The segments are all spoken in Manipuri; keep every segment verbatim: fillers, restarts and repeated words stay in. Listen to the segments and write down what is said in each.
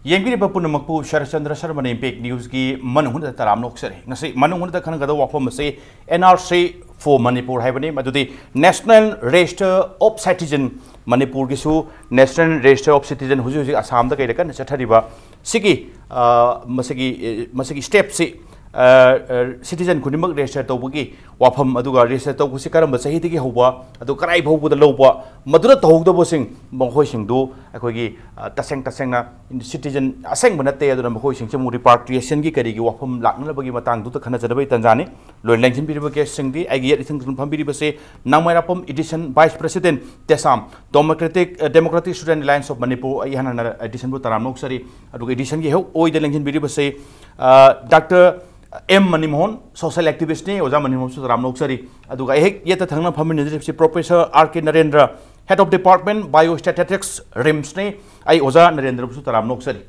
ꯌꯦꯡꯕꯤꯔꯤꯕ ꯄꯨꯝꯅꯃꯛꯄꯨ ꯁꯔꯠꯆꯟꯗ꯭ꯔ ꯁꯔꯃꯅ ꯏꯝꯄꯦꯛ ꯅ꯭ꯌꯨꯁꯀꯤ ꯃꯅꯨꯡ ꯍꯨꯠꯅ ꯇꯔꯥꯝꯅ ꯑꯣꯛꯆꯔꯤ꯫ ꯉꯁꯤ ꯃꯅꯨꯡ ꯍꯨꯠꯅ ꯈꯟꯅꯒꯗꯕ ꯋꯥꯐꯝ ꯑꯁꯤ N R C for Manipur ꯍꯥꯏꯕꯅꯤ, ꯃꯗꯨꯗꯤ National Register of Citizen, ꯃꯅꯤꯄꯨꯔꯒꯤꯁꯨ National Register of Citizen ꯍꯧꯖꯤꯛ ꯍꯧꯖꯤꯛ ꯑꯁꯥꯝꯗ ꯀꯩꯗ ꯀꯟꯅ ꯆꯠꯊꯔꯤꯕ ꯁꯤꯒꯤ, ꯑ, ꯃꯁꯤꯒꯤ, ꯑ, ꯃꯁꯤꯒꯤ ꯁ꯭ꯇꯦꯞꯁꯤ, ꯑ, ꯑ, ꯁꯤꯇꯤꯖꯟ ꯈꯨꯗꯤꯡꯃꯛ ꯔꯦꯖꯤꯁꯇꯔ ꯇꯧꯕꯒꯤ ꯋꯥꯐꯝ, ꯑꯗꯨꯒ ꯔꯦꯖꯤꯁꯇꯔ ꯇꯧꯕꯁꯤ ꯀꯔꯝꯕ ꯆꯍꯤꯗꯒꯤ ꯍꯧꯕ, ꯑꯗꯨ ꯀꯗꯥꯏ ꯐꯥꯎꯕꯗ ꯂꯧꯕ, ꯃꯗꯨꯗ ꯇꯧꯍꯧꯗꯕꯁꯤꯡ ꯃꯈꯣꯏꯁꯤꯡꯗꯨ ꯑꯩꯈꯣꯏꯒꯤ, ꯑ, ꯇꯁꯦꯡ ꯇꯁꯦꯡꯅ ꯁꯤꯇꯤꯖꯟ ꯑꯁꯦꯡꯕ ꯅꯠꯇꯦ꯫ ꯑꯗꯨꯅ ꯃꯈꯣꯏꯁꯤꯡꯁꯤ ꯑꯃꯨꯛ ꯔꯤꯄꯥꯇ꯭ꯔꯤꯌꯦꯁꯟꯒꯤ ꯀꯔꯤꯒꯤ ꯋꯥꯐꯝ ꯂꯥꯛꯅꯅꯕꯒꯤ ꯃꯇꯥꯡꯗꯨꯗ ꯈꯟꯅꯖꯅꯕꯒꯤ ꯇꯥꯟꯖꯥꯅꯤ꯫ ꯂꯣꯏꯅ ꯂꯦꯡꯁꯤꯟꯕꯤꯔꯤꯕ ꯒꯦꯁꯁꯤꯡꯗꯤ ꯑꯩꯒꯤ ꯌꯦꯠ ꯏꯊꯪ ꯊꯪꯅ ꯐꯝꯕꯤꯔꯤꯕꯁꯤ ꯅꯥꯡꯃꯩꯔꯥꯄꯝ ꯏꯗꯤꯁꯟ ꯚꯥꯏꯁ ꯄ꯭ꯔꯦꯁꯤꯗꯦꯟ, ꯇꯦꯁꯥꯝ, Democratic, ꯑ, Democratic Student Alliance of Manipur, ꯑꯩ ꯏꯍꯥꯟ ꯍꯥꯟꯅ ꯏꯗꯤꯁꯟꯕꯨ ꯇꯔꯥꯝꯅ ꯑꯣꯛꯆꯔꯤ꯫ ꯑꯗꯨꯒ ꯏꯗꯤꯁꯟꯒꯤ ꯍꯦꯛ ꯑꯣꯏꯗ ꯂꯦꯡꯁꯤꯟꯕꯤꯔꯤꯕꯁꯤ, ꯑ, ꯗꯥꯛꯇꯔ ꯑꯦꯝ ꯃꯅꯤꯃꯣꯍꯟ, ꯁꯣꯁꯤꯌꯦꯜ ꯑꯦꯛꯇꯤꯚꯤꯁ꯭ꯠꯅꯤ, ꯑꯣꯖꯥ ꯃꯅꯤꯃꯣꯍꯟꯁꯨ ꯇꯔꯥꯝꯅ ꯑꯣꯛꯆꯔꯤ꯫ ꯑꯗꯨꯒ ꯑꯩ ꯍꯦꯛ ꯌꯦꯠꯇ ꯊꯪꯅ ꯐꯝꯃꯤꯟꯅꯖꯔꯤꯕꯁꯤ professor R K Narendra, Head of Department, Biostatistics, ꯔꯤꯝꯁꯅꯤ, ꯑꯩ ꯑꯣꯖꯥ ꯅꯔꯦꯟꯗ꯭ꯔꯕꯨꯁꯨ ꯇꯔꯥꯝꯅ ꯑꯣꯛꯆꯔꯤ꯫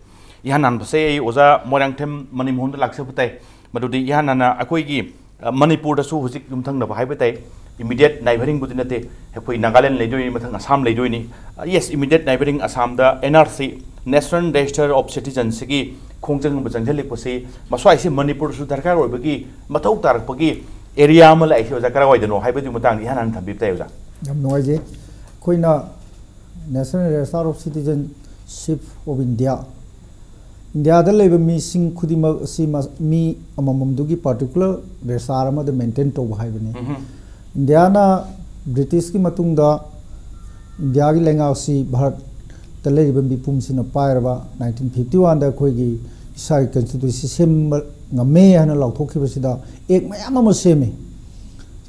ꯏꯍꯥꯟ ꯍꯥꯟꯕꯁꯦ ꯑꯩ ꯑꯣꯖꯥ ꯃꯣꯏꯔꯥꯡꯊꯦꯝ ꯃꯅꯤꯃꯣꯍꯟꯗ ꯂꯥꯛꯆꯕ ꯇꯥꯏ꯫ ꯃꯗꯨꯗꯤ ꯏꯍꯥꯟ ꯍꯥꯟꯅ ꯑꯩꯈꯣꯏꯒꯤ, ꯑ, ꯃꯅꯤꯄꯨꯔꯗꯁꯨ ꯍꯧꯖꯤꯛ ꯌꯨꯝꯊꯪꯅꯕ ꯍꯥꯏꯕ ꯇꯥꯏ, ꯏꯃꯤꯗꯤꯌꯦꯠ ꯅꯥꯏꯕꯔꯤꯡꯕꯨꯗꯤ ꯅꯠꯇꯦ, ꯑꯩꯈꯣꯏ ꯅꯥꯒꯥꯂꯦꯟ ꯂꯩꯗꯣꯏꯅꯤ, ꯃꯊꯪ ꯑꯁꯥꯝ ꯂꯩꯗꯣꯏꯅꯤ꯫ ꯑ, yes, ꯏꯃꯤꯗꯤꯌꯦꯠ ꯅꯥꯏꯕꯔꯤꯡ ꯑꯁꯥꯝꯗ N R C, National Register of Citizenꯁꯤꯒꯤ ꯈꯣꯡꯖꯪ ꯑꯃ ꯆꯪꯁꯤꯜꯂꯛꯄꯁꯤ, ꯃꯁ꯭ꯋꯥꯏꯁꯤ ꯃꯅꯤꯄꯨꯔꯁꯨ ꯗꯔꯀꯥꯔ ꯑꯣꯏꯕꯒꯤ ꯃꯊꯧ ꯇꯥꯔꯛꯄꯒꯤ ꯑꯦꯔꯤꯌꯥ ꯑꯃ ꯂꯥꯛꯏꯁꯤ, ꯑꯣꯖꯥ, ꯀꯔꯥꯏꯋꯥꯏꯗꯅꯣ ꯍꯥꯏꯕꯗꯨꯒꯤ ꯃꯇꯥꯡꯗ ꯏꯍꯥꯟ ꯍꯥꯟꯅ ꯊꯝꯕꯤꯕ ꯇꯥꯏ, ꯑꯣꯖꯥ꯫ ꯌꯥꯝ ꯅꯨꯡꯉꯥꯏꯖꯩ꯫ ꯑꯩꯈꯣꯏꯅ National Register of Citizenship of India, ꯏꯟꯗꯤꯌꯥꯗ ꯂꯩꯕ ꯃꯤꯁꯤꯡ ꯈꯨꯗꯤꯡꯃꯛ ꯑꯁꯤ ꯃ-, ꯃꯤ ꯑꯃꯃꯝꯗꯨꯒꯤ ꯄꯥꯔꯇꯤꯀꯨꯂꯔ ꯔꯦꯖꯤꯁꯇꯥꯔ ꯑꯃꯗ ꯃꯦꯟꯇꯦꯟ ꯇꯧꯕ ꯍꯥꯏꯕꯅꯤ꯫ ꯎꯝꯍꯨꯝ꯫ ꯏꯟꯗꯤꯌꯥꯅ ꯕ꯭ꯔꯤꯇꯤꯁꯀꯤ ꯃꯇꯨꯡꯗ ꯏꯟꯗꯤꯌꯥꯒꯤ ꯂꯩꯉꯥꯛꯁꯤ ꯚꯥꯔꯠꯇ ꯂꯩꯔꯤꯕ ꯃꯤꯄꯨꯝꯁꯤꯅ ꯄꯥꯏꯔꯕ ꯅꯥꯏꯟꯇꯤꯟ ꯐꯤꯐꯇꯤ ꯋꯥꯟꯗ ꯑꯩꯈꯣꯏꯒꯤ ꯏꯁꯥꯒꯤ ꯀꯟꯁꯇꯤꯇ꯭ꯌꯨꯁꯟ ꯁꯦꯝꯕ ꯉꯝꯃꯦ ꯍꯥꯏꯅ ꯂꯥꯎꯊꯣꯛꯈꯤꯕꯁꯤꯗ ꯑꯦꯛ ꯃꯌꯥꯝ ꯑꯃ ꯁꯦꯝꯃꯤ꯫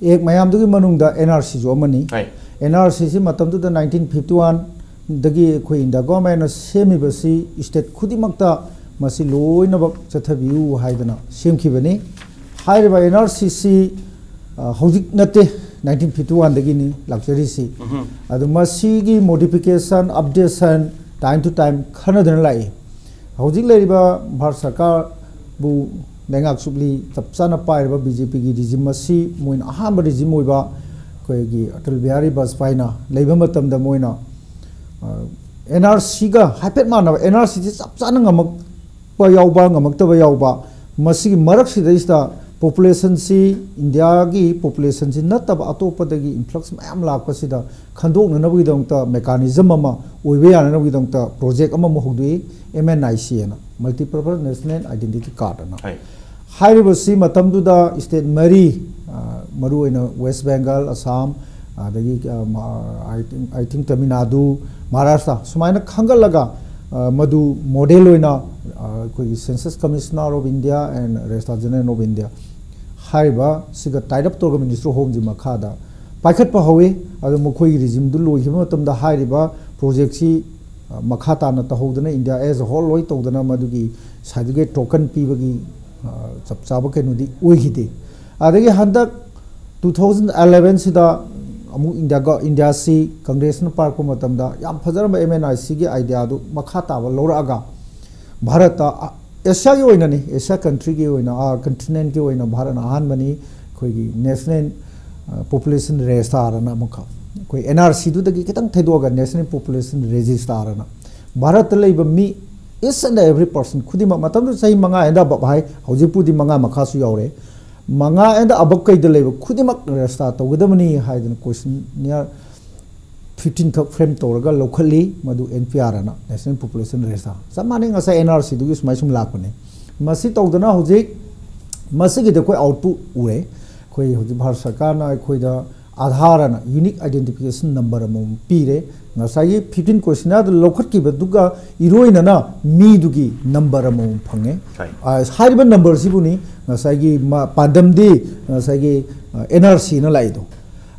ꯑꯦꯛ ꯃꯌꯥꯝꯗꯨꯒꯤ ꯃꯅꯨꯡꯗ N R Cꯁꯨ ꯑꯃꯅꯤ꯫ ꯍꯣꯏ꯫ N R Cꯁꯤ ꯃꯇꯝꯗꯨꯗ ꯅꯥꯏꯟꯇꯤꯟ ꯐꯤꯐꯇꯤ ꯋꯥꯟꯗꯒꯤ ꯑꯩꯈꯣꯏ ꯏꯟꯗꯤꯌꯥ ꯒꯣꯔꯃꯦꯟꯅ ꯁꯦꯝꯃꯤꯕꯁꯤ ꯁ꯭ꯇꯦꯠ ꯈꯨꯗꯤꯡꯃꯛꯇ ꯃꯁꯤ ꯂꯣꯏꯅꯃꯛ ꯆꯠꯊꯕꯤꯌꯨ ꯍꯥꯏꯗꯅ ꯁꯦꯝꯈꯤꯕꯅꯤ꯫ ꯍꯥꯏꯔꯤꯕ N R Cꯁꯤ, ꯑ, ꯍꯧꯖꯤꯛ ꯅꯠꯇꯦ, ꯅꯥꯏꯟꯇꯤꯟ ꯐꯤꯐꯇꯤ ꯋꯥꯟꯗꯒꯤꯅꯤ ꯂꯥꯛꯆꯔꯤꯁꯤ꯫ ꯎꯝꯍꯨꯝ꯫ ꯑꯗꯨ ꯃꯁꯤꯒꯤ modification, updation time to time ꯈꯟꯅꯗꯨꯅ ꯂꯥꯛꯏ꯫ ꯍꯧꯖꯤꯛ ꯂꯩꯔꯤꯕ ꯚꯥꯔꯠ ꯁꯔꯀꯥꯔꯕꯨ ꯂꯩꯉꯥꯛ ꯆꯨꯞꯂꯤ ꯆꯞ ꯆꯥꯅ ꯄꯥꯏꯔꯤꯕ B J Pꯒꯤ regime ꯑꯁꯤ ꯃꯣꯏꯅ ꯑꯍꯥꯟꯕ regime ꯑꯣꯏꯕ ꯑꯩꯈꯣꯏꯒꯤ ꯑꯇꯜ ꯕꯤꯍꯥꯔꯤ ꯕꯥꯖꯄꯥꯏꯅ ꯂꯩꯕ ꯃꯇꯝꯗ ꯃꯣꯏꯅ, ꯑ, ꯑꯦꯟ ꯑꯥꯔ ꯁꯤꯒ ꯍꯥꯏꯐꯦꯠ ꯃꯥꯟꯅꯕ, ꯑꯦꯟ ꯑꯥꯔ ꯁꯤꯁꯤ ꯆꯞ ꯆꯥꯅ ꯉꯝꯃꯛꯄ ꯌꯥꯎꯕ, ꯉꯝꯃꯛꯇꯕ ꯌꯥꯎꯕ, ꯃꯁꯤꯒꯤ ꯃꯔꯛꯁꯤꯗꯩꯁꯤꯗ ꯄꯣꯄꯨꯂꯦꯁꯟꯁꯤ, ꯏꯟꯗꯤꯌꯥꯒꯤ ꯄꯣꯄꯨꯂꯦꯁꯟꯁꯤ ꯅꯠꯇꯕ ꯑꯇꯣꯞꯄꯗꯒꯤ ꯏꯟꯐ꯭ꯂꯛꯁ ꯃꯌꯥꯝ ꯂꯥꯛꯄꯁꯤꯗ ꯈꯟꯗꯣꯛꯅꯅꯕꯒꯤꯗꯃꯛꯇ, ꯃꯦꯀꯥꯅꯤꯖꯝ ꯑꯃ ꯑꯣꯏꯕ ꯌꯥꯅꯅꯕꯒꯤꯗꯃꯛꯇ ꯄ꯭ꯔꯣꯖꯦꯛ ꯑꯃꯃꯨꯛ ꯍꯧꯗꯣꯛꯏ, ꯑꯦꯝ ꯑꯦꯟ ꯑꯥꯏ ꯁꯤ ꯍꯥꯏꯅ, ꯃꯜꯇꯤꯄꯔꯄꯁ ꯅꯦꯁꯅꯦꯜ ꯑꯥꯏꯗꯦꯟꯇꯤꯇꯤ ꯀꯥꯔꯗ ꯑꯅ꯫ ꯍꯣꯏ꯫ ꯍꯥꯏꯔꯤꯕꯁꯤ ꯃꯇꯝꯗꯨꯗ ꯁ꯭ꯇꯦꯠ ꯃꯔꯤ, ꯑ, ꯃꯔꯨꯑꯣꯏꯅ ꯋꯦꯁ ꯕꯦꯡꯒꯜ, ꯑꯁꯥꯝ, ꯑꯗꯒꯤ, ꯑ, ꯃ-, I think, I think Tamil Nadu, Maharashtra, ꯁꯨꯃꯥꯏꯅ ꯈꯟꯒꯠꯂꯒ, ꯑ, ꯃꯗꯨ ꯃꯣꯗꯦꯜ ꯑꯣꯏꯅ, ꯑ, ꯑꯩꯈꯣꯏꯒꯤ Census Commissioner of India and Registrar General of India ꯍꯥꯏꯔꯤꯕ ꯁꯤꯒ tie up ꯇꯧꯔꯒ ꯃꯤꯅꯤꯁꯇ꯭ꯔꯤ ꯑꯣꯐ ꯍꯣꯝꯁꯤ ꯃꯈꯥꯗ ꯄꯥꯏꯈꯠꯄ ꯍꯧꯋꯤ꯫ ꯑꯗꯨ ꯃꯈꯣꯏꯒꯤ ꯔꯤꯖꯤꯝꯗꯨ ꯂꯣꯏꯈꯤꯕ ꯃꯇꯝꯗ ꯍꯥꯏꯔꯤꯕ ꯄ꯭ꯔꯣꯖꯦꯛꯁꯤ, ꯑ, ꯃꯈꯥ ꯇꯥꯅ ꯇꯧꯍꯧꯗꯅ, ꯏꯟꯗꯤꯌꯥ as a whole ꯂꯣꯏ ꯇꯧꯗꯅ ꯃꯗꯨꯒꯤ ꯁꯥꯔꯇꯤꯐꯤꯀꯦꯠ ꯇꯣꯀꯟ ꯄꯤꯕꯒꯤ, ꯑ, ꯆꯞ ꯆꯥꯕ ꯀꯩꯅꯣꯗꯤ ꯑꯣꯏꯈꯤꯗꯦ꯫ ꯑꯗꯒꯤ ꯍꯟꯗꯛ two thousand eleven ꯁꯤꯗ ꯑꯃꯨꯛ ꯏꯟꯗꯤꯌꯥ ꯒ-, ꯏꯟꯗꯤꯌꯥꯁꯤ ꯀꯪꯒ꯭ꯔꯦꯁꯅ ꯄꯥꯏꯔꯛꯄ ꯃꯇꯝꯗ ꯌꯥꯝ ꯐꯖꯔꯝꯕ ꯑꯦꯝ ꯑꯦꯟ ꯑꯥꯏ ꯁꯤꯒꯤ ꯑꯥꯏꯗꯤꯌꯥꯗꯨ ꯃꯈꯥ ꯇꯥꯕ ꯂꯧꯔꯛꯑꯒ ꯚꯥꯔꯠꯇ, ꯑ, ꯑꯦꯁꯤꯌꯥꯒꯤ ꯑꯣꯏꯅꯅꯤ, ꯑꯦꯁꯤꯌꯥ ꯀꯟꯇ꯭ꯔꯤꯒꯤ ꯑꯣꯏꯅ, ꯑ, ꯀꯟꯇꯤꯅꯦꯟꯠꯀꯤ ꯑꯣꯏꯅ ꯚꯥꯔꯠꯅ ꯑꯍꯥꯟꯕꯅꯤ꯫ ꯑꯩꯈꯣꯏꯒꯤ ꯅꯦꯁꯅꯦꯜ, ꯑ, ꯄꯣꯄꯨꯂꯦꯁꯟ ꯔꯦꯖꯤꯁꯇꯥꯔ ꯑꯅ ꯑꯃꯈꯛ, ꯑꯩꯈꯣꯏ ꯑꯦꯟ ꯑꯥꯔ ꯁꯤꯗꯨꯗꯒꯤ ꯈꯤꯇꯪ ꯊꯩꯗꯣꯛꯑꯒ ꯅꯦꯁꯅꯦꯜ ꯄꯣꯄꯨꯂꯦꯁꯟ ꯔꯦꯖꯤꯁꯇꯥꯔ ꯑꯅ ꯚꯥꯔꯠꯇ ꯂꯩꯕ ꯃꯤ each and every person ꯈꯨꯗꯤꯡꯃꯛ, ꯃꯇꯝꯗꯨꯗ ꯆꯍꯤ ꯃꯉꯥ and above ꯍꯥꯏ, ꯍꯧꯖꯤꯛꯄꯨꯗꯤ ꯃꯉꯥ ꯃꯈꯥꯁꯨ ꯌꯥꯎꯔꯦ, ꯃꯉꯥ and above ꯀꯩꯗ ꯂꯩꯕ ꯈꯨꯗꯤꯡꯃꯛ ꯔꯦꯖꯤꯁꯇꯥꯔ ꯇꯧꯒꯗꯕꯅꯤ ꯍꯥꯏꯗꯅ ꯀꯣꯏꯁꯟꯅꯤꯌꯥꯔ ꯐꯤꯐꯇꯤꯟ ꯈꯛ ꯐ꯭ꯔꯦꯝ ꯇꯧꯔꯒ ꯂꯧꯈꯠꯂꯤ, ꯃꯗꯨ ꯑꯦꯟ ꯄꯤ ꯑꯥꯔ ꯑꯅ, ꯅꯦꯁꯅꯦꯜ ꯄꯣꯄꯨꯂꯦꯁꯟ ꯔꯦꯖꯤꯁꯇꯥꯔ꯫ ꯆꯞ ꯃꯥꯟꯅꯩ, ꯉꯁꯥꯏ ꯑꯦꯟ ꯑꯥꯔ ꯁꯤꯗꯨꯒꯤ ꯁꯨꯃꯥꯏ ꯁꯨꯝ ꯂꯥꯛꯄꯅꯦ꯫ ꯃꯁꯤ ꯇꯧꯗꯅ ꯍꯧꯖꯤꯛ ꯃꯁꯤꯒꯤꯗꯤ ꯑꯩꯈꯣꯏ ꯑꯥꯎꯠꯄꯨꯠ ꯎꯔꯦ꯫ ꯑꯩꯈꯣꯏ ꯍꯧꯖꯤꯛ ꯚꯥꯔꯠ ꯁꯔꯀꯥꯔꯅ ꯑꯩꯈꯣꯏꯗ ꯑꯥꯙꯥꯔ ꯑꯅ ꯌꯨꯅꯤꯛ ꯑꯥꯏꯗꯦꯟꯇꯤꯐꯤꯀꯦꯁꯟ ꯅꯝꯕꯔ ꯑꯃꯃꯝ ꯄꯤꯔꯦ꯫ ꯉꯁꯥꯏꯒꯤ ꯐꯤꯐꯇꯤꯟ ꯀꯣꯏꯁꯟꯅꯤꯌꯥꯔꯗ ꯂꯧꯈꯠꯈꯤꯕꯗꯨꯒ ꯏꯔꯣꯏꯅꯅ ꯃꯤꯗꯨꯒꯤ ꯅꯝꯕꯔ ꯑꯃꯃꯝ ꯐꯪꯉꯦ꯫ ꯍꯣꯏ꯫ ꯑ, ꯍꯥꯏꯔꯤꯕ ꯅꯝꯕꯔꯁꯤꯕꯨꯅꯤ ꯉꯁꯥꯏꯒꯤ ꯃ-, ꯄꯥꯟꯗꯝꯗꯤ ꯉꯁꯥꯏꯒꯤ, ꯑ, ꯑꯦꯟ ꯑꯥꯔ ꯁꯤꯅ ꯂꯥꯛꯏꯗꯣ꯫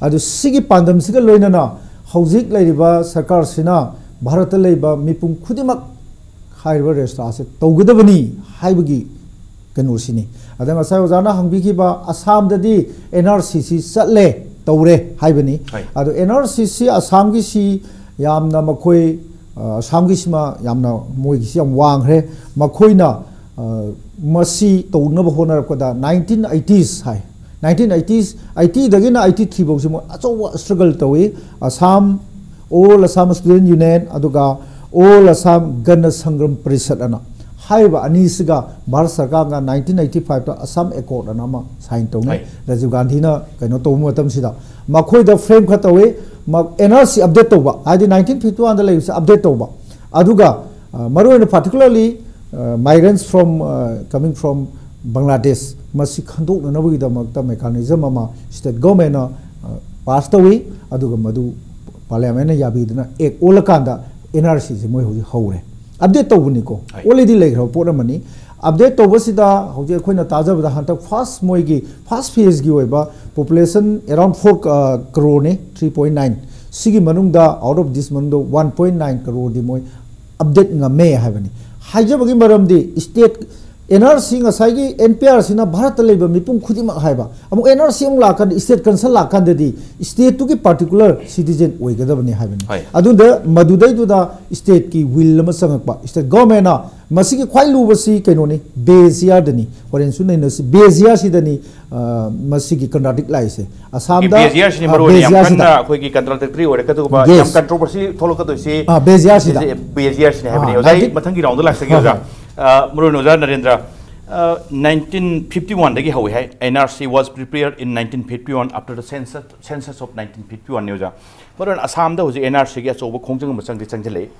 ꯑꯗꯨ ꯁꯤꯒꯤ ꯄꯥꯟꯗꯝꯁꯤꯒ ꯂꯣꯏꯅꯅ ꯍꯧꯖꯤꯛ ꯂꯩꯔꯤꯕ ꯁꯔꯀꯥꯔꯁꯤꯅ ꯚꯥꯔꯠꯇ ꯂꯩꯕ ꯃꯤꯄꯨꯝ ꯈꯨꯗꯤꯡꯃꯛ ꯍꯥꯏꯔꯤꯕ ꯔꯦꯖꯤꯁꯇꯥꯔꯁꯦ ꯇꯧꯒꯗꯕꯅꯤ ꯍꯥꯏꯕꯒꯤ ꯀꯩꯅꯣꯁꯤꯅꯤ꯫ ꯑꯗ ꯉꯁꯥꯏ ꯑꯣꯖꯥꯅ ꯍꯪꯕꯤꯈꯤꯕ ꯑꯁꯥꯝꯗꯗꯤ ꯑꯦꯟ ꯑꯥꯔ ꯁꯤ ꯁꯤ ꯆꯠꯂꯦ, ꯇꯧꯔꯦ ꯍꯥꯏꯕꯅꯤ꯫ ꯍꯣꯏ꯫ ꯑꯗꯣ ꯑꯦꯟ ꯑꯥꯔ ꯁꯤ ꯁꯤ ꯑꯁꯥꯝꯒꯤꯁꯤ ꯌꯥꯝꯅ ꯃꯈꯣꯏ, ꯑ, ꯑꯁꯥꯝꯒꯤꯁꯤꯃ ꯌꯥꯝꯅ ꯃꯣꯏꯒꯤꯁꯤ ꯌꯥꯝ ꯋꯥꯡꯈ꯭ꯔꯦ꯫ ꯃꯈꯣꯏꯅ, ꯑ, ꯃꯁꯤ ꯇꯧꯅꯕ ꯍꯣꯠꯅꯔꯛꯄꯗ nineteen eighties ꯍꯥꯏ, nineteen eighties, eighty ꯗꯒꯤꯅ eighty three ꯐꯥꯎꯁꯤ ꯃꯣꯏ ꯑꯆꯧꯕ ꯁ꯭ꯇ꯭ꯔꯒꯜ ꯇꯧꯏ꯫ Assam, All Assam Student Union ꯑꯗꯨꯒ All Assam Gana Sangram Parishad ꯑꯅ ꯍꯥꯏꯔꯤꯕ ꯑꯅꯤꯁꯤꯒ ꯚꯥꯔꯠ ꯁꯔꯀꯥꯔꯒ ꯅꯥꯏꯟꯇꯤꯟ ꯑꯩꯠꯇꯤ ꯐꯥꯏꯚꯇ ꯑꯁꯥꯝ ꯑꯦꯀꯣꯔꯗ ꯑꯅ ꯑꯃ ꯁꯥꯏꯟ ꯇꯧꯅꯩ꯫ ꯍꯣꯏ꯫ ꯔꯥꯖꯤꯕ ꯒꯥꯟꯙꯤꯅ ꯀꯩꯅꯣ ꯇꯧꯕ ꯃꯇꯝꯁꯤꯗ ꯃꯈꯣꯏꯗ ꯐ꯭ꯔꯦꯝ ꯈꯔ ꯇꯧꯋꯤ꯫ ꯑꯦꯟ ꯑꯥꯔ ꯁꯤ ꯑꯞꯗꯦꯠ ꯇꯧꯕ, ꯍꯥꯏꯗꯤ ꯅꯥꯏꯟꯇꯤꯟ ꯐꯤꯐꯇꯤ ꯋꯥꯟꯗ ꯂꯩꯕꯁꯦ ꯑꯞꯗꯦꯠ ꯇꯧꯕ꯫ ꯑꯗꯨꯒ ꯑ, ꯃꯔꯨꯑꯣꯏꯅ particularly migrants from coming from Bangladesh ꯃꯁꯤ ꯈꯟꯗꯣꯛꯅꯅꯕꯒꯤꯗꯃꯛꯇ ꯃꯦꯀꯥꯅꯤꯖꯝ ꯑꯃ ꯁ꯭ꯇꯦꯠ ꯒꯣꯔꯃꯦꯟꯅ ꯄꯥꯁ ꯇꯧꯏ꯫ ꯑꯗꯨꯒ ꯃꯗꯨ ꯄꯥꯔꯂꯤꯌꯥꯃꯦꯟꯅ ꯌꯥꯕꯤꯗꯨꯅ ꯑꯦꯛ ꯑꯣꯜꯂꯀꯥꯟꯗ ꯑꯦꯟ ꯑꯥꯔ ꯁꯤꯁꯦ ꯃꯣꯏ ꯍꯧꯖꯤꯛ ꯍꯧꯔꯦ꯫ ꯑꯞꯗꯦꯠ ꯇꯧꯕꯅꯤꯀꯣ꯫ ꯍꯣꯏ꯫ ꯑꯣꯜꯔꯦꯗꯤ ꯂꯩꯈ꯭ꯔꯕ ꯄꯣꯠ ꯑꯃꯅꯤ꯫ ꯑꯞꯗꯦꯠ ꯇꯧꯕꯁꯤꯗ ꯍꯧꯖꯤꯛ ꯑꯩꯈꯣꯏꯅ ꯇꯥꯖꯕꯗ ꯍꯟꯗꯛ ꯐꯥꯔꯁ ꯃꯣꯏꯒꯤ ꯐꯥꯔꯁ ꯐꯦꯖꯀꯤ ꯑꯣꯏꯕ ꯄꯣꯄꯨꯂꯦꯁꯟ ꯑꯦꯔꯥꯎꯟ ꯐꯣꯔ ꯀꯔꯣꯔꯅꯤ, ꯊ꯭ꯔꯤ ꯄꯣꯏꯟ ꯅꯥꯏꯟ꯫ ꯁꯤꯒꯤ ꯃꯅꯨꯡꯗ ꯑꯥꯎꯠ ꯑꯣꯐ ꯗꯤꯁ ꯃꯅꯨꯡꯗ ꯋꯥꯟ ꯄꯣꯏꯟ ꯅꯥꯏꯟ ꯀꯔꯣꯔꯗꯤ ꯃꯣꯏ ꯑꯞꯗꯦꯠ ꯉꯝꯃꯦ ꯍꯥꯏꯕꯅꯤ꯫ ꯍꯥꯏꯖꯕꯒꯤ ꯃꯔꯝꯗꯤ ꯁ꯭ꯇꯦꯠ ꯑꯦꯟ ꯑꯥꯔ ꯁꯤ, ꯉꯁꯥꯏꯒꯤ ꯑꯦꯟ ꯄꯤ ꯑꯥꯔ ꯁꯤꯅ ꯚꯥꯔꯠꯇ ꯂꯩꯕ ꯃꯤꯄꯨꯝ ꯈꯨꯗꯤꯡꯃꯛ ꯍꯥꯏꯕ, ꯑꯃꯨꯛ ꯑꯦꯟ ꯑꯥꯔ ꯁꯤ ꯑꯃꯨꯛ ꯂꯥꯛꯀꯥꯟꯗ, ꯁ꯭ꯇꯦꯠ ꯀꯟꯁꯔꯟ ꯂꯥꯛꯀꯥꯟꯗꯗꯤ ꯁ꯭ꯇꯦꯠꯇꯨꯒꯤ ꯄꯥꯔꯇꯤꯀꯨꯂꯔ ꯁꯤꯇꯤꯖꯦꯟ ꯑꯣꯏꯒꯗꯕꯅꯤ ꯍꯥꯏꯕꯅꯤ꯫ ꯍꯣꯏ꯫ ꯑꯗꯨꯗ ꯃꯗꯨꯗꯩꯗꯨꯗ ꯁ꯭ꯇꯦꯠꯀꯤ ꯋꯤꯜ ꯑꯃ ꯆꯪꯉꯛꯄ, ꯁ꯭ꯇꯦꯠ ꯒꯣꯔꯃꯦꯟꯅ ꯃꯁꯤꯒꯤ ꯈ꯭ꯋꯥꯏ ꯂꯨꯕꯁꯤ ꯀꯩꯅꯣꯅꯤ, ꯕꯦꯖꯤꯌꯥꯔꯗꯅꯤ꯫ ꯍꯣꯔꯦꯟꯁꯨ ꯅꯩꯅꯁꯤ, ꯕꯦꯖꯤꯌꯥꯔꯁꯤꯗꯅꯤ ꯑ, ꯃꯁꯤꯒꯤ ꯀꯟꯇ꯭ꯔꯥꯗꯤꯛ ꯂꯥꯛꯏꯁꯦ꯫ ꯑꯁꯥꯝꯗ, ꯕꯦꯖꯤꯌꯥꯔꯁꯤꯅꯤ ꯑ, ꯃꯔꯨ ꯑꯣꯏꯅ ꯌꯥꯝ ꯕꯦꯖꯤꯌꯥꯔꯁꯤꯗ꯫ ꯀꯟꯅ ꯑꯩꯈꯣꯏꯒꯤ ꯀꯟꯇ꯭ꯔꯥꯗꯤꯛꯇꯔꯤ ꯑꯣꯏꯔꯛꯀꯗꯧꯕ, ꯌꯦꯁ꯫ ꯌꯥꯝ ꯀꯟꯇ꯭ꯔꯣꯚꯔꯁꯤ ꯊꯣꯛꯂꯛꯀꯗꯣꯏꯁꯤ꯫ ꯑ, ꯕꯦꯖꯤꯌꯥꯔꯁꯤꯗ꯫ ꯁꯤꯁꯦ ꯕꯦꯖꯤꯌꯥꯔꯁꯤꯅꯤ ꯍꯥꯏꯕꯅꯤ꯫ ꯑ, ꯑꯣꯖꯥ, ꯑꯩ ꯅꯥꯏꯟꯇꯤꯟ ꯃꯊꯪꯒꯤ ꯔꯥꯎꯟꯗ ꯂꯥꯛꯆꯒꯦ, ꯍꯣꯏ, ꯑꯣꯖꯥ꯫ ꯍꯣꯏ꯫ ꯑ, ꯃꯔꯨ ꯑꯣꯏꯅ ꯑꯣꯖꯥ ꯅꯔꯦꯟꯗ꯭ꯔ, ꯑ, ꯅꯥꯏꯟꯇꯤꯟ ꯐꯤꯐꯇꯤ ꯋꯥꯟꯗꯒꯤ ꯍꯧꯋꯤ ꯍꯥꯏ꯫ N R C was prepared in nineteen fifty-one after the census, census of nineteen fifty-one ꯅꯤ ꯑꯣꯖꯥ꯫ ꯃꯔꯨ ꯑꯣꯏꯅ ꯑꯁꯥꯝꯗ ꯍꯧꯖꯤꯛ N R Cꯒꯤ ꯑꯆꯧꯕ ꯈꯣꯡꯖꯪ ꯑꯃ ꯆꯪꯗꯤ ꯆꯪꯁꯤꯜꯂꯛꯏ꯫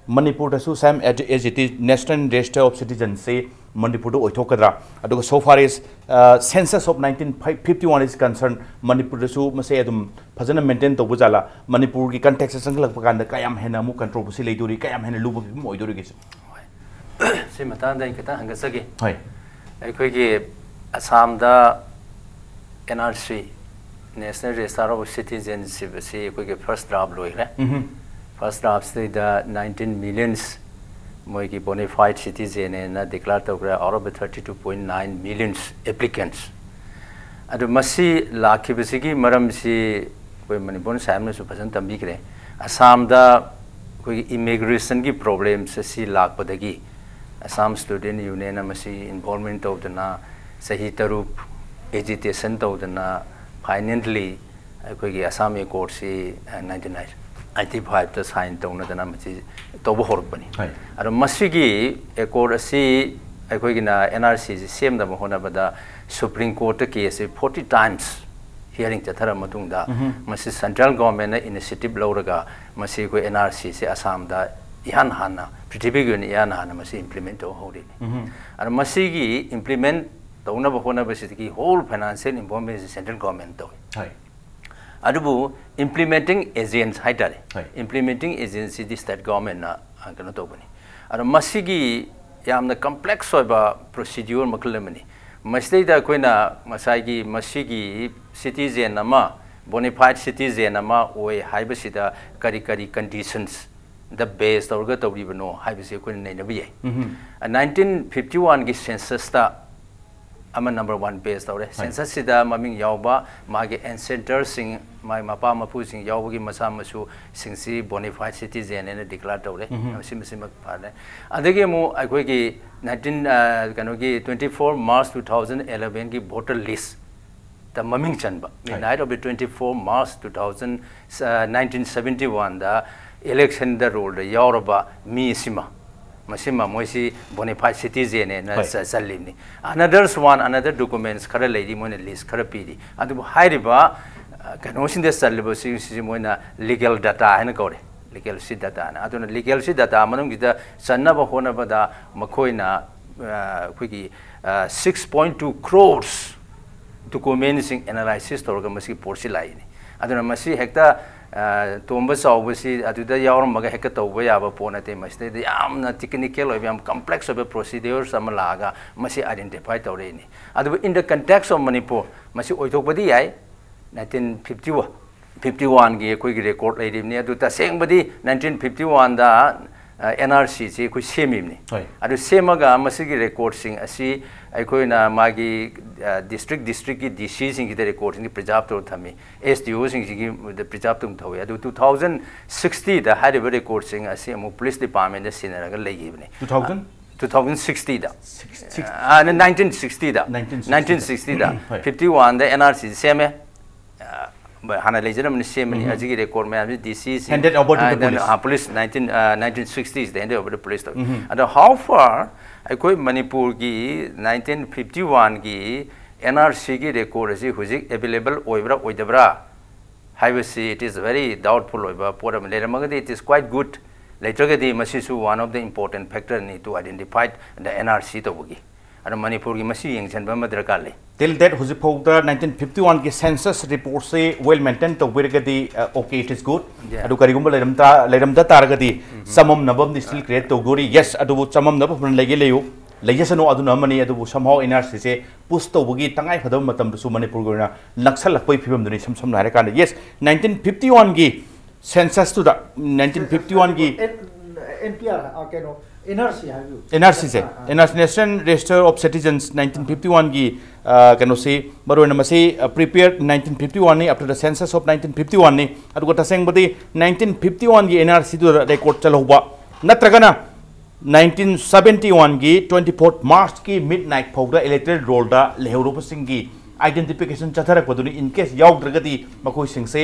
ꯃꯅꯤꯄꯨꯔꯗꯁꯨ same as, as it is, National Register of Citizency ꯃꯅꯤꯄꯨꯔꯗ ꯑꯣꯏꯊꯣꯛꯀꯗ꯭ꯔꯥ? ꯑꯗꯨꯒ so far as, ꯑ, census of nineteen fifty-one is concerned, ꯃꯅꯤꯄꯨꯔꯗꯁꯨ ꯃꯁꯦ ꯑꯗꯨꯝ ꯐꯖꯅ ꯃꯦꯟꯇꯦꯟ ꯇꯧꯕ ꯖꯥꯠꯂꯥ? ꯃꯅꯤꯄꯨꯔꯒꯤ ꯀꯟꯇꯦꯛꯁꯇ ꯆꯪꯁꯤꯜꯂꯛꯄ ꯀꯥꯟꯗ ꯀꯌꯥꯝ ꯍꯦꯟꯅ ꯑꯃꯨꯛ ꯀꯟꯇ꯭ꯔꯣꯚꯔꯁꯤ ꯂꯩꯗꯣꯔꯤ, ꯀꯌꯥꯝ ꯍꯦꯟꯅ ꯂꯨꯕ ꯐꯤꯕꯝ ꯑꯣꯏꯗꯣꯔꯤꯒꯦ ꯁꯦ? ꯁꯤ ꯃꯇꯥꯡꯗ ꯑꯩ ꯈꯤꯇꯪ ꯍꯪꯒꯠꯆꯒꯦ꯫ ꯍꯣꯏ꯫ ꯑꯩꯈꯣꯏꯒꯤ ꯑꯁꯥꯝꯗ N R C, National Register of Citizenship ꯑꯁꯤ ꯑꯩꯈꯣꯏꯒꯤ ꯐꯥꯔꯁ ꯗ꯭ꯔꯥꯐ ꯂꯣꯏꯈ꯭ꯔꯦ꯫ ꯎꯝꯍꯨꯝ꯫ ꯐꯥꯔꯁ ꯗ꯭ꯔꯥꯐꯁꯤꯗ nineteen millions ꯃꯣꯏꯒꯤ bona fide citizen ꯍꯥꯏꯅ declare ꯇꯧꯈ꯭ꯔꯦ, out of the thirty two point nine millions applicants꯫ ꯑꯗꯨ ꯃꯁꯤ ꯂꯥꯛꯈꯤꯕꯁꯤꯒꯤ ꯃꯔꯝꯁꯤ ꯑꯩꯈꯣꯏ ꯃꯅꯤꯄꯨꯔ ꯁꯥꯍꯦꯕꯅꯁꯨ ꯐꯖꯅ ꯇꯝꯕꯤꯈ꯭ꯔꯦ꯫ ꯑꯁꯥꯝꯗ ꯑꯩꯈꯣꯏꯒꯤ ꯏꯃꯤꯒ꯭ꯔꯦꯁꯟꯒꯤ ꯄ꯭ꯔꯣꯕ꯭ꯂꯦꯝꯁ ꯑꯁꯤ ꯂꯥꯛꯄꯗꯒꯤ ꯑꯁꯥꯝ ꯁ꯭ꯇꯨꯗꯦꯟ ꯌꯨꯅꯤꯌꯟꯅ ꯃꯁꯤ ꯏꯟꯚꯣꯜꯚꯃꯦꯟ ꯇꯧꯗꯅ ꯆꯍꯤ ꯇꯔꯨꯛ ꯑꯦꯖꯤꯇꯦꯁꯟ ꯇꯧꯗꯅ finally ꯑꯩꯈꯣꯏꯒꯤ ꯑꯁꯥꯝ ꯑꯦꯀꯣꯔꯗꯁꯤ, ꯑ, ꯅꯥꯏꯟꯇꯤ ꯅꯥꯏꯟ꯫ ꯑꯥꯏꯇꯤ ꯐꯥꯏꯚꯇ ꯁꯥꯏꯟ ꯇꯧꯅꯗꯅ ꯃꯁꯤ ꯇꯧꯕ ꯍꯧꯔꯛꯄꯅꯤ꯫ ꯑꯗꯣ ꯃꯁꯤꯒꯤ ꯑꯦꯀꯣꯔꯗ ꯑꯁꯤ ꯑꯩꯈꯣꯏꯒꯤꯅ ꯑꯦꯟ ꯑꯥꯔ ꯁꯤꯁꯤ ꯁꯦꯝꯅꯕ ꯍꯣꯠꯅꯕꯗ ꯁꯨꯄ꯭ꯔꯤꯝ ꯀꯣꯔꯠꯇ ꯀꯦꯁꯁꯤ ꯐꯣꯔꯇꯤ ꯇꯥꯏꯝꯁ ꯍꯤꯌꯥꯔꯤꯡ ꯆꯠꯊꯔꯕ ꯃꯇꯨꯡꯗ ꯃꯁꯤ ꯁꯦꯟꯇ꯭ꯔꯦꯜ ꯒꯣꯔꯃꯦꯟꯅ ꯏꯅꯤꯁꯤꯌꯦꯇꯤꯚ ꯂꯧꯔꯒ ꯃꯁꯤ ꯑꯩꯈꯣꯏ ꯑꯦꯟ ꯑꯥꯔ ꯁꯤꯁꯤ ꯑꯁꯥꯝꯗ ꯏꯍꯥꯟ ꯍꯥꯟꯅ, ꯄ꯭ꯔꯤꯊꯤꯕꯤꯒꯤ ꯑꯣꯏꯅ ꯏꯍꯥꯟ ꯍꯥꯟꯅ ꯃꯁꯤ ꯏꯝꯄ꯭ꯂꯤꯃꯦꯟ ꯇꯧꯕ ꯍꯧꯔꯤꯅꯤ꯫ ꯑꯗꯣ ꯃꯁꯤꯒꯤ ꯏꯝꯄ꯭ꯂꯤꯃꯦꯟ ꯇꯧꯅꯕ ꯍꯣꯠꯅꯕꯁꯤꯗꯒꯤ whole financial information central government ꯇꯧꯏ꯫ ꯑꯗꯨꯕꯨ ꯏꯝꯄ꯭ꯂꯤꯃꯦꯟꯇꯤꯡ ꯑꯦꯖꯦꯟꯠ ꯍꯥꯏꯇꯥꯔꯦ, ꯏꯝꯄ꯭ꯂꯤꯃꯦꯟꯇꯤꯡ ꯑꯦꯖꯦꯟꯁꯤꯗꯤ ꯁ꯭ꯇꯦꯠ ꯒꯣꯔꯃꯦꯟꯅ ꯀꯩꯅꯣ ꯇꯧꯕꯅꯤ꯫ ꯑꯗꯣ ꯃꯁꯤꯒꯤ ꯌꯥꯝꯅ ꯀꯝꯄ꯭ꯂꯦꯛꯁ ꯑꯣꯏꯕ ꯄ꯭ꯔꯣꯁꯤꯗ꯭ꯌꯨꯔ ꯃꯈꯜ ꯑꯃꯅꯤ꯫ ꯃꯁꯤꯗꯩꯗ ꯑꯩꯈꯣꯏꯅ ꯉꯁꯥꯏꯒꯤ ꯃꯁꯤꯒꯤ ꯁꯤꯇꯤꯖꯦꯟ ꯑꯃ, ꯕꯣꯅꯤꯐꯥꯏꯠ ꯁꯤꯇꯤꯖꯦꯟ ꯑꯃ ꯑꯣꯏ ꯍꯥꯏꯕꯁꯤꯗ ꯀꯔꯤ ꯀꯔꯤ ꯀꯟꯗꯤꯁꯟꯁꯗ ꯕꯦꯖ ꯇꯧꯔꯒ ꯇꯧꯔꯤꯕꯅꯣ ꯍꯥꯏꯕꯁꯤ ꯑꯩꯈꯣꯏꯅ ꯅꯩꯅꯕ ꯌꯥꯏ꯫ ꯅꯥꯏꯟꯇꯤꯟ ꯐꯤꯐꯇꯤ ꯋꯥꯟꯒꯤ ꯁꯦꯟꯁꯁꯇ ꯑꯃ ꯅꯝꯕꯔ ꯋꯥꯟ ꯕꯦꯖ ꯇꯧꯔꯦ꯫ ꯁꯦꯟꯁꯁꯁꯤꯗ ꯃꯃꯤꯡ ꯌꯥꯎꯕ ꯃꯥꯒꯤ ꯑꯦꯟꯁꯦꯟꯇꯔꯁꯤꯡ, ꯃꯥꯒꯤ ꯃꯄꯥ ꯃꯄꯨꯁꯤꯡ ꯌꯥꯎꯕꯒꯤ ꯃꯆꯥ ꯃꯁꯨꯁꯤꯡꯁꯤ ꯕꯣꯅꯤꯐꯥꯏꯠ ꯁꯤꯇꯤꯖꯦꯟ ꯍꯥꯏꯅ ꯗꯤꯀ꯭ꯂꯦꯌꯔ ꯇꯧꯔꯦ꯫ ꯃꯁꯤ, ꯃꯁꯤꯃꯛ ꯐꯔꯦ꯫ ꯑꯗꯒꯤ ꯑꯃꯨꯛ ꯑꯩꯈꯣꯏꯒꯤ ꯅꯥꯏꯟꯇꯤꯟ, ꯑ, ꯀꯩꯅꯣꯒꯤ twenty four March two thousand ꯑꯦꯂꯚꯦꯟꯒꯤ ꯚꯣꯇꯔ ꯂꯤꯁꯇ ꯃꯃꯤꯡ ꯆꯟꯕ, midnight of the twenty four March two thousand, ꯑ, nineteen seventy oneꯗ ꯏꯂꯦꯛꯁꯟꯗ ꯔꯣꯜꯗ ꯌꯥꯎꯔꯕ ꯃꯤ ꯑꯁꯤꯃ, ꯃꯁꯤꯃ ꯃꯣꯏꯁꯤ ꯕꯣꯅꯤꯐꯥꯏꯠ ꯁꯤꯇꯤꯖꯦꯟ ꯍꯥꯏꯅ ꯆ-, ꯆꯜꯂꯤꯕꯅꯤ꯫ Another's one, another documents ꯈꯔ ꯂꯩꯔꯤ, ꯃꯣꯏꯅ ꯂꯤꯁ ꯈꯔ ꯄꯤꯔꯤ꯫ ꯑꯗꯨꯕꯨ ꯍꯥꯏꯔꯤꯕ, ꯑ, ꯀꯩꯅꯣꯁꯤꯡꯗ ꯆꯜꯂꯤꯕꯁꯤꯡꯁꯤ ꯃꯣꯏꯅ ꯂꯤꯒꯦꯜ ꯗꯇꯥ ꯍꯥꯏꯅ ꯀꯧꯔꯦ, ꯂꯤꯒꯦꯜꯁꯤ ꯗꯇꯥꯅ꯫ ꯑꯗꯨꯅ ꯂꯤꯒꯦꯜꯁꯤ ꯗꯇꯥ ꯃꯅꯨꯡꯁꯤꯗ ꯆꯟꯅꯕ ꯍꯣꯠꯅꯕꯗ ꯃꯈꯣꯏꯅ, ꯑ, ꯑꯩꯈꯣꯏꯒꯤ, ꯑ, six point two crores ꯗꯣꯀꯨꯃꯦꯟꯁꯤꯡ ꯑꯦꯅꯥꯂꯥꯏꯁꯤꯁ ꯇꯧꯔꯒ ꯃꯁꯤꯒꯤ ꯄꯣꯠꯁꯤ ꯂꯥꯛꯏꯅꯤ꯫ ꯑꯗꯨꯅ ꯃꯁꯤ ꯍꯦꯛꯇ, ꯑ, ꯇꯣꯝꯕ ꯆꯥꯎꯕꯁꯤ ꯑꯗꯨꯗ ꯌꯥꯎꯔꯝꯃꯒ ꯍꯦꯛꯇ ꯇꯧꯕ ꯌꯥꯕ ꯄꯣꯠ ꯅꯠꯇꯦ꯫ ꯃꯁꯤꯗꯩꯗ ꯌꯥꯝꯅ ꯇꯦꯛꯅꯤꯀꯦꯜ ꯑꯣꯏꯕ, ꯌꯥꯝ ꯀꯝꯄ꯭ꯂꯦꯛꯁ ꯑꯣꯏꯕ ꯄ꯭ꯔꯣꯁꯤꯗ꯭ꯌꯨꯔꯁ ꯑꯃ ꯂꯥꯛꯑꯒ ꯃꯁꯤ ꯑꯥꯏꯗꯦꯟꯇꯤꯐꯥꯏ ꯇꯧꯔꯛꯏꯅꯤ꯫ ꯑꯗꯨꯕꯨ in the context of Manipur ꯃꯁꯤ ꯑꯣꯏꯊꯣꯛꯄꯗꯤ ꯌꯥꯏ, ꯅꯥꯏꯟꯇꯤꯟ ꯐꯤꯐꯇꯤ ꯋꯥꯟ, ꯐꯤꯐꯇꯤ ꯋꯥꯟꯒꯤ ꯑꯩꯈꯣꯏꯒꯤ ꯔꯦꯀꯣꯔꯗ ꯂꯩꯔꯤꯕꯅꯤ꯫ ꯑꯗꯨ ꯇꯁꯦꯡꯕꯗꯤ ꯅꯥꯏꯟꯇꯤꯟ ꯐꯤꯐꯇꯤ ꯋꯥꯟꯗ, ꯑ, ꯑꯦꯟ ꯑꯥꯔ ꯁꯤꯁꯤ ꯑꯩꯈꯣꯏ ꯁꯦꯝꯃꯤꯕꯅꯤ꯫ ꯑꯗꯨ ꯁꯦꯝꯃꯒ ꯃꯁꯤꯒꯤ ꯔꯦꯀꯣꯔꯗꯁꯤꯡ ꯑꯁꯤ ꯑꯩꯈꯣꯏꯅ ꯃꯥꯒꯤ, ꯑ, ꯗꯤꯁꯇ꯭ꯔꯤꯛ ꯗꯤꯁꯇ꯭ꯔꯤꯛꯀꯤ ꯗꯤ ꯁꯤꯁꯤꯡꯁꯤꯗ ꯔꯦꯀꯣꯔꯗꯁꯤꯡꯁꯤ ꯄ꯭ꯔꯤꯖꯥꯔꯚ ꯇꯧꯔ ꯊꯝꯃꯤ, ꯑꯦꯁ ꯗꯤ ꯑꯣꯁꯤꯡꯁꯤꯒꯤ ꯄ꯭ꯔꯤꯖꯥꯔꯚ ꯇꯧꯔ ꯊꯝꯃꯤ꯫ ꯑꯗꯨ ꯇꯨ ꯊꯥꯎꯖꯟ ꯁꯤꯛꯁꯇꯤꯗ ꯍꯥꯏꯔꯤꯕ ꯔꯦꯀꯣꯔꯗꯁꯤꯡ ꯑꯁꯤ ꯑꯃꯨꯛ ꯄꯨꯂꯤꯁ ꯗꯤꯄꯥꯔꯠꯃꯦꯟꯗ ꯁꯤꯟꯅꯔꯒ ꯂꯩꯈꯤꯕꯅꯤ꯫ Two thousand? ꯇꯨ ꯊꯥꯎꯖꯟ ꯁꯤꯛꯁꯇꯤꯗ꯫ ꯁꯤꯛꯁ-, ꯁꯤꯛꯁ-, ꯑ, ꯅꯥꯏꯟꯇꯤꯟ ꯁꯤꯛꯁꯇꯤꯗ꯫ ꯅꯥꯏꯟꯇꯤꯟ ꯁꯤꯛꯁꯇꯤꯗ꯫ ꯅꯥꯏꯟꯇꯤꯟ ꯁꯤꯛꯁꯇꯤꯗ꯫ ꯍꯣꯏ꯫ ꯐꯤꯐꯇꯤ ꯋꯥꯟꯗ ꯑꯦꯟ ꯑꯥꯔ ꯁꯤ ꯁꯦꯝꯃꯦ꯫ ꯑ, ꯍꯥꯟꯅ ꯂꯩꯖꯔꯝꯕꯅꯤ, ꯁꯦꯝꯕꯅꯤ꯫ ꯎꯝ꯫ ꯑꯁꯤꯒꯤ ꯔꯦꯀꯣꯔꯗ ꯃꯌꯥꯝꯁꯤ ꯗꯤ ꯁꯤꯁꯤꯡ Handed over to the police. Police nineteen nineteen ꯁꯤꯛꯁꯇꯤꯁꯗ ꯍꯦꯟꯗꯦ ꯑꯣꯚꯔ ꯇꯨ ꯄꯨꯂꯤꯁ ꯇꯧꯏ꯫ ꯎꯝ꯫ ꯑꯗꯣ ꯍꯥꯎ ꯐꯥꯔ ꯑꯩꯈꯣꯏ ꯃꯅꯤꯄꯨꯔꯒꯤ ꯅꯥꯏꯟꯇꯤꯟ ꯐꯤꯐꯇꯤ ꯋꯥꯟꯒꯤ ꯑꯦꯟ ꯑꯥꯔ ꯁꯤꯒꯤ ꯔꯦꯀꯣꯔꯗ ꯑꯁꯤ ꯍꯧꯖꯤꯛ ꯑꯦꯕꯤꯂꯦꯕꯜ ꯑꯣꯏꯕ꯭ꯔꯥ ꯑꯣꯏꯗꯕ꯭ꯔꯥ ꯍꯥꯏꯕꯁꯤ it is very doubtful ꯑꯣꯏꯕ ꯄꯣꯠ ꯑꯃ꯫ ꯂꯩꯔꯝꯃꯒꯗꯤ it is quite good, ꯂꯩꯇ꯭ꯔꯒꯗꯤ ꯃꯁꯤꯁꯨ one of the important factor ꯅꯤ to identify the N R C ꯇꯧꯕꯒꯤ꯫ ꯑꯗꯣ ꯃꯅꯤꯄꯨꯔꯒꯤ ꯃꯁꯤ ꯌꯦꯡꯁꯤꯟꯕ ꯑꯃ ꯗꯔꯀꯥꯔ ꯂꯩ꯫ ꯇꯤꯜ ꯗꯦꯠ ꯍꯧꯖꯤꯛ ꯐꯥꯎꯗ ꯅꯥꯏꯟꯇꯤꯟ ꯐꯤꯐꯇꯤ ꯋꯥꯟꯒꯤ ꯁꯦꯟꯁꯁ ꯔꯤꯄꯣꯔꯠꯁꯤ ꯋꯦꯜ ꯃꯦꯟꯇꯦꯟ ꯇꯧꯕꯤꯔꯒꯗꯤ okay, it is good. Yeah. ꯑꯗꯨ ꯀꯔꯤꯒꯨꯝꯕ ꯂꯩꯔꯝ ꯇꯥ- ꯂꯩꯔꯝꯗ ꯇꯥꯔꯒꯗꯤ ꯆꯃꯝꯅꯕ ꯑꯃꯗꯤ ꯁ꯭ꯇꯤꯜ ꯀ꯭ꯔꯤꯌꯦꯠ ꯇꯧꯗꯣꯔꯤ꯫ ꯌꯦꯁ, ꯑꯗꯨꯕꯨ ꯆꯃꯝꯅꯕ ꯐꯅ ꯂꯩꯒꯦ ꯂꯩꯌꯨ, ꯂꯩꯖꯁꯅꯨ, ꯑꯗꯨꯅ ꯑꯃꯅꯤ꯫ ꯑꯗꯨꯕꯨ somehow N R C ꯁꯦ ꯄꯨꯁ ꯇꯧꯕꯒꯤ ꯇꯉꯥꯏ ꯐꯗꯕ ꯃꯇꯝꯗꯁꯨ ꯃꯅꯤꯄꯨꯔꯒꯤ ꯑꯣꯏꯅ ꯅꯛꯁꯜꯂꯛꯄꯒꯤ ꯐꯤꯕꯝꯗꯨꯅꯤ꯫ ꯏꯁꯝ ꯁꯝꯅ ꯍꯥꯏꯔꯀꯥꯟꯗ, ꯌꯦꯁ, ꯅꯥꯏꯟꯇꯤꯟ ꯐꯤꯐꯇꯤ ꯋꯥꯟꯒꯤ ꯁꯦꯟꯁꯁꯇꯨꯗ, ꯅꯥꯏꯟꯇꯤꯟ ꯐꯤꯐꯇꯤ ꯋꯥꯟꯒꯤ ꯑꯦꯟ ꯄꯤ ꯑꯥꯔ ꯀꯩꯅꯣ, N R C ꯍꯥꯏꯕꯤꯌꯨ꯫ N R C say, N R C, National Register of Citizens, nineteen fifty ꯋꯥꯟꯒꯤ ꯀꯩꯅꯣꯁꯤ, ꯃꯔꯨꯑꯣꯏꯅ ꯃꯁꯤ prepared ꯅꯥꯏꯟꯇꯤꯟ ꯐꯤꯐꯇꯤ ꯋꯥꯟꯅꯤ, after the census of nineteen fifty ꯋꯥꯟꯅꯤ꯫ ꯑꯗꯨꯒ ꯇꯁꯦꯡꯕꯗꯤ ꯅꯥꯏꯟꯇꯤꯟ ꯐꯤꯐꯇꯤ ꯋꯥꯟꯒꯤ N R C ꯗꯨꯗ ꯔꯦꯀꯣꯔꯗ ꯆꯠꯍꯧꯕ ꯅꯠꯇ꯭ꯔꯒꯅ ꯅꯥꯏꯟꯇꯤꯟ ꯁꯕꯦꯟꯇꯤ ꯋꯥꯟꯒꯤ twenty fourth March ꯀꯤ ꯃꯤꯗ ꯅꯥꯏꯠ ꯐꯥꯎꯗ ꯏꯂꯦꯛꯇꯣꯔꯦꯜ ꯔꯣꯜꯗ ꯂꯩꯍꯧꯔꯕꯁꯤꯡꯒꯤ identification ꯆꯠꯊꯔꯛꯄꯗꯨꯅꯤ꯫ In case ꯌꯥꯎꯗ꯭ꯔꯒꯗꯤ ꯃꯈꯣꯏꯁꯤꯡꯁꯦ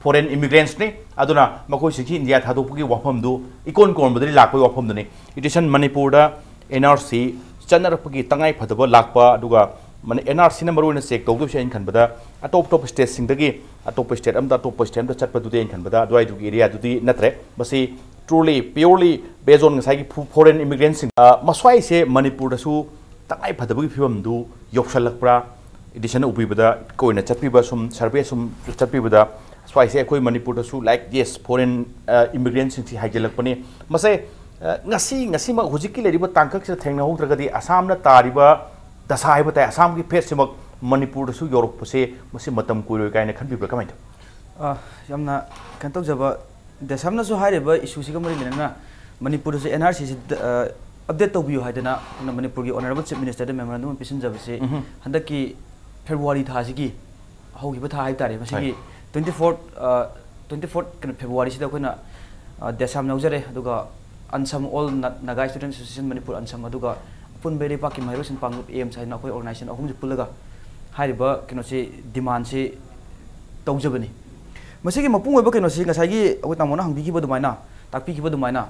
foreign immigrants ꯅꯤ꯫ ꯑꯗꯨꯅ ꯃꯈꯣꯏꯁꯤꯡꯁꯤ ꯏꯟꯗꯤꯌꯥ ꯊꯥꯗꯣꯛꯄꯒꯤ ꯋꯥꯐꯝꯗꯨ ꯏꯀꯣꯟ ꯀꯣꯟꯕꯗꯒꯤ ꯂꯥꯛꯄꯒꯤ ꯋꯥꯐꯝꯗꯨꯅꯤ꯫ It is in ꯃꯅꯤꯄꯨꯔꯗ N R C ꯆꯠꯅꯔꯛꯄꯒꯤ ꯇꯉꯥꯏ ꯐꯗꯕ ꯂꯥꯛꯄ, ꯑꯗꯨꯒ ꯃꯅꯤ-, N R C ꯅ ꯃꯔꯨꯑꯣꯏꯅ ꯆꯦꯛ ꯇꯧꯗꯣꯏꯁꯦ ꯑꯩꯅ ꯈꯟꯕꯗ ꯑꯇꯣꯞ ꯑꯇꯣꯞꯄ ꯁ꯭ꯇꯦꯠꯁꯤꯡꯗꯒꯤ ꯑꯇꯣꯞꯄ ꯁ꯭ꯇꯦꯠ ꯑꯃꯗ ꯑꯇꯣꯞꯄ ꯁ꯭ꯇꯦꯠ ꯑꯃꯗ ꯆꯠꯄꯗꯨꯗꯤ ꯑꯩꯅ ꯈꯟꯕꯗ ꯑꯗꯨꯋꯥꯏꯗꯨꯒꯤ ꯑꯦꯔꯤꯌꯥꯗꯨꯗꯤ ꯅꯠꯇ꯭ꯔꯦ꯫ ꯃꯁꯤ truly, purely based on ꯉꯁꯥꯏꯒꯤ ꯐꯨ-, foreign immigrant ꯁꯤꯡ, ꯑ, ꯃꯁ꯭ꯋꯥꯏꯁꯦ ꯃꯅꯤꯄꯨꯔꯗꯁꯨ ꯇꯉꯥꯏ ꯐꯗꯕꯒꯤ ꯐꯤꯕꯝꯗꯨ ꯌꯧꯁꯜꯂꯛꯄ꯭ꯔꯥ? It is ꯅ ꯎꯕꯤꯕꯗ, ꯑꯩꯈꯣꯏꯅ ꯆꯠꯄꯤꯕ ꯁꯨꯝ ꯁꯔꯚꯦ ꯁꯨꯝ ꯆꯠꯄꯤꯕꯗ ꯁ꯭ꯋꯥꯏꯁꯦ ꯑꯩꯈꯣꯏ ꯃꯅꯤꯄꯨꯔꯗꯁꯨ, like, yes, foreign, ꯑ, immigrant ꯁꯤꯡꯁꯤ ꯍꯥꯏꯖꯤꯜꯂꯛꯄꯅꯤ꯫ ꯃꯁꯦ, ꯑ, ꯉꯁꯤ, ꯉꯁꯤꯃꯛ ꯍꯧꯖꯤꯛꯀꯤ ꯂꯩꯔꯤꯕ ꯇꯥꯡꯀꯛꯁꯤꯗ ꯊꯦꯡꯅꯍꯧꯗ꯭ꯔꯒꯗꯤ ꯑꯁꯥꯝꯅ ꯇꯥꯔꯤꯕ ꯗꯁꯥ ꯍꯥꯏꯕ ꯇꯥꯏ, ꯑꯁꯥꯝꯒꯤ ꯐꯦꯠꯁꯤꯃꯛ ꯃꯅꯤꯄꯨꯔꯗꯁꯨ ꯌꯧꯔꯛꯄꯁꯦ ꯃꯁꯤ ꯃꯇꯝ ꯀꯨꯏꯔꯣꯏ ꯀꯥꯏꯅ ꯈꯟꯕꯤꯕ꯭ꯔꯥ? ꯀꯃꯥꯏꯅ ꯇꯧꯏ? ꯑ, ꯌꯥꯝꯅ ꯀꯩꯅꯣ ꯇꯧꯖꯕ, ꯗꯦꯁꯥꯝꯅꯁꯨ ꯍꯥꯏꯔꯤꯕ ꯏꯁꯨꯁꯤꯒ ꯃꯔꯤ ꯂꯩꯅꯅ ꯃꯅꯤꯄꯨꯔꯗꯁꯨ N R C ꯁꯤ, ꯑ, ꯑꯞꯗꯦꯠ ꯇꯧꯕꯤꯌꯨ ꯍꯥꯏꯗꯅ ꯑꯩꯈꯣꯏꯅ ꯃꯅꯤꯄꯨꯔꯒꯤ Honourable Chief Minister ꯗ memorandum ꯑꯃ ꯄꯤꯁꯤꯟꯖꯕꯁꯤ ꯎꯝꯍꯨꯝ꯫ ꯍꯟꯗꯛꯀꯤ ꯐꯦꯕ꯭ꯔꯨꯋꯥꯔꯤ ꯊꯥꯁꯤꯒꯤ ꯍꯧꯈꯤꯕ ꯊꯥ ꯍꯥꯏꯕ ꯇꯥꯔꯦ, ꯃꯁꯤꯒꯤ ꯍꯣꯏ꯫ twenty fourth, ꯑ, twenty fourth ꯀꯩꯅꯣ, ꯐꯦꯕ꯭ꯔꯨꯋꯥꯔꯤꯁꯤꯗ ꯑꯩꯈꯣꯏꯅ, ꯑ, ꯗꯦꯁꯥꯝ ꯌꯥꯎꯖꯔꯦ꯫ ꯑꯗꯨꯒ ꯑꯟꯁꯝ, All Na-, Naga Students Association Manipur, ꯑꯟꯁꯝ, ꯑꯗꯨꯒ ꯑꯄꯨꯟꯕ ꯏꯔꯩꯄꯥꯛꯀꯤ ꯃꯍꯩꯔꯣꯏꯁꯤꯡ ꯄꯥꯡꯂꯨꯞ, ꯑꯦꯝꯁ ꯍꯥꯏꯅ ꯑꯩꯈꯣꯏ organization ꯑꯍꯨꯝꯁꯤ ꯄꯨꯜꯂꯒ ꯍꯥꯏꯔꯤꯕ ꯀꯩꯅꯣꯁꯤ, demandꯁꯤ ꯇꯧꯖꯕꯅꯤ꯫ ꯃꯁꯤꯒꯤ ꯃꯄꯨꯡ ꯑꯣꯏꯕ ꯀꯩꯅꯣꯁꯤ ꯉꯁꯥꯏꯒꯤ ꯑꯩꯈꯣꯏ ꯇꯥꯃꯣꯅ ꯍꯪꯕꯤꯈꯤꯕ ꯑꯗꯨꯃꯥꯏꯅ, ꯇꯥꯛꯄꯤꯈꯤꯕ ꯑꯗꯨꯃꯥꯏꯅ,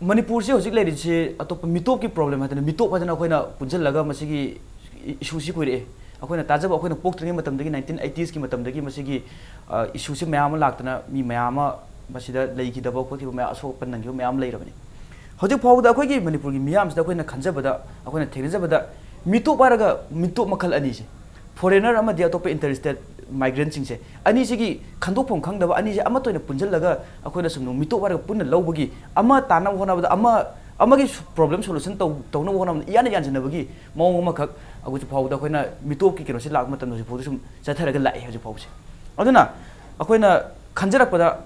ꯃꯅꯤꯄꯨꯔꯁꯤ ꯍꯧꯖꯤꯛ ꯂꯩꯔꯤꯁꯤ ꯑꯇꯣꯞꯄ ꯃꯤꯇꯣꯞꯀꯤ ꯄ꯭ꯔꯣꯕ꯭ꯂꯦꯝ ꯍꯥꯏꯗꯅ, ꯃꯤꯇꯣꯞ ꯍꯥꯏꯗꯅ ꯑꯩꯈꯣꯏꯅ ꯄꯨꯟꯁꯤꯜꯂꯒ ꯃꯁꯤꯒꯤ ꯏꯁꯨꯁꯤ ꯀꯨꯏꯔꯛꯑꯦ꯫ ꯑꯩꯈꯣꯏꯅ ꯇꯥꯖꯕ, ꯑꯩꯈꯣꯏꯅ ꯄꯣꯛꯇ꯭ꯔꯤꯉꯩ ꯃꯇꯝꯗꯒꯤ, ꯅꯥꯏꯟꯇꯤꯟ ꯑꯩꯇꯤꯁꯀꯤ ꯃꯇꯝꯗꯒꯤ ꯃꯁꯤꯒꯤ, ꯑ, ꯏꯁꯨꯁꯤ ꯃꯌꯥꯝ ꯑꯃ ꯂꯥꯛꯇꯅ ꯃꯤ ꯃꯌꯥꯝ ꯑꯃ ꯃꯁꯤꯗ ꯂꯩꯈꯤꯗꯕ ꯈꯣꯠꯈꯤꯕ ꯃꯌꯥꯝ, ꯑꯁꯣꯛ ꯑꯄꯟ ꯅꯪꯈꯤꯕ ꯃꯌꯥꯝ ꯂꯩꯔꯕꯅꯤ꯫ ꯍꯧꯖꯤꯛ ꯐꯥꯎꯕꯗ ꯑꯩꯈꯣꯏꯒꯤ ꯃꯅꯤꯄꯨꯔꯒꯤ ꯃꯤꯌꯥꯝꯁꯤꯗ ꯑꯩꯈꯣꯏꯅ ꯈꯟꯖꯕꯗ, ꯑꯩꯈꯣꯏꯅ ꯊꯦꯡꯅꯖꯕꯗ, ꯃꯤꯇꯣꯞ ꯍꯥꯏꯔꯒ ꯃꯤꯇꯣꯞ ꯃꯈꯜ ꯑꯅꯤꯁꯦ, ꯐꯣꯔꯦꯅꯔ ꯑꯃꯗꯤ ꯑꯇꯣꯞꯄ ꯏꯟꯇꯔ ꯁ꯭ꯇꯦꯠ ꯃꯥꯏꯒ꯭ꯔꯦꯟꯁꯤꯡꯁꯦ, ꯑꯅꯤꯁꯤꯒꯤ ꯈꯟꯗꯣꯛꯐꯝ ꯈꯪꯗꯕ, ꯑꯅꯤꯁꯦ ꯑꯃꯠꯇ ꯑꯣꯏꯅ ꯄꯨꯟꯁꯤꯜꯂꯒ ꯑꯩꯈꯣꯏꯅ ꯁꯨꯝ ꯃꯤꯇꯣꯞ ꯍꯥꯏꯔꯒ ꯄꯨꯟꯅ ꯂꯧꯕꯒꯤ, ꯑꯃ ꯇꯥꯅꯕ ꯍꯣꯠꯅꯕꯗ ꯑꯃ, ꯑꯃꯒꯤ ꯁꯨ-, ꯄ꯭ꯔꯣꯕ꯭ꯂꯦꯝ ꯁꯣꯂꯨꯁꯟ ꯇꯧ-, ꯇꯧꯅꯕ ꯍꯣꯠꯅꯕꯗ ꯏꯌꯥꯟ ꯌꯥꯟꯁꯤꯟꯅꯕꯒꯤ ꯃꯑꯣꯡ ꯑꯃꯈꯛ ꯍꯧꯖꯤꯛ ꯐꯥꯎꯕꯗ ꯑꯩꯈꯣꯏꯅ ꯃꯤꯇꯣꯞꯀꯤ ꯀꯩꯅꯣꯁꯦ ꯂꯥꯛꯄ ꯃꯇꯝꯗ ꯍꯧꯖꯤꯛ ꯐꯥꯎꯗ ꯁꯨꯝ ꯆꯠꯊꯔꯒ ꯂꯥꯛꯑꯦ ꯍꯧꯖꯤꯛ ꯐꯥꯎꯕꯁꯦ꯫ ꯑꯗꯨꯅ ꯑꯩꯈꯣꯏꯅ ꯈꯟꯖꯔꯛꯄꯗ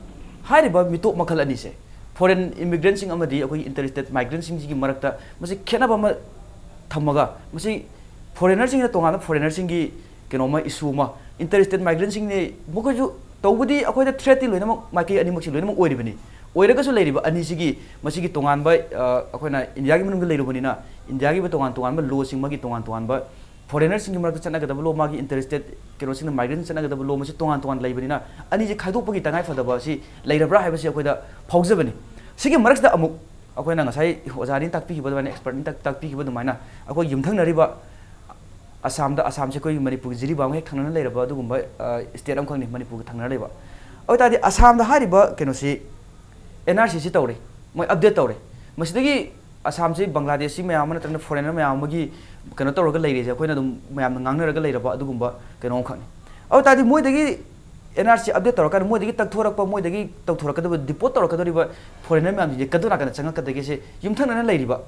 ꯍꯥꯏꯔꯤꯕ ꯃꯤꯇꯣꯞ ꯃꯈꯜ ꯑꯅꯤꯁꯦ, ꯐꯣꯔꯦꯟ ꯏꯃꯤꯒ꯭ꯔꯦꯟꯁꯤꯡ ꯑꯃꯗꯤ ꯑꯩꯈꯣꯏꯒꯤ ꯏꯟꯇꯔ ꯁ꯭ꯇꯦꯠ ꯃꯥꯏꯒ꯭ꯔꯦꯟꯁꯤꯡꯁꯤꯒꯤ ꯃꯔꯛꯇ ꯃꯁꯤ ꯈꯦꯠꯅꯕ ꯑꯃ ꯊꯝꯃꯒ, ꯃꯁꯤ ꯐꯣꯔꯦꯅꯔꯁꯤꯡꯅ ꯇꯣꯉꯥꯟꯕ ꯐꯣꯔꯦꯅꯔꯁꯤꯡꯒꯤ ꯀꯩꯅꯣꯝꯃ, ꯏꯁꯨ ꯑꯃ, ꯏꯟꯇꯔ ꯁ꯭ꯇꯦꯠ ꯃꯥꯏꯒ꯭ꯔꯦꯟꯁꯤꯡꯅꯤ, ꯃꯈꯣꯏꯁꯨ ꯇꯧꯕꯗꯤ ꯑꯩꯈꯣꯏꯗ ꯊ꯭ꯔꯦꯠꯇꯤ ꯂꯣꯏꯅꯃꯛ ꯃꯥꯏꯀꯩ ꯑꯅꯤꯃꯛꯁꯤ ꯂꯣꯏꯅꯃꯛ ꯑꯣꯏꯔꯤꯕꯅꯤ꯫ ꯑꯣꯏꯔꯒꯁꯨ ꯂꯩꯔꯤꯕ ꯑꯅꯤꯁꯤꯒꯤ, ꯃꯁꯤꯒꯤ ꯇꯣꯉꯥꯟꯕ, ꯑ, ꯑꯩꯈꯣꯏꯅ ꯏꯟꯗꯤꯌꯥꯒꯤ ꯃꯅꯨꯡꯗ ꯂꯩꯔꯨꯕꯅꯤꯅ ꯏꯟꯗꯤꯌꯥꯒꯤ ꯑꯣꯏꯕ ꯇꯣꯉꯥꯟ ꯇꯣꯉꯥꯟꯕ ꯂꯣꯁꯤꯡ, ꯃꯥꯒꯤ ꯇꯣꯉꯥꯟ ꯇꯣꯉꯥꯟꯕ ꯐꯣꯔꯦꯅꯔꯁꯤꯡꯒꯤ ꯃꯔꯛꯇ ꯆꯠꯅꯒꯗꯕ ꯂꯣ, ꯃꯥꯒꯤ ꯏꯟꯇꯔ ꯁ꯭ꯇꯦꯠ ꯀꯩꯅꯣꯁꯤꯡꯅ ꯃꯥꯏꯒ꯭ꯔꯦꯟ ꯆꯠꯅꯒꯗꯕ ꯂꯣ, ꯃꯁꯤ ꯇꯣꯉꯥꯟ ꯇꯣꯉꯥꯟ ꯂꯩꯕꯅꯤꯅ ꯑꯅꯤꯁꯤ ꯈꯥꯏꯗꯣꯛꯄꯒꯤ ꯇꯉꯥꯏ ꯐꯗꯕ ꯑꯁꯤ ꯂꯩꯔꯕ꯭ꯔꯥ ꯍꯥꯏꯕꯁꯤ ꯑꯩꯈꯣꯏꯗ ꯐꯥꯎꯖꯕꯅꯤ꯫ ꯁꯤꯒꯤ ꯃꯔꯛꯁꯤꯗ ꯑꯃꯨꯛ ꯑꯩꯈꯣꯏꯅ ꯉꯁꯥꯏ ꯑꯣꯖꯥꯅꯤ ꯇꯥꯛꯄꯤꯈꯤꯕ ꯑꯗꯨꯃꯥꯏꯅ, ꯑꯦꯛꯁꯄꯔꯠꯅꯤ ꯇꯥꯛ-, ꯇꯥꯛꯄꯤꯈꯤꯕ ꯑꯗꯨꯃꯥꯏꯅ, ꯑꯩꯈꯣꯏ ꯌꯨꯝꯊꯪꯅꯔꯤꯕ ꯑꯁꯥꯝꯗ, ꯑꯁꯥꯝꯁꯦ ꯑꯩꯈꯣꯏꯒꯤ ꯃꯅꯤꯄꯨꯔꯒꯤ ꯖꯤꯔꯤꯕꯥꯝꯒ ꯍꯦꯛ ꯊꯪꯅꯅ ꯂꯩꯔꯕ ꯑꯗꯨꯒꯨꯝꯕ, ꯑ, ꯁ꯭ꯇꯦꯠ ꯑꯃꯈꯛꯅꯤ ꯃꯅꯤꯄꯨꯔꯒ ꯊꯪꯅꯅ ꯂꯩꯕ꯫ ꯑꯗꯨ ꯑꯣꯏ ꯇꯥꯔꯗꯤ ꯑꯁꯥꯝꯗ ꯍꯥꯏꯔꯤꯕ ꯀꯩꯅꯣꯁꯤ ꯑꯦꯟ ꯑꯥꯔ ꯁꯤꯁꯤ ꯇꯧꯔꯦ, ꯃꯣꯏ ꯑꯞꯗꯦꯠ ꯇꯧꯔꯦ꯫ ꯃꯁꯤꯗꯒꯤ ꯑꯁꯥꯝꯁꯤ ꯕꯪꯒ꯭ꯂꯥꯗꯦꯁꯤ ꯃꯌꯥꯝ ꯑꯃ ꯅꯠꯇ꯭ꯔꯒꯅ ꯐꯣꯔꯦꯅꯔ ꯃꯌꯥꯝ ꯑꯃꯒꯤ ꯀꯩꯅꯣ ꯇꯧꯔꯒ ꯂꯩꯔꯤꯁꯦ ꯑꯩꯈꯣꯏꯅ ꯑꯗꯨꯝ ꯃꯌꯥꯝꯅ ꯉꯥꯡꯅꯔꯒ ꯂꯩꯔꯕ ꯑꯗꯨꯒꯨꯝꯕ ꯀꯩꯅꯣ ꯑꯃꯈꯛꯅꯤ꯫ ꯑꯗꯨ ꯑꯣꯏ ꯇꯥꯔꯗꯤ ꯃꯣꯏꯗꯒꯤ ꯑꯦꯟ ꯑꯥꯔ ꯁꯤ ꯑꯞꯗꯦꯠ ꯇꯧꯔꯀꯥꯟꯗ ꯃꯣꯏꯗꯒꯤ ꯇꯛꯊꯣꯔꯛꯄ, ꯃꯣꯏꯗꯒꯤ ꯇꯧꯊꯣꯔꯛꯀꯗꯕ, ꯗꯤꯄꯣꯔꯠ ꯇꯧꯔꯛꯀꯗꯧꯔꯤꯕ ꯐꯣꯔꯦꯅꯔ ꯃꯌꯥꯝꯁꯤꯡꯁꯦ ꯀꯗꯣꯝ ꯅꯥꯀꯟꯗ ꯆꯪꯉꯛꯀꯗꯒꯦꯁꯦ ꯌꯨꯝꯊꯪꯅꯅ ꯂꯩꯔꯤꯕ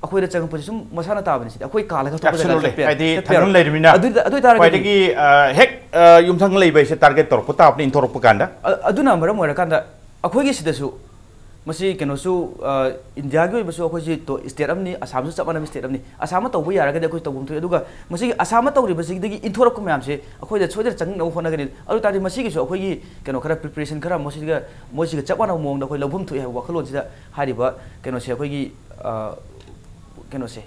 ꯑꯩꯈꯣꯏꯗ ꯆꯪꯉꯛꯄꯁꯦ ꯁꯨꯝ ꯃꯁꯥꯅ ꯇꯥꯕꯅꯤ꯫ ꯁꯤꯗꯤ ꯑꯩꯈꯣꯏ ꯀꯥꯜꯂꯒ ꯊꯣꯛꯄ ꯖꯒꯥ Absolutely. ꯆꯠꯄ ꯌꯥꯔꯣꯏ, ꯍꯥꯏꯗꯤ ꯆꯠꯄ ꯊꯪꯅꯅ ꯌꯥꯔꯣꯏ꯫ ꯂꯩꯔꯤꯕꯅꯤꯅ ꯑꯗꯨ, ꯑꯗꯨ ꯑꯣꯏ ꯇꯥꯔꯒꯗꯤ ꯈ꯭ꯋꯥꯏꯗꯒꯤ, ꯑ, ꯍꯦꯛ, ꯑ, ꯌꯨꯝꯊꯪ ꯂꯩꯕ ꯍꯥꯏꯁꯦ ꯇꯥꯔꯒꯦꯠ ꯇꯧꯔꯛꯄ ꯇꯥꯕꯅꯤ, ꯏꯟꯊꯣꯔꯛꯄ ꯀꯥꯟꯗ꯫ ꯑ-, ꯑꯗꯨꯅ ꯃꯔꯝ ꯑꯣꯏꯔꯀꯥꯟꯗ ꯑꯩꯈꯣꯏꯒꯤ ꯁꯤꯗꯁꯨ ꯃꯁꯤ ꯀꯩꯅꯣꯁꯨ, ꯑ, ꯏꯟꯗꯤꯌꯥꯒꯤ ꯑꯣꯏꯕꯁꯨ ꯑꯩꯈꯣꯏꯁꯤ ꯇꯣ-, ꯁ꯭ꯇꯦꯠ ꯑꯃꯅꯤ, ꯑꯁꯥꯝꯁꯨ ꯆꯞ ꯃꯥꯟꯅꯕ ꯁ꯭ꯇꯦꯠ ꯑꯃꯅꯤ꯫ ꯑꯁꯥꯝꯅ ꯇꯧꯕ ꯌꯥꯔꯒꯗꯤ ꯑꯩꯈꯣꯏ ꯇꯧꯐꯝ ꯊꯣꯛꯏ, ꯑꯗꯨꯒ ꯃꯁꯤꯒꯤ ꯑꯁꯥꯝꯅ ꯇꯧꯔꯤꯕꯁꯤꯗꯒꯤ ꯏꯟꯊꯣꯔꯛꯄ ꯃꯌꯥꯝꯁꯦ ꯑꯩꯈꯣꯏꯗ ꯁꯣꯏꯗꯅ ꯆꯪꯅꯕ ꯍꯣꯠꯅꯒꯅꯤ꯫ ꯑꯗꯨ ꯇꯥꯔꯗꯤ ꯃꯁꯤꯒꯤꯁꯨ ꯑꯩꯈꯣꯏꯒꯤ ꯀꯩꯅꯣ ꯈꯔ, ꯄ꯭ꯔꯤꯄꯦꯔꯦꯁꯟ ꯈꯔ ꯃꯁꯤꯒ, ꯃꯣꯏꯁꯤꯒ ꯆꯞ ꯃꯥꯟꯅꯕ ꯃꯑꯣꯡꯗ ꯑꯩꯈꯣꯏ ꯂꯧꯐꯝ ꯊꯣꯛꯏ ꯍꯥꯏꯕ ꯋꯥꯈꯜꯂꯣꯟꯁꯤꯗ ꯍꯥꯏꯔꯤꯕ ꯀꯩꯅꯣꯁꯦ, ꯑꯩꯈꯣꯏꯒꯤ, ꯑ, ꯀꯩꯅꯣꯁꯦ,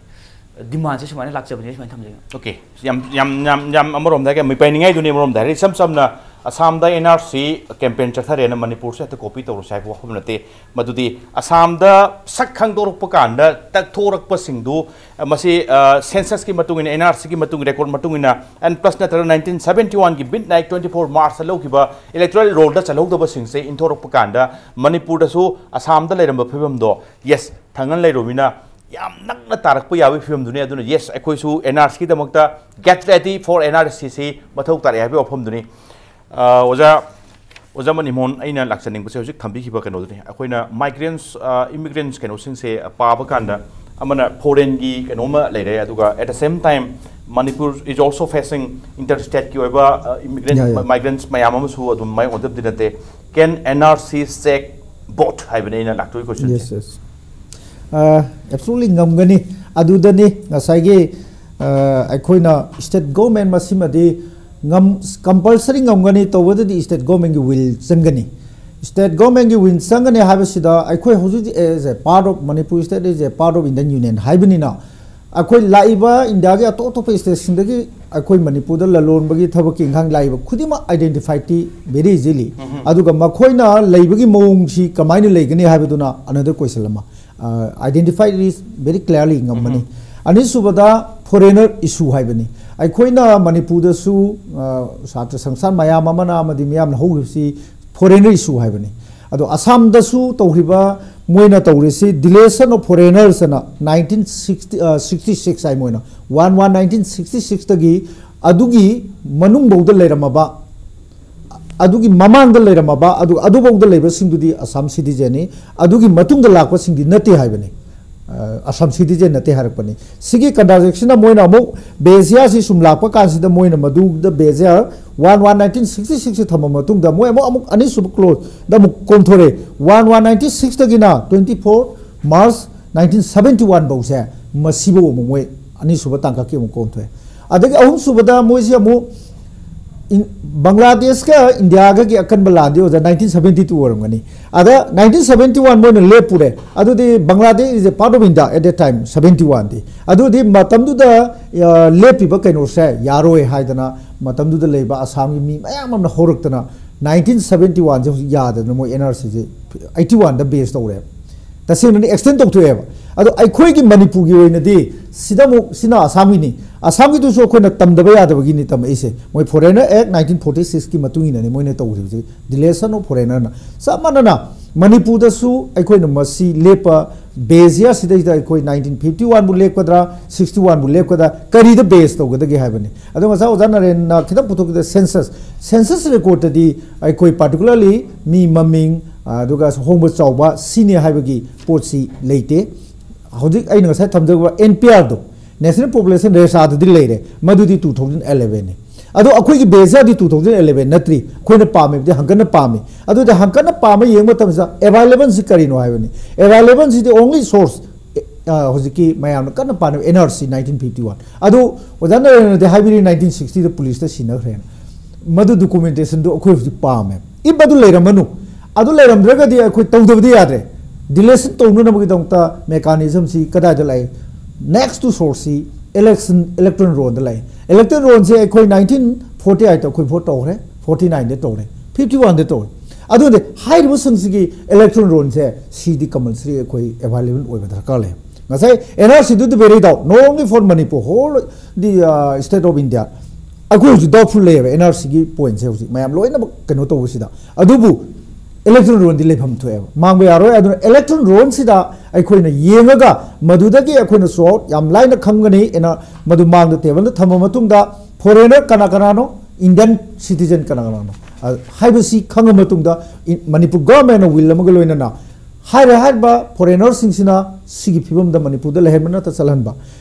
ꯗꯤꯃꯥꯟꯁꯦ ꯁꯨꯃꯥꯏꯅ ꯂꯥꯛꯆꯕꯅꯦ, ꯁꯨꯃꯥꯏꯅ ꯊꯝꯖꯒꯦ꯫ ꯑꯣꯀꯦ, ꯌꯥꯝ ꯌꯥꯝ ꯌꯥꯝ ꯌꯥꯝ ꯑꯃꯔꯣꯝꯗ ꯍꯥꯏꯔꯒ ꯃꯤꯄꯥꯏꯅꯤꯡꯉꯥꯏꯗꯨꯅꯤ꯫ ꯑꯃꯔꯣꯝꯗ ꯍꯥꯏꯔꯒ ꯏꯁꯝ ꯁꯝꯅ ꯑꯁꯥꯝꯗ ꯑꯦꯟ ꯑꯥꯔ ꯁꯤ ꯀꯦꯝꯄꯦꯟ ꯆꯠꯊꯔꯦꯅ ꯃꯅꯤꯄꯨꯔꯁꯨ ꯍꯦꯛꯇ ꯀꯣꯄꯤ ꯇꯧꯔꯁꯦ ꯍꯥꯏꯕ ꯋꯥꯐꯝ ꯅꯠꯇꯦ꯫ ꯃꯗꯨꯗꯤ ꯑꯁꯥꯝꯗ ꯁꯛ ꯈꯪꯗꯣꯔꯛꯄ ꯀꯥꯟꯗ ꯇꯛꯊꯣꯔꯛꯄꯁꯤꯡꯗꯨ, ꯃꯁꯤ ꯁꯦꯟꯁꯁꯀꯤ ꯃꯇꯨꯡ ꯏꯟꯅ, ꯑꯦꯟ ꯑꯥꯔ ꯁꯤꯒꯤ ꯃꯇꯨꯡ ꯏꯟꯅ, ꯔꯦꯀꯣꯔꯗ ꯃꯇꯨꯡ ꯏꯟꯅ, ꯑꯦꯟ ꯄ꯭ꯂꯁ ꯅꯠꯇ꯭ꯔꯒ ꯅꯥꯏꯟꯇꯤꯟ ꯁꯕꯦꯟꯇꯤ ꯋꯥꯟꯒꯤ ꯃꯤꯠ ꯅꯥꯏꯠ ꯇ꯭ꯋꯦꯟꯇꯤ ꯐꯣꯔ ꯃꯥꯔꯁꯇ ꯂꯧꯈꯤꯕ ꯏꯂꯦꯛꯇꯣꯔꯦꯜ ꯔꯣꯜꯗ ꯆꯜꯍꯧꯗꯕꯁꯤꯡꯁꯦ ꯏꯟꯊꯣꯔꯛꯄ ꯀꯥꯟꯗ ꯃꯅꯤꯄꯨꯔꯗꯁꯨ ꯑꯁꯥꯝꯗ ꯂꯩꯔꯝꯕ ꯐꯤꯕꯝꯗꯣ, ꯌꯦꯁ, ꯊꯥꯡꯒꯜ ꯂꯩꯔꯨꯃꯤꯅ ꯌꯥꯝ ꯅꯛꯅ ꯇꯥꯔꯛꯄ ꯌꯥꯕꯒꯤ ꯐꯤꯕꯝꯗꯨꯅꯤ꯫ ꯑꯗꯨꯅ ꯌꯦꯁ, ꯑꯩꯈꯣꯏꯁꯨ ꯑꯦꯟ ꯑꯥꯔ ꯁꯤꯒꯤꯗꯃꯛꯇ get ready for N R C ꯁꯤ ꯃꯊꯧ ꯇꯥꯔꯛꯑꯦ ꯍꯥꯏꯕꯒꯤ ꯋꯥꯐꯝꯗꯨꯅꯤ꯫ ꯑ, ꯑꯣꯖꯥ ꯑꯣꯖꯥ ꯃꯅꯤꯃꯣꯍꯟ, ꯑꯩꯅ ꯂꯥꯛꯆꯅꯤꯡꯕꯁꯦ ꯍꯧꯖꯤꯛ ꯊꯝꯕꯤꯈꯤꯕ ꯀꯩꯅꯣꯗꯨꯅꯤ꯫ ꯑꯩꯈꯣꯏꯅ ꯃꯥꯏꯒ꯭ꯔꯦꯟꯁ, ꯏꯃꯤꯒ꯭ꯔꯦꯟꯁ ꯀꯩꯅꯣꯁꯤꯡꯁꯦ ꯄꯥꯕ ꯀꯥꯟꯗ ꯑꯃꯅ ꯐꯣꯔꯦꯟꯒꯤ ꯀꯩꯅꯣꯝꯃ ꯂꯩꯔꯦ, ꯑꯗꯨꯒ at the same time Manipur is also facing inter stateꯀꯤ ꯑꯣꯏꯕ ꯏꯃꯤꯒ꯭ꯔꯦꯟ Yeah, yeah. ꯃꯥꯏꯒ꯭ꯔꯦꯟꯁ ꯃꯌꯥꯝ ꯑꯃꯁꯨ ꯑꯗꯨꯝ ꯃꯥꯌꯣꯛꯅꯗꯕꯗꯤ ꯅꯠꯇꯦ꯫ Can N R C check both ꯍꯥꯏꯕꯅꯤ ꯑꯩꯅ ꯂꯥꯛꯇꯣꯏ ꯀꯣꯏꯁꯟꯁꯦ꯫ Yes, yes. ꯑꯦꯞꯁꯣꯂꯨꯠꯂꯤ ꯉꯝꯒꯅꯤ꯫ ꯑꯗꯨꯗꯅꯤ ꯉꯁꯥꯏꯒꯤ ꯑ, ꯑꯩꯈꯣꯏꯅ ꯁ꯭ꯇꯦꯠ ꯒꯣꯔꯃꯦꯟ ꯃꯁꯤꯃꯗꯤ ꯉꯝ ꯀꯝꯄꯜꯁꯔꯤ ꯉꯝꯒꯅꯤ꯫ ꯇꯧꯕꯗꯗꯤ ꯁ꯭ꯇꯦꯠ ꯒꯣꯔꯃꯦꯟꯒꯤ ꯋꯤꯜ ꯆꯪꯒꯅꯤ꯫ ꯁ꯭ꯇꯦꯠ ꯒꯣꯔꯃꯦꯟꯒꯤ ꯋꯤꯜ ꯆꯪꯒꯅꯤ ꯍꯥꯏꯕꯁꯤꯗ ꯑꯩꯈꯣꯏ ꯍꯧꯖꯤꯛ ꯍꯧꯖꯤꯛ as a part of Manipur state is a part of Indian Union ꯍꯥꯏꯕꯅꯤꯅ, ꯑꯩꯈꯣꯏ ꯂꯥꯛꯏꯕ ꯏꯟꯗꯤꯌꯥꯒꯤ ꯑꯇꯣꯞ ꯑꯇꯣꯞꯄ ꯁ꯭ꯇꯦꯠꯁꯤꯡꯗꯒꯤ ꯑꯩꯈꯣꯏ ꯃꯅꯤꯄꯨꯔꯗ ꯂꯂꯣꯟꯕꯒꯤ ꯊꯕꯛꯀꯤ ꯏꯪꯈꯥꯡ ꯂꯥꯛꯏꯕ ꯈꯨꯗꯤꯡꯃꯛ identify ꯇꯤ very easily꯫ ꯑꯗꯨꯒ ꯃꯈꯣꯏꯅ ꯂꯩꯕꯒꯤ ꯃꯑꯣꯡꯁꯤ ꯀꯃꯥꯏꯅ ꯂꯩꯒꯅꯤ ꯍꯥꯏꯕꯗꯨꯅ another question ꯑꯃ꯫ Identify is very clearly ꯉꯝꯃꯅꯤ꯫ ꯑꯅꯤꯁꯨꯕꯗ ꯐꯣꯔꯦꯅꯔ ꯏꯁꯨ ꯍꯥꯏꯕꯅꯤ꯫ ꯑꯩꯈꯣꯏꯅ ꯃꯅꯤꯄꯨꯔꯗꯁꯨ ꯑ, ꯁꯥꯇ꯭ꯔ ꯁꯪꯁꯊꯥꯟ ꯃꯌꯥꯝ ꯑꯃꯅ ꯑꯃꯗꯤ ꯃꯤꯌꯥꯝꯅ ꯍꯧꯈꯤꯕꯁꯤ ꯐꯣꯔꯦꯅꯔ ꯏꯁꯨ ꯍꯥꯏꯕꯅꯤ꯫ ꯑꯗꯣ ꯑꯁꯥꯝꯗꯁꯨ ꯇꯧꯈꯤꯕ ꯃꯣꯏꯅ ꯇꯧꯔꯤꯁꯤ deletion of foreigners ꯑꯅ nineteen sixty, ꯑ, sixty six ꯍꯥꯏ ꯃꯣꯏꯅ, one one nineteen sixty sixꯇꯒꯤ ꯑꯗꯨꯒꯤ ꯃꯅꯨꯡꯐꯥꯎꯗ ꯂꯩꯔꯝꯃꯕ, ꯑꯗꯨꯒꯤ ꯃꯃꯥꯡꯗ ꯂꯩꯔꯝꯃꯕ, ꯑꯗꯨ ꯑꯗꯨꯐꯥꯎꯗ ꯂꯩꯕꯁꯤꯡꯗꯨꯗꯤ ꯑꯁꯥꯝ ꯁꯤꯇꯤꯖꯦꯟꯅꯤ, ꯑꯗꯨꯒꯤ ꯃꯇꯨꯡꯗ ꯂꯥꯛꯄꯁꯤꯡꯗꯤ ꯅꯠꯇꯦ ꯍꯥꯏꯕꯅꯤ꯫ ꯑ, ꯑꯁꯥꯝ ꯁꯤꯇꯤꯖꯦꯟ ꯅꯠꯇꯦ ꯍꯥꯏꯔꯛꯄꯅꯤ꯫ ꯁꯤꯒꯤ ꯀꯟꯇ꯭ꯔꯥꯗꯤꯛꯁꯟꯅ ꯃꯣꯏꯅ ꯑꯃꯨꯛ ꯕꯦꯖꯤꯌꯥꯁꯤ ꯁꯨꯝ ꯂꯥꯛꯄ ꯀꯥꯟꯁꯤꯗ ꯃꯣꯏꯅ ꯃꯗꯨꯗ ꯕꯦꯖꯤꯌꯥ ꯋꯥꯟ ꯋꯥꯟ ꯅꯥꯏꯟꯇꯤꯟ ꯁꯤꯛꯁꯇꯤ ꯁꯤꯛꯁꯁꯤ ꯊꯝꯕ ꯃꯇꯨꯡꯗ ꯃꯣꯏ ꯑꯃꯨꯛ ꯑꯃꯨꯛ ꯑꯅꯤꯁꯨꯕ ꯀ꯭ꯂꯣꯖꯗ ꯑꯃꯨꯛ ꯀꯣꯝꯊꯣꯔꯛꯑꯦ꯫ ꯋꯥꯟ ꯋꯥꯟ ꯅꯥꯏꯟꯇꯤꯟ ꯁꯤꯛꯁꯇꯒꯤꯅ twenty four March nineteen seventy one ꯐꯧꯁꯦ ꯃꯁꯤꯐꯧ ꯑꯃꯨꯛ ꯃꯣꯏ ꯑꯅꯤꯁꯨꯕ ꯇꯥꯡꯀꯛꯀꯤ ꯑꯃꯨꯛ ꯀꯣꯝꯊꯣꯛꯑꯦ꯫ ꯑꯗꯒꯤ ꯑꯍꯨꯝꯁꯨꯕꯗ ꯃꯣꯏꯁꯤ ꯑꯃꯨꯛ ꯕꯪꯒ꯭ꯂꯥꯗꯦꯁꯀ ꯏꯟꯗꯤꯌꯥꯒꯒꯤ ꯑꯀꯟꯕ ꯂꯥꯟꯗꯤ ꯑꯣꯖꯥ ꯅꯥꯏꯟꯇꯤꯟ ꯁꯕꯦꯟꯇꯤ ꯇꯨ ꯑꯣꯏꯔꯝꯒꯅꯤ꯫ ꯑꯗ ꯅꯥꯏꯟꯇꯤꯟ ꯁꯕꯦꯟꯇꯤ ꯋꯥꯟ ꯃꯣꯏꯅ ꯂꯦꯞꯄꯨꯔꯦ꯫ ꯑꯗꯨꯗꯤ Bangladesh is a part of India at that time, seventy ꯋꯥꯟꯗꯤ꯫ ꯑꯗꯨꯗꯤ ꯃꯇꯝꯗꯨꯗ ꯂꯦꯞꯄꯤꯕ ꯀꯩꯅꯣꯁꯦ ꯌꯥꯔꯣꯏ ꯍꯥꯏꯗꯅ ꯃꯇꯝꯗꯨꯗ ꯂꯩꯕ ꯑꯁꯥꯝꯒꯤ ꯃꯤ ꯃꯌꯥꯝ ꯑꯃꯅ ꯍꯧꯔꯛꯇꯅ ꯅꯥꯏꯟꯇꯤꯟ ꯁꯕꯦꯟꯇꯤ ꯋꯥꯟꯁꯦ ꯍꯧꯖꯤꯛ ꯌꯥꯗꯗꯅ ꯃꯣꯏ ꯑꯦꯟ ꯑꯥꯔ ꯁꯤꯁꯦ ꯑꯩꯠꯇꯤ ꯋꯥꯟꯗ ꯕꯦꯁ ꯇꯧꯔꯦꯕ꯫ ꯇꯁꯦꯡꯅꯗꯤ ꯑꯦꯛꯁꯇꯦꯟ ꯇꯧꯊꯣꯛꯑꯦꯕ꯫ ꯑꯗꯣ ꯑꯩꯈꯣꯏꯒꯤ ꯃꯅꯤꯄꯨꯔꯒꯤ ꯑꯣꯏꯅꯗꯤ ꯁꯤꯗ ꯑꯃꯨꯛ ꯁꯤꯅ ꯑꯁꯥꯝꯒꯤꯅꯤ, ꯑꯁꯥꯝꯒꯤꯗꯨꯁꯨ ꯑꯩꯈꯣꯏꯅ ꯇꯝꯗꯕ ꯌꯥꯗꯕꯒꯤꯅꯤ ꯇꯝꯃꯛꯏꯁꯦ꯫ ꯃꯣꯏ Foreigner Act ꯅꯥꯏꯟꯇꯤꯟ ꯐꯣꯔꯇꯤ ꯁꯤꯛꯁꯀꯤ ꯃꯇꯨꯡ ꯏꯟꯅꯅꯤ ꯃꯣꯏꯅ ꯇꯧꯔꯤꯕꯁꯦ, Dilation of Foreignerꯅ꯫ ꯆꯞ ꯃꯥꯟꯅꯅ ꯃꯅꯤꯄꯨꯔꯗꯁꯨ ꯑꯩꯈꯣꯏꯅ ꯃꯁꯤ ꯂꯦꯞꯄ ꯕꯦꯁ ꯌꯥꯔꯁꯤꯗꯩꯗ ꯑꯩꯈꯣꯏ ꯅꯥꯏꯟꯇꯤꯟ ꯐꯤꯐꯇꯤ ꯋꯥꯟꯕꯨ ꯂꯦꯞꯀꯗ꯭ꯔꯥ, ꯁꯤꯛꯁꯇꯤ ꯋꯥꯟꯕꯨ ꯂꯦꯞꯀꯗ꯭ꯔꯥ, ꯀꯔꯤꯗ ꯕꯦꯁ ꯇꯧꯒꯗꯒꯦ ꯍꯥꯏꯕꯅꯤ꯫ ꯑꯗꯣ ꯉꯁꯥꯏ ꯑꯣꯖꯥ ꯅꯔꯦꯟꯅ ꯈꯤꯇꯪ ꯄꯨꯊꯣꯛꯈꯤꯕꯗ census, census recordꯇꯗꯤ ꯑꯩꯈꯣꯏ particularly ꯃꯤ ꯃꯃꯤꯡ, ꯑꯗꯨꯒ ꯍꯣꯡꯕ ꯆꯥꯎꯕ ꯁꯤꯅꯤ ꯍꯥꯏꯕꯒꯤ ꯄꯣꯠꯁꯤ ꯂꯩꯇꯦ꯫ ꯍꯧꯖꯤꯛ ꯑꯩꯅ ꯉꯁꯥꯏ ꯊꯝꯖꯈꯤꯕ N P Rꯗꯣ, National Population Registerꯗꯗꯤ ꯂꯩꯔꯦ, ꯃꯗꯨꯗꯤ two thousand elevenꯅꯤ꯫ ꯑꯗꯣ ꯑꯩꯈꯣꯏꯒꯤ ꯕꯦꯁ ꯌꯥꯔꯗꯤ two thousand eleven ꯅꯠꯇ꯭ꯔꯤ, ꯑꯩꯈꯣꯏꯅ ꯄꯥꯝꯃꯤꯕꯗꯤ ꯍꯪꯀꯠꯅ ꯄꯥꯝꯃꯤ꯫ ꯑꯗꯨꯗꯤ ꯍꯪꯀꯠꯅ ꯄꯥꯝꯃ ꯌꯦꯡꯕ ꯃꯇꯝꯗ available ꯁꯤ ꯀꯔꯤꯅꯣ ꯍꯥꯏꯕꯅꯤ꯫ Available ꯁꯤꯗꯤ only source, ꯑ, ꯍꯧꯖꯤꯛꯀꯤ ꯃꯌꯥꯝꯅ ꯀꯟꯅ ꯄꯥꯅꯕ N R C nineteen fifty one. ꯑꯗꯨ ꯑꯣꯖꯥ ꯅꯔꯦꯟꯗ꯭ꯔꯗꯤ ꯍꯥꯏꯕꯤꯔꯤ ꯅꯥꯏꯟꯇꯤꯟ ꯁꯤꯛꯁꯇꯤꯗ ꯄꯨꯂꯤꯁꯇ ꯁꯤꯟꯅꯈ꯭ꯔꯦꯅ꯫ ꯃꯗꯨ ꯗꯣꯀꯨꯃꯦꯟꯇꯦꯁꯟꯗꯨ ꯑꯩꯈꯣꯏ ꯍꯧꯖꯤꯛ ꯄꯥꯝꯃꯦ꯫ If ꯑꯗꯨ ꯂꯩꯔꯝꯃꯅꯨ, ꯑꯗꯨ ꯂꯩꯔꯝꯗ꯭ꯔꯒꯗꯤ ꯑꯩꯈꯣꯏ ꯇꯧꯗꯕꯗꯤ ꯌꯥꯗ꯭ꯔꯦ꯫ Dilation ꯇꯧꯅꯅꯕꯒꯤꯗꯃꯛꯇ mechanismꯁꯤ ꯀꯗꯥꯏꯗ ꯂꯥꯛꯏ? Next to sourceꯁꯤ election, electoral rollꯗ ꯂꯥꯛꯏ꯫ Electoral rollꯁꯦ ꯑꯩꯈꯣꯏ ꯅꯥꯏꯟꯇꯤꯟ ꯐꯣꯔꯇꯤ ꯑꯩꯠꯇ ꯑꯩꯈꯣꯏ ꯚꯣꯠ ꯇꯧꯈ꯭ꯔꯦ, ꯐꯣꯔꯇꯤ ꯅꯥꯏꯟꯗ ꯇꯧꯔꯦ, ꯐꯤꯐꯇꯤ ꯋꯥꯟꯗ ꯇꯧꯔꯦ꯫ ꯑꯗꯨꯗꯤ ꯍꯥꯏꯔꯤꯕꯁꯤꯡꯁꯤꯒꯤ electoral rollꯁꯦ ꯁꯤꯗꯤ compulsory ꯑꯩꯈꯣꯏ available ꯑꯣꯏꯕ ꯗꯔꯀꯥꯔ ꯂꯩ꯫ ꯉꯁꯥꯏ N R Cꯗꯨꯗꯤ ꯕꯦꯔꯩꯗꯥꯎ, not only for Manipur, whole the, uh, state of India꯫ ꯑꯩꯈꯣꯏ ꯍꯧꯖꯤꯛ doubtful ꯂꯩꯌꯦꯕ N R Cꯒꯤ pointꯁꯦ ꯍꯧꯖꯤꯛ ꯃꯌꯥꯝ ꯂꯣꯏꯅꯃꯛ ꯀꯩꯅꯣ ꯇꯧꯕꯁꯤꯗ꯫ ꯑꯗꯨꯕꯨ electoral rollꯗꯤ ꯂꯩꯐꯝ ꯊꯣꯛꯑꯦꯕ, ꯃꯥꯡꯕ ꯌꯥꯔꯣꯏ꯫ ꯑꯗꯨꯅ electoral rollꯁꯤꯗ ꯑꯩꯈꯣꯏꯅ ꯌꯦꯡꯉꯒ ꯃꯗꯨꯗꯒꯤ ꯑꯩꯈꯣꯏꯅ sort out ꯌꯥꯝ ꯂꯥꯏꯅ ꯈꯪꯒꯅꯤ꯫ ꯑꯩꯅ ꯃꯗꯨ ꯃꯥꯡꯗ ꯇꯦꯕꯜꯗ ꯊꯝꯕ ꯃꯇꯨꯡꯗ foreigner ꯀꯅꯥ ꯀꯅꯥꯅꯣ, Indian citizen ꯀꯅꯥ ꯀꯅꯥꯅꯣ, ꯑ, ꯍꯥꯏꯕꯁꯤ ꯈꯪꯉ ꯃꯇꯨꯡꯗ ꯏ-, ꯃꯅꯤꯄꯨꯔ governmentꯅ will ꯑꯃꯒ ꯂꯣꯏꯅꯅ ꯍꯥꯏꯔꯦ ꯍꯥꯏꯔꯤꯕ foreignerꯁꯤꯡꯁꯤꯅ ꯁꯤꯒꯤ ꯐꯤꯕꯝꯗ ꯃꯅꯤꯄꯨꯔꯗ ꯂꯩꯍꯟꯕ ꯅꯠꯇ ꯆꯠꯍꯟꯕ,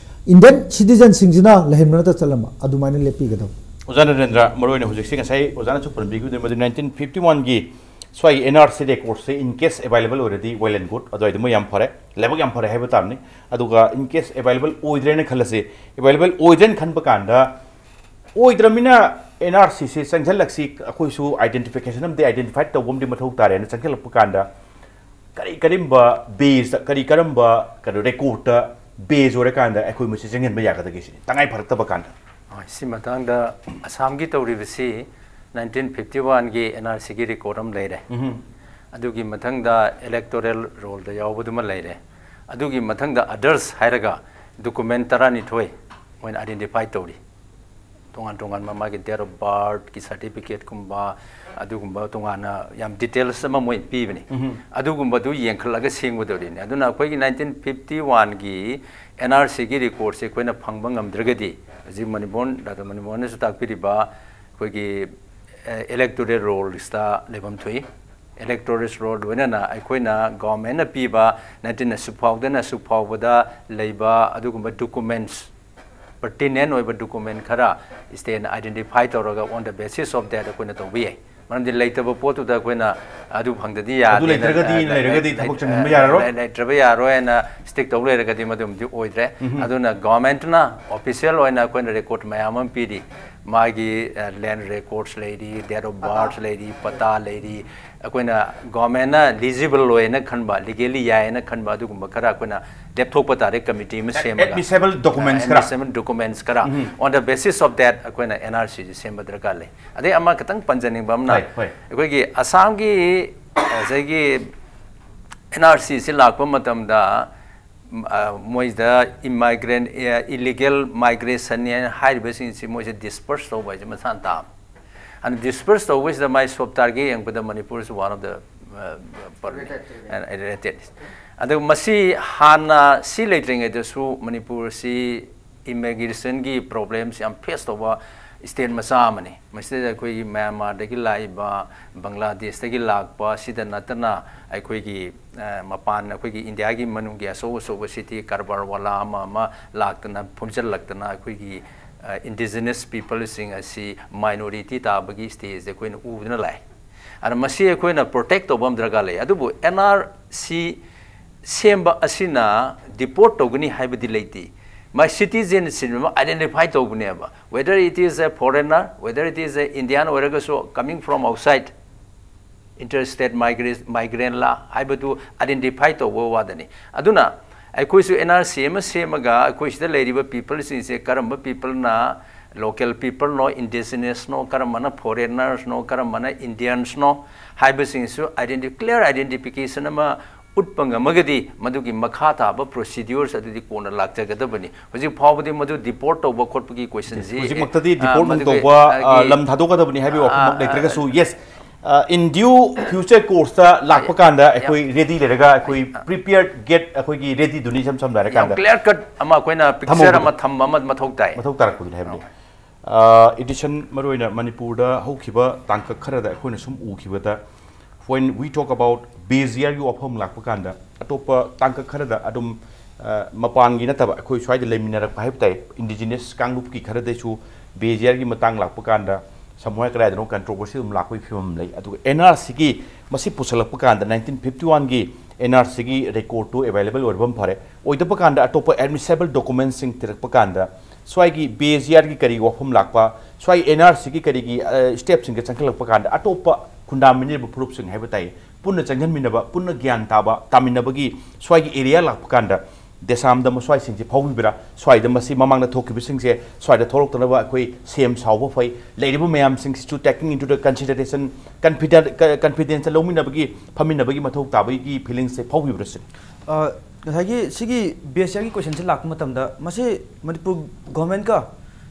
Indian citizenꯁꯤꯡꯁꯤꯅ ꯂꯩꯍꯟꯕ ꯅꯠꯇ ꯆꯠꯍꯟꯕ, ꯑꯗꯨꯃꯥꯏꯅ ꯂꯦꯞꯄꯤꯒꯗꯕ꯫ ꯑꯣꯖꯥ ꯅꯔꯦꯟꯗ꯭ꯔ, ꯃꯔꯨꯑꯣꯏꯅ ꯍꯧꯖꯤꯛꯁꯦ ꯉꯁꯥꯏ ꯑꯣꯖꯥꯅꯁꯨ ꯄꯟꯕꯤꯈꯤꯕꯗꯨ ꯃꯗꯨ ꯅꯥꯏꯟꯇꯤꯟ ꯐꯤꯐꯇꯤ ꯋꯥꯟꯒꯤ ꯁ꯭ꯋꯥꯏꯒꯤ N R C recordꯁꯦ in case available ꯑꯣꯏꯔꯗꯤ well and good, ꯑꯗꯨꯋꯥꯏꯗꯤ ꯃꯣꯏ ꯌꯥꯝ ꯐꯔꯦ, ꯂꯥꯏꯕꯛ ꯌꯥꯝ ꯐꯔꯦ ꯍꯥꯏꯕ ꯇꯥꯕꯅꯤ꯫ ꯑꯗꯨꯒ in case available ꯑꯣꯏꯗ꯭ꯔꯦꯅ ꯈꯜꯂꯁꯤ, available ꯑꯣꯏꯗ꯭ꯔꯦꯅ ꯈꯟꯕ ꯀꯥꯟꯗ ꯑꯣꯏꯗ꯭ꯔꯃꯤꯅ ꯑꯦꯟ ꯑꯥꯔ ꯁꯤꯁꯦ ꯆꯪꯁꯤꯜꯂꯛꯁꯤ, ꯑꯩꯈꯣꯏꯁꯨ ꯑꯥꯏꯗꯦꯟꯇꯤꯐꯤꯀꯦꯁꯟ ꯑꯃꯗꯤ ꯑꯥꯏꯗꯦꯟꯇꯤꯐꯥꯏ ꯇꯧꯕ ꯑꯃꯗꯤ ꯃꯊꯧ ꯇꯥꯔꯦꯅ ꯆꯪꯁꯤꯜꯂꯛꯄ ꯀꯥꯟꯗ, ꯀꯔꯤ ꯀꯔꯝꯕ ꯕꯦꯁꯇ, ꯀꯔꯤ ꯀꯔꯝꯕ ꯀꯩꯅꯣ ꯔꯦꯀꯣꯔꯗꯇ ꯕꯦꯁ ꯑꯣꯏꯔꯀꯥꯟꯗ ꯑꯩꯈꯣꯏ ꯃꯁꯤ ꯆꯪꯁꯤꯟꯕ ꯌꯥꯒꯗꯒꯦ ꯁꯤꯅꯤ, ꯇꯉꯥꯏ ꯐꯔꯛꯇꯕ ꯀꯥꯟꯗ? ꯍꯣꯏ, ꯁꯤ ꯃꯇꯥꯡꯗ ꯑꯁꯥꯝꯒꯤ ꯇꯧꯔꯤꯕꯁꯤ ꯅꯥꯏꯟꯇꯤꯟ ꯐꯤꯐꯇꯤ ꯋꯥꯟꯒꯤ ꯑꯦꯟ ꯑꯥꯔ ꯁꯤꯒꯤ ꯔꯦꯀꯣꯔꯗ ꯑꯃ ꯂꯩꯔꯦ꯫ ꯑꯗꯨꯒꯤ ꯃꯊꯪꯗ ꯏꯂꯦꯛꯇꯣꯔꯦꯜ ꯔꯣꯜꯗ ꯌꯥꯎꯕꯗꯨꯃ ꯂꯩꯔꯦ꯫ ꯑꯗꯨꯒꯤ ꯃꯊꯪꯗ ꯑꯗꯔꯁ ꯍꯥꯏꯔꯒ ꯗꯣꯀꯨꯃꯦꯟ ꯇꯔꯥꯅꯤꯊꯣꯏ ꯃꯣꯏꯅ ꯑꯥꯏꯗꯦꯟꯇꯤꯐꯥꯏ ꯇꯧꯔꯤ꯫ ꯇꯣꯉꯥꯟ ꯇꯣꯉꯥꯟꯕ ꯃꯥꯒꯤ date of birthꯀꯤ ꯁꯥꯔꯇꯤꯐꯤꯀꯦꯠꯀꯨꯝꯕ, ꯑꯗꯨꯒꯨꯝꯕ ꯇꯣꯉꯥꯟꯅ ꯌꯥꯝ ꯗꯤꯇꯦꯜꯁ ꯑꯃ ꯃꯣꯏ ꯄꯤꯕꯅꯤ꯫ ꯑꯗꯨꯒꯨꯝꯕꯗꯨ ꯌꯦꯡꯈꯠꯂꯒ ꯁꯦꯝꯒꯗꯧꯔꯤꯅꯤ꯫ ꯑꯗꯨꯅ ꯑꯩꯈꯣꯏꯒꯤ ꯅꯥꯏꯟꯇꯤꯟ ꯐꯤꯐꯇꯤ ꯋꯥꯟꯒꯤ ꯑꯦꯟ ꯑꯥꯔ ꯁꯤꯒꯤ ꯔꯦꯀꯣꯔꯗꯁꯦ ꯑꯩꯈꯣꯏꯅ ꯐꯪꯕ ꯉꯝꯗ꯭ꯔꯒꯗꯤ, ꯍꯧꯖꯤꯛ ꯃꯅꯤꯃꯣꯍꯟ, ꯗꯥꯛꯇꯔ ꯃꯅꯤꯃꯣꯍꯟꯅꯁꯨ ꯇꯥꯛꯄꯤꯔꯤꯕ ꯑꯩꯈꯣꯏꯒꯤ ꯏꯂꯦꯛꯇꯣꯔꯦꯜ ꯔꯣꯜꯁꯇ ꯂꯩꯐꯝ ꯊꯣꯛꯏ꯫ ꯏꯂꯦꯛꯇꯣꯔꯦꯜ ꯔꯣꯜ ꯂꯣꯏꯅꯅ ꯑꯩꯈꯣꯏꯅ ꯒꯣꯔꯃꯦꯟꯅ ꯄꯤꯕ ꯅꯥꯏꯟꯇꯤꯟ ꯑꯁꯨꯛ ꯐꯥꯎꯗꯅ ꯑꯁꯨꯛ ꯐꯥꯎꯕꯗ ꯂꯩꯕ ꯑꯗꯨꯒꯨꯝꯕ ꯗꯣꯀꯨꯃꯦꯟꯁ, ꯄꯔꯇꯤꯅꯦꯟ ꯑꯣꯏꯕ ꯗꯣꯀꯨꯃꯦꯟ ꯈꯔ ꯁ꯭ꯇꯦꯠꯅ ꯑꯥꯏꯗꯦꯟꯇꯤꯐꯥꯏ ꯇꯧꯔꯒ on the basis of that ꯑꯩꯈꯣꯏꯅ ꯇꯧꯕ ꯌꯥꯏ꯫ ꯃꯔꯝꯗꯤ ꯂꯩꯇꯕ ꯄꯣꯠꯇꯨꯗ ꯑꯩꯈꯣꯏꯅ ꯑꯗꯨ ꯐꯪꯗꯗꯤ ꯑꯗꯨ ꯌꯥꯗꯦꯅ, ꯂꯩꯇ꯭ꯔꯒꯗꯤ, ꯑ, ꯂꯩ-, ꯂꯩꯔꯒꯗꯤ ꯂꯩ-, ꯊꯕꯛ ꯑ, ꯆꯪꯍꯟꯕ ꯌꯥꯔꯔꯣꯏ? ꯂꯩ-, ꯂꯩꯇ꯭ꯔꯕ ꯌꯥꯔꯣꯏ ꯍꯥꯏꯅ ꯁ꯭ꯇꯤꯛ ꯇꯧ ꯂꯩꯔꯒꯗꯤ ꯃꯗꯨꯃꯗꯤ ꯑꯣꯏꯗ꯭ꯔꯦ꯫ ꯑꯗꯨꯅ ꯒꯣꯔꯃꯦꯟꯠꯅ ꯑꯣꯐꯤꯁꯤꯌꯦꯜ ꯑꯣꯏꯅ ꯑꯩꯈꯣꯏꯅ ꯔꯦꯀꯣꯔꯗ ꯃꯌꯥꯝ ꯑꯃ ꯄꯤꯔꯤ꯫ ꯃꯥꯒꯤ, ꯑ, ꯂꯦꯟ ꯔꯦꯀꯣꯔꯗꯁ ꯂꯩꯔꯤ, date of birth ꯂꯩꯔꯤ, ꯄꯇꯥ ꯂꯩꯔꯤ꯫ ꯑꯩꯈꯣꯏꯅ ꯒꯣꯔꯃꯦꯟꯠꯅ ꯂꯤꯖꯤꯕꯜ ꯑꯣꯏꯅ ꯈꯟꯕ, ꯂꯤꯒꯦꯂꯤ ꯌꯥꯏꯅ ꯈꯟꯕ ꯑꯗꯨꯒꯨꯝꯕ ꯈꯔ ꯑꯩꯈꯣꯏꯅ ꯂꯦꯞꯊꯣꯛꯄ ꯇꯥꯔꯦ, ꯀꯃꯤꯇꯤ ꯑꯃ ꯁꯦꯝꯃꯒ꯫ Admissible documents ꯈꯔ꯫ Admissible documents ꯈꯔ꯫ On the basis of that ꯑꯩꯈꯣꯏꯅ ꯑꯦꯟ ꯑꯥꯔ ꯁꯤꯁꯦ ꯁꯦꯝꯕ ꯗꯔꯀꯥꯔ ꯂꯩ꯫ ꯑꯗꯩ ꯑꯃ ꯈꯤꯇꯪ ꯄꯟꯖꯅꯤꯡꯕ ꯑꯃꯅ, ꯍꯣꯏ, ꯍꯣꯏ꯫ ꯑꯩꯈꯣꯏꯒꯤ ꯑꯁꯥꯝꯒꯤ ꯉꯁꯥꯏꯒꯤ ꯑꯦꯟ ꯑꯥꯔ ꯁꯤꯁꯤ ꯂꯥꯛꯄ ꯃꯇꯝꯗ, ꯎꯝ, ꯑ, ꯃꯣꯏꯗ ꯏꯃꯥꯏꯒ꯭ꯔꯦꯟ, ꯑ, ꯏꯂꯤꯒꯦꯜ ꯃꯥꯏꯒ꯭ꯔꯦꯁꯟꯅꯤ ꯍꯥꯏꯅ ꯍꯥꯏꯔꯤꯕꯁꯤꯡꯁꯤ ꯃꯣꯏꯁꯦ ꯗꯤꯁꯄꯔꯁ ꯇꯧꯕ ꯍꯥꯏꯁꯦ ꯃꯁꯥꯅ ꯇꯥꯕꯅꯤ꯫ ꯑꯗꯨꯅ ꯗꯤꯁꯄꯔꯁ ꯇꯧꯕꯁꯤꯗ ꯃꯥꯏ ꯁꯣꯞ ꯇꯥꯔꯒꯦꯠ ꯌꯦꯡꯕꯗ ꯃꯅꯤꯄꯨꯔꯁꯨ one of the, ꯑ, ꯄꯔꯃꯤ-, ꯑ, ꯔꯦꯇꯦꯠ꯫ ꯑꯗꯨ ꯃꯁꯤ ꯍꯥꯟꯅ ꯁꯤ ꯂꯩꯇ꯭ꯔꯤꯉꯩꯗꯁꯨ ꯃꯅꯤꯄꯨꯔꯁꯤ ꯏꯃꯤꯒ꯭ꯔꯦꯁꯟꯒꯤ ꯄ꯭ꯔꯣꯕ꯭ꯂꯦꯝꯁꯤ ꯌꯥꯝ ꯐꯦꯁ ꯇꯧꯕ ꯁ꯭ꯇꯦꯠ ꯃꯆꯥ ꯑꯃꯅꯤ꯫ ꯃꯁꯤꯗ ꯑꯩꯈꯣꯏꯒꯤ ꯃ꯭ꯌꯥꯟꯃꯥꯔꯗꯒꯤ ꯂꯥꯛꯏꯕ, ꯕꯪꯒ꯭ꯂꯥꯗꯦꯁꯇꯒꯤ ꯂꯥꯛꯄ, ꯁꯤꯗ ꯅꯠꯇꯅ ꯑꯩꯈꯣꯏꯒꯤ, ꯑ, ꯃꯄꯥꯟ, ꯑꯩꯈꯣꯏꯒꯤ ꯏꯟꯗꯤꯌꯥꯒꯤ ꯃꯅꯨꯡꯒꯤ ꯑꯆꯧ ꯑꯆꯧꯕ ꯁꯤꯇꯤ ꯀꯔꯕꯥꯔ ꯋꯥꯂꯥ ꯑꯃ ꯑꯃ ꯂꯥꯛꯇꯅ, ꯐꯝꯖꯤꯜꯂꯛꯇꯅ ꯑꯩꯈꯣꯏꯒꯤ, ꯑ, ꯏꯟꯗꯤꯖꯤꯅꯁ ꯄꯤꯄꯜꯁꯤꯡ ꯑꯁꯤ ꯃꯥꯏꯅꯣꯔꯤꯇꯤ ꯇꯥꯕꯒꯤ ꯁ꯭ꯇꯦꯖꯁꯦ ꯑꯩꯈꯣꯏꯅ ꯎꯗꯨꯅ ꯂꯥꯛꯑꯦ꯫ ꯑꯗꯨꯅ ꯃꯁꯤ ꯑꯩꯈꯣꯏꯅ ꯄ꯭ꯔꯣꯇꯦꯛ ꯇꯧꯕ ꯑꯃ ꯗꯔꯀꯥꯔ ꯂꯩ꯫ ꯑꯗꯨꯕꯨ ꯑꯦꯟ ꯑꯥꯔ ꯁꯤ ꯁꯦꯝꯕ ꯑꯁꯤꯅ ꯗꯤꯄꯣꯔꯠ ꯇꯧꯒꯅꯤ ꯍꯥꯏꯕꯗꯤ ꯂꯩꯇꯦ꯫ ꯃꯥꯏ ꯁꯤꯇꯤꯖꯦꯟꯁꯤꯞ ꯑꯃ ꯑꯥꯏꯗꯦꯟꯇꯤꯐꯥꯏ ꯇꯧꯕꯅꯦꯕ꯫ Whether it is a foreigner, whether it is a Indian ꯑꯣꯏꯔꯒꯁꯨ, coming from outside, interstate migrant ꯂꯥ ꯍꯥꯏꯕꯗꯨ ꯑꯥꯏꯗꯦꯟꯇꯤꯐꯥꯏ ꯇꯧꯕ ꯋꯥꯗꯅꯤ꯫ ꯑꯗꯨꯅ ꯑꯩꯈꯣꯏꯁꯨ ꯑꯦꯟ ꯑꯥꯔ ꯁꯤ ꯑꯃ ꯁꯦꯝꯃꯒ ꯑꯩꯈꯣꯏ ꯁꯤꯗ ꯂꯩꯔꯤꯕ ꯄꯤꯄꯜꯁꯤꯡꯁꯦ ꯀꯔꯝꯕ ꯄꯤꯄꯜꯅ ꯂꯣꯀꯦꯜ ꯄꯤꯄꯜꯅꯣ, ꯏꯟꯗꯤꯖꯤꯅꯁꯅꯣ, ꯀꯔꯝꯕꯅ ꯐꯣꯔꯦꯟꯅꯔꯁꯅꯣ, ꯀꯔꯝꯕꯅ ꯏꯟꯗꯤꯌꯟꯁꯅꯣ ꯍꯥꯏꯕꯁꯤꯡꯁꯨ ꯑꯥꯏꯗꯦꯟꯇꯤ-, ꯀ꯭ꯂꯤꯌꯥꯔ ꯑꯥꯏꯗꯦꯟꯇꯤꯐꯤꯀꯦꯁꯟ ꯑꯃ ꯎꯠꯄ ꯉꯝꯃꯒꯗꯤ ꯃꯗꯨꯒꯤ ꯃꯈꯥ ꯇꯥꯕ ꯄ꯭ꯔꯣꯁꯤꯗ꯭ꯌꯨꯔꯁ ꯑꯗꯨꯗꯤ ꯀꯣꯟꯅ ꯂꯥꯛꯆꯒꯗꯕꯅꯤ꯫ ꯍꯧꯖꯤꯛ ꯐꯥꯎꯕꯗꯤ ꯃꯗꯨ ꯗꯤꯄꯣꯔꯠ ꯇꯧꯕ ꯈꯣꯠꯄꯒꯤ ꯀꯣꯏꯁꯟꯁꯤ, ꯍꯧꯖꯤꯛꯃꯛꯇꯗꯤ ꯑ, ꯗꯤꯄꯣꯔꯠ ꯅꯨꯡ ꯃꯗꯨꯒꯤ, ꯇꯧꯕ, ꯑ, ꯑꯒꯤ, ꯂꯝ ꯊꯥꯗꯣꯛꯀꯗꯕꯅꯤ ꯍꯥꯏꯕꯒꯤ ꯋꯥꯐꯝꯃꯛ ꯑ, ꯂꯩꯇ꯭ꯔꯒꯁꯨ, ꯌꯦꯁ, ꯏꯟ ꯗ꯭ꯌꯨ ꯐ꯭ꯌꯨꯆꯔ ꯀꯣꯔꯁꯇ ꯂꯥꯛꯄ ꯀꯥꯟꯗ ꯑꯩꯈꯣꯏ ꯔꯦꯗꯤ ꯂꯩꯔꯒ, ꯑꯩꯈꯣꯏ ꯄ꯭ꯔꯤꯄꯤꯌꯔ ꯒꯦꯠ, ꯑꯩꯈꯣꯏꯒꯤ ꯔꯦꯗꯤꯗꯨꯅꯤ, ꯏꯁꯝ ꯁꯝꯅ ꯍꯥꯏꯔ ꯌꯥꯝ ꯀꯥꯟꯗ ꯀ꯭ꯂꯤꯌꯥꯔ ꯀꯠ ꯑꯃ ꯑꯩꯈꯣꯏꯅ ꯄꯤꯛꯆꯔ ꯊꯝꯍꯧꯕꯗꯣ꯫ ꯑꯃ ꯊꯝꯕ ꯑꯃ ꯃꯊꯧ ꯇꯥꯏ꯫ ꯃꯊꯧ ꯇꯥꯔꯛꯄꯗꯨꯅꯤ ꯍꯥꯏꯕꯅꯤ꯫ ꯏꯗꯤꯁꯟ ꯃꯔꯨꯑꯣꯏꯅ ꯃꯅꯤꯄꯨꯔꯗ ꯍꯧꯈꯤꯕ ꯇꯥꯡꯀꯛ ꯈꯔꯗ ꯑꯩꯈꯣꯏꯅ ꯁꯨꯝ ꯎꯈꯤꯕꯗ, when we talk about ꯕꯦꯖꯤꯌꯥꯔꯒꯤ ꯋꯥꯐꯝ ꯂꯥꯛꯄ ꯀꯥꯟꯗ, ꯑꯇꯣꯞꯄ ꯇꯥꯡꯀꯛ ꯈꯔꯗ ꯑꯗꯨꯝ, ꯑ, ꯃꯄꯥꯟꯒꯤ ꯅꯠꯇꯕ, ꯑꯩꯈꯣꯏ ꯁ꯭ꯋꯥꯏꯗ ꯂꯩꯃꯤꯟꯅꯔꯛꯄ ꯍꯥꯏꯕ ꯇꯥꯏ, ꯏꯟꯗꯤꯖꯤꯅꯁ ꯀꯥꯡꯂꯨꯞꯀꯤ ꯈꯔꯗꯁꯨ ꯕꯦꯖꯤꯌꯥꯔꯒꯤ ꯃꯇꯥꯡ ꯂꯥꯛꯄ ꯀꯥꯟꯗ ꯁꯃꯨꯍꯥꯏ ꯀꯗꯥꯏꯗꯅꯣ ꯀꯟꯇ꯭ꯔꯣꯚꯔꯁꯤ ꯑꯗꯨꯝ ꯂꯥꯛꯄꯒꯤ ꯐꯤꯕꯝ ꯂꯩ꯫ ꯑꯗꯨꯒ ꯑꯦꯟ ꯑꯥꯔ ꯁꯤꯒꯤ ꯃꯁꯤ ꯄꯨꯁꯜꯂꯛꯄ ꯀꯥꯟꯗ, ꯅꯥꯏꯟꯇꯤꯟ ꯐꯤꯐꯇꯤ ꯋꯥꯟꯒꯤ ꯑꯦꯟ ꯑꯥꯔ ꯁꯤꯒꯤ ꯔꯦꯀꯣꯔꯠꯇꯨ ꯑꯦꯕꯥꯏꯂꯦꯕꯜ ꯑꯣꯏꯔꯕ ꯑꯃ ꯐꯔꯦ, ꯑꯣꯏꯗꯕ ꯀꯥꯟꯗ ꯑꯇꯣꯞꯄ ꯑꯦꯗꯃꯤꯁꯦꯕꯜ ꯗꯣꯀꯨꯃꯦꯟꯁꯤꯡ ꯊꯤꯔꯛꯄ ꯀꯥꯟꯗ ꯁ꯭ꯋꯥꯏꯒꯤ ꯕꯦꯖꯤꯌꯥꯔꯒꯤ ꯀꯔꯤꯒꯤ ꯋꯥꯐꯝ ꯂꯥꯛꯄ, ꯁ꯭ꯋꯥꯏ ꯑꯦꯟ ꯑꯥꯔ ꯁꯤꯒꯤ ꯀꯔꯤꯒꯤ, ꯑ, ꯁ꯭ꯇꯦꯞꯁꯤꯡꯗ ꯆꯪꯈꯠꯂꯛꯄ ꯀꯥꯟꯗ ꯑꯇꯣꯞꯄ ꯈꯨꯟꯗꯥꯃꯤꯟꯅꯔꯤꯕ ꯐꯨꯔꯨꯞꯁꯤꯡ ꯍꯥꯏꯕ ꯇꯥꯏ, ꯄꯨꯟꯅ ꯆꯪꯁꯤꯟꯃꯤꯟꯅꯕ, ꯄꯨꯟꯅ ꯒ꯭ꯌꯥꯟ ꯇꯥꯕ, ꯇꯥꯃꯤꯟꯅꯕꯒꯤ ꯁ꯭ꯋꯥꯏꯒꯤ ꯑꯦꯔꯤꯌꯥ ꯂꯥꯛꯄ ꯀꯥꯟꯗ ꯗꯦꯁꯥꯝꯗ ꯃꯁ꯭ꯋꯥꯏꯁꯤꯡꯁꯤ ꯐꯥꯎꯕꯤꯕ꯭ꯔꯥ? ꯁ꯭ꯋꯥꯏꯗ ꯃꯁꯤ ꯃꯃꯥꯡꯗ ꯊꯣꯛꯈꯤꯕꯁꯤꯡꯁꯦ ꯁ꯭ꯋꯥꯏꯗ ꯊꯣꯛꯂꯛꯇꯅꯕ ꯑꯩꯈꯣꯏ ꯁꯦꯝ ꯁꯥꯎꯕ ꯐꯩ꯫ ꯂꯩꯔꯤꯕ ꯃꯌꯥꯝꯁꯤꯡꯁꯤꯁꯨ taking into the consideration, confident, ꯀ-, confidence ꯂꯧꯃꯤꯟꯅꯕꯒꯤ, ꯐꯝꯃꯤꯟꯅꯕꯒꯤ ꯃꯊꯧ ꯇꯥꯕꯒꯤ ꯐꯤꯂꯤꯡꯁꯦ ꯐꯥꯎꯕꯤꯕ꯭ꯔꯥ ꯁꯤꯅꯤ꯫ ꯑ, ꯉꯁꯥꯏꯒꯤ ꯁꯤꯒꯤ ꯕꯦꯖꯤꯌꯥꯔꯒꯤ ꯀꯣꯏꯁꯟꯁꯦ ꯂꯥꯛꯄ ꯃꯇꯝꯗ, ꯃꯁꯤ ꯃꯅꯤꯄꯨꯔ ꯒꯣꯔꯃꯦꯟꯒ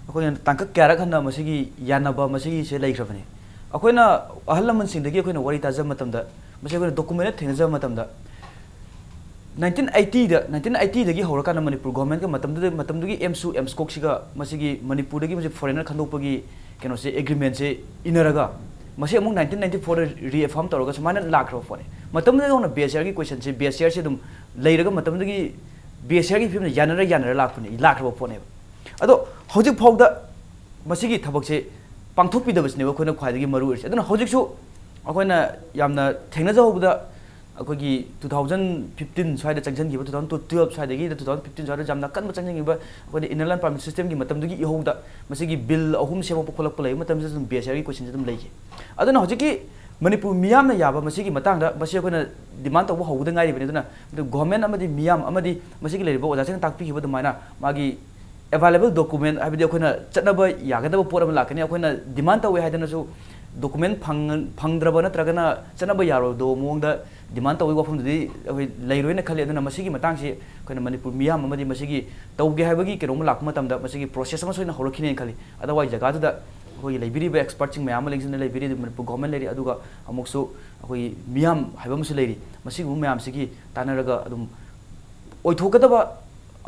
ꯑꯩꯈꯣꯏꯅ ꯇꯥꯡꯀꯛ ꯀꯌꯥꯔꯛ ꯍꯟꯅ ꯃꯁꯤꯒꯤ ꯌꯥꯅꯕ ꯃꯁꯤꯒꯤꯁꯦ ꯂꯩꯈ꯭ꯔꯕꯅꯤ꯫ ꯑꯩꯈꯣꯏꯅ ꯑꯍꯜ ꯂꯃꯟꯁꯤꯡꯗꯒꯤ ꯑꯩꯈꯣꯏꯅ ꯋꯥꯔꯤ ꯇꯥꯖꯕ ꯃꯇꯝꯗ, ꯃꯁꯤ ꯑꯩꯈꯣꯏꯅ ꯗꯣꯀꯨꯃꯦꯟꯗ ꯊꯦꯡꯅꯖꯕ ꯃꯇꯝꯗ, ꯅꯥꯏꯟꯇꯤꯟ ꯑꯩꯠꯇꯤꯗ, ꯅꯥꯏꯟꯇꯤꯟ ꯑꯩꯠꯇꯤꯗꯒꯤ ꯍꯧꯔꯀꯥꯟꯗ ꯃꯅꯤꯄꯨꯔ ꯒꯣꯔꯃꯦꯟꯒ ꯃꯇꯝꯗꯨꯗ, ꯃꯇꯝꯗꯨꯒꯤ ꯑꯦꯝꯁꯨ, ꯑꯦꯝꯁꯀꯣꯛꯁꯤꯒ ꯃꯁꯤꯒꯤ ꯃꯅꯤꯄꯨꯔꯗꯒꯤ ꯃꯁꯤ ꯐꯣꯔꯦꯟꯅꯔ ꯈꯟꯗꯣꯛꯄꯒꯤ ꯀꯩꯅꯣꯁꯦ, ꯑꯦꯒ꯭ꯔꯤꯃꯦꯟꯁꯦ ꯏꯟꯅꯔꯒ, ꯃꯁꯤ ꯑꯃꯨꯛ ꯅꯥꯏꯟꯇꯤꯟ ꯅꯥꯏꯟꯇꯤ ꯐꯣꯔꯗ ꯔꯤꯑꯦꯐꯥꯔꯝ ꯇꯧꯔꯒ ꯁꯨꯃꯥꯏꯅ ꯂꯥꯛꯈ꯭ꯔꯕ ꯄꯣꯠꯅꯤ꯫ ꯃꯇꯝꯗꯨꯗ ꯍꯧꯅ ꯕꯦꯖꯤꯌꯥꯔꯒꯤ ꯀꯣꯏꯁꯟꯁꯦ, ꯕꯦꯖꯤꯌꯥꯔꯁꯦ ꯑꯗꯨꯝ ꯂꯩꯔꯒ ꯃꯇꯝꯗꯨꯒꯤ ꯕꯦꯖꯤꯌꯥꯔꯒꯤ ꯐꯤꯕꯝꯗ ꯌꯥꯅꯔ ꯌꯥꯅꯔ ꯂꯥꯛꯄꯅꯤ, ꯂꯥꯛꯈ꯭ꯔꯕ ꯄꯣꯠꯅꯦꯕ꯫ ꯑꯗꯣ ꯍꯧꯖꯤꯛ ꯐꯥꯎꯗ ꯃꯁꯤꯒꯤ ꯊꯕꯛꯁꯦ ꯄꯥꯡꯊꯣꯛꯄꯤꯗꯕꯁꯤꯅꯦꯕ ꯑꯩꯈꯣꯏꯅ ꯈ꯭ꯋꯥꯏꯗꯒꯤ ꯃꯔꯨ ꯑꯣꯏꯔꯤꯁꯦ꯫ ꯑꯗꯨꯅ ꯍꯧꯖꯤꯛꯁꯨ ꯑꯩꯈꯣꯏꯅ ꯌꯥꯝꯅ ꯊꯦꯡꯅꯖꯍꯧꯕꯗ, ꯑꯩꯈꯣꯏꯒꯤ two thousand fifteen ꯁ꯭ꯋꯥꯏꯗ ꯆꯪꯁꯤꯟꯈꯤꯕ, two thousand twelve ꯁ꯭ꯋꯥꯏꯗꯒꯤ two thousand fifteen ꯁ꯭ꯋꯥꯏꯗ ꯌꯥꯝꯅ ꯀꯟꯕ ꯆꯪꯁꯤꯟꯈꯤꯕ ꯑꯩꯈꯣꯏꯅ inner line permit system ꯒꯤ ꯃꯇꯝꯗꯨꯒꯤ ꯏꯍꯧꯗ ꯃꯁꯤꯒꯤ bill ꯑꯍꯨꯝ ꯁꯦꯝꯃꯛꯄ ꯈꯣꯠꯂꯛꯄ ꯂꯩꯕ ꯃꯇꯝꯁꯤꯗ ꯑꯗꯨꯝ B S R ꯒꯤ question ꯁꯦ ꯑꯗꯨꯝ ꯂꯩꯈꯤ꯫ ꯑꯗꯨꯅ ꯍꯧꯖꯤꯛꯀꯤ ꯃꯅꯤꯄꯨꯔ ꯃꯤꯌꯥꯝꯅ ꯌꯥꯕ ꯃꯁꯤꯒꯤ ꯃꯇꯥꯡꯗ ꯃꯁꯤ ꯑꯩꯈꯣꯏꯅ demand ꯇꯧꯕ ꯍꯧꯕꯗ ꯉꯥꯏꯔꯤꯕꯅꯤ꯫ ꯑꯗꯨꯅ ꯑꯗꯨ government ꯑꯃꯗꯤ ꯃꯤꯌꯥꯝ ꯑꯃꯗꯤ ꯃꯁꯤꯒꯤ ꯂꯩꯔꯤꯕ ꯑꯣꯖꯥꯁꯤꯡꯅ ꯇꯥꯛꯄꯤꯈꯤꯕ ꯑꯗꯨꯃꯥꯏꯅ ꯃꯥꯒꯤ available document, ꯍꯥꯏꯕꯗꯤ ꯑꯩꯈꯣꯏꯅ ꯆꯠꯅꯕ ꯌꯥꯒꯗꯕ ꯄꯣꯠ ꯑꯃ ꯂꯥꯛꯀꯅꯤ, ꯑꯩꯈꯣꯏꯅ demand ꯇꯧꯋꯦ ꯍꯥꯏꯗꯅꯁꯨ document ꯐꯪ-, ꯐꯪꯗ꯭ꯔꯕ ꯅꯠꯇ꯭ꯔꯒꯅ ꯆꯠꯅꯕ ꯌꯥꯔꯣꯏꯗꯕ ꯃꯑꯣꯡꯗ demand ꯇꯧꯕꯒꯤ ꯋꯥꯐꯝꯗꯨꯗꯤ ꯑꯩꯈꯣꯏ ꯂꯩꯔꯣꯏꯅ ꯈꯜꯂꯤ꯫ ꯑꯗꯨꯅ ꯃꯁꯤꯒꯤ ꯃꯇꯥꯡꯁꯤ ꯑꯩꯈꯣꯏꯅ ꯃꯅꯤꯄꯨꯔ ꯃꯤꯌꯥꯝ ꯑꯃꯗꯤ ꯃꯁꯤꯒꯤ ꯇꯧꯒꯦ ꯍꯥꯏꯕꯒꯤ ꯀꯩꯅꯣꯝꯃ ꯂꯥꯛꯄ ꯃꯇꯝꯗ ꯃꯁꯤꯒꯤ process ꯑꯃ ꯁꯣꯏꯗꯅ ꯍꯧꯔꯛꯈꯤꯅꯦꯅ ꯈꯜꯂꯤ꯫ Otherwise ꯖꯒꯥꯗꯨꯗ ꯑꯩꯈꯣꯏꯒꯤ ꯂꯩꯕꯤꯔꯤꯕ expertꯁꯤꯡ ꯃꯌꯥꯝ ꯑꯃ ꯂꯩꯔꯤ, ꯃꯅꯤꯄꯨꯔ government ꯂꯩꯔꯤ, ꯑꯗꯨꯒ ꯑꯃꯨꯛꯁꯨ ꯑꯩꯈꯣꯏꯒꯤ ꯃꯤꯌꯥꯝ ꯍꯥꯏꯕ ꯑꯃꯁꯨ ꯂꯩꯔꯤ꯫ ꯃꯁꯤꯒꯨꯝꯕ ꯃꯌꯥꯝꯁꯤꯒꯤ ꯇꯥꯟꯅꯔꯒ ꯑꯗꯨꯝ ꯑꯣꯏꯊꯣꯛꯀꯗꯕ,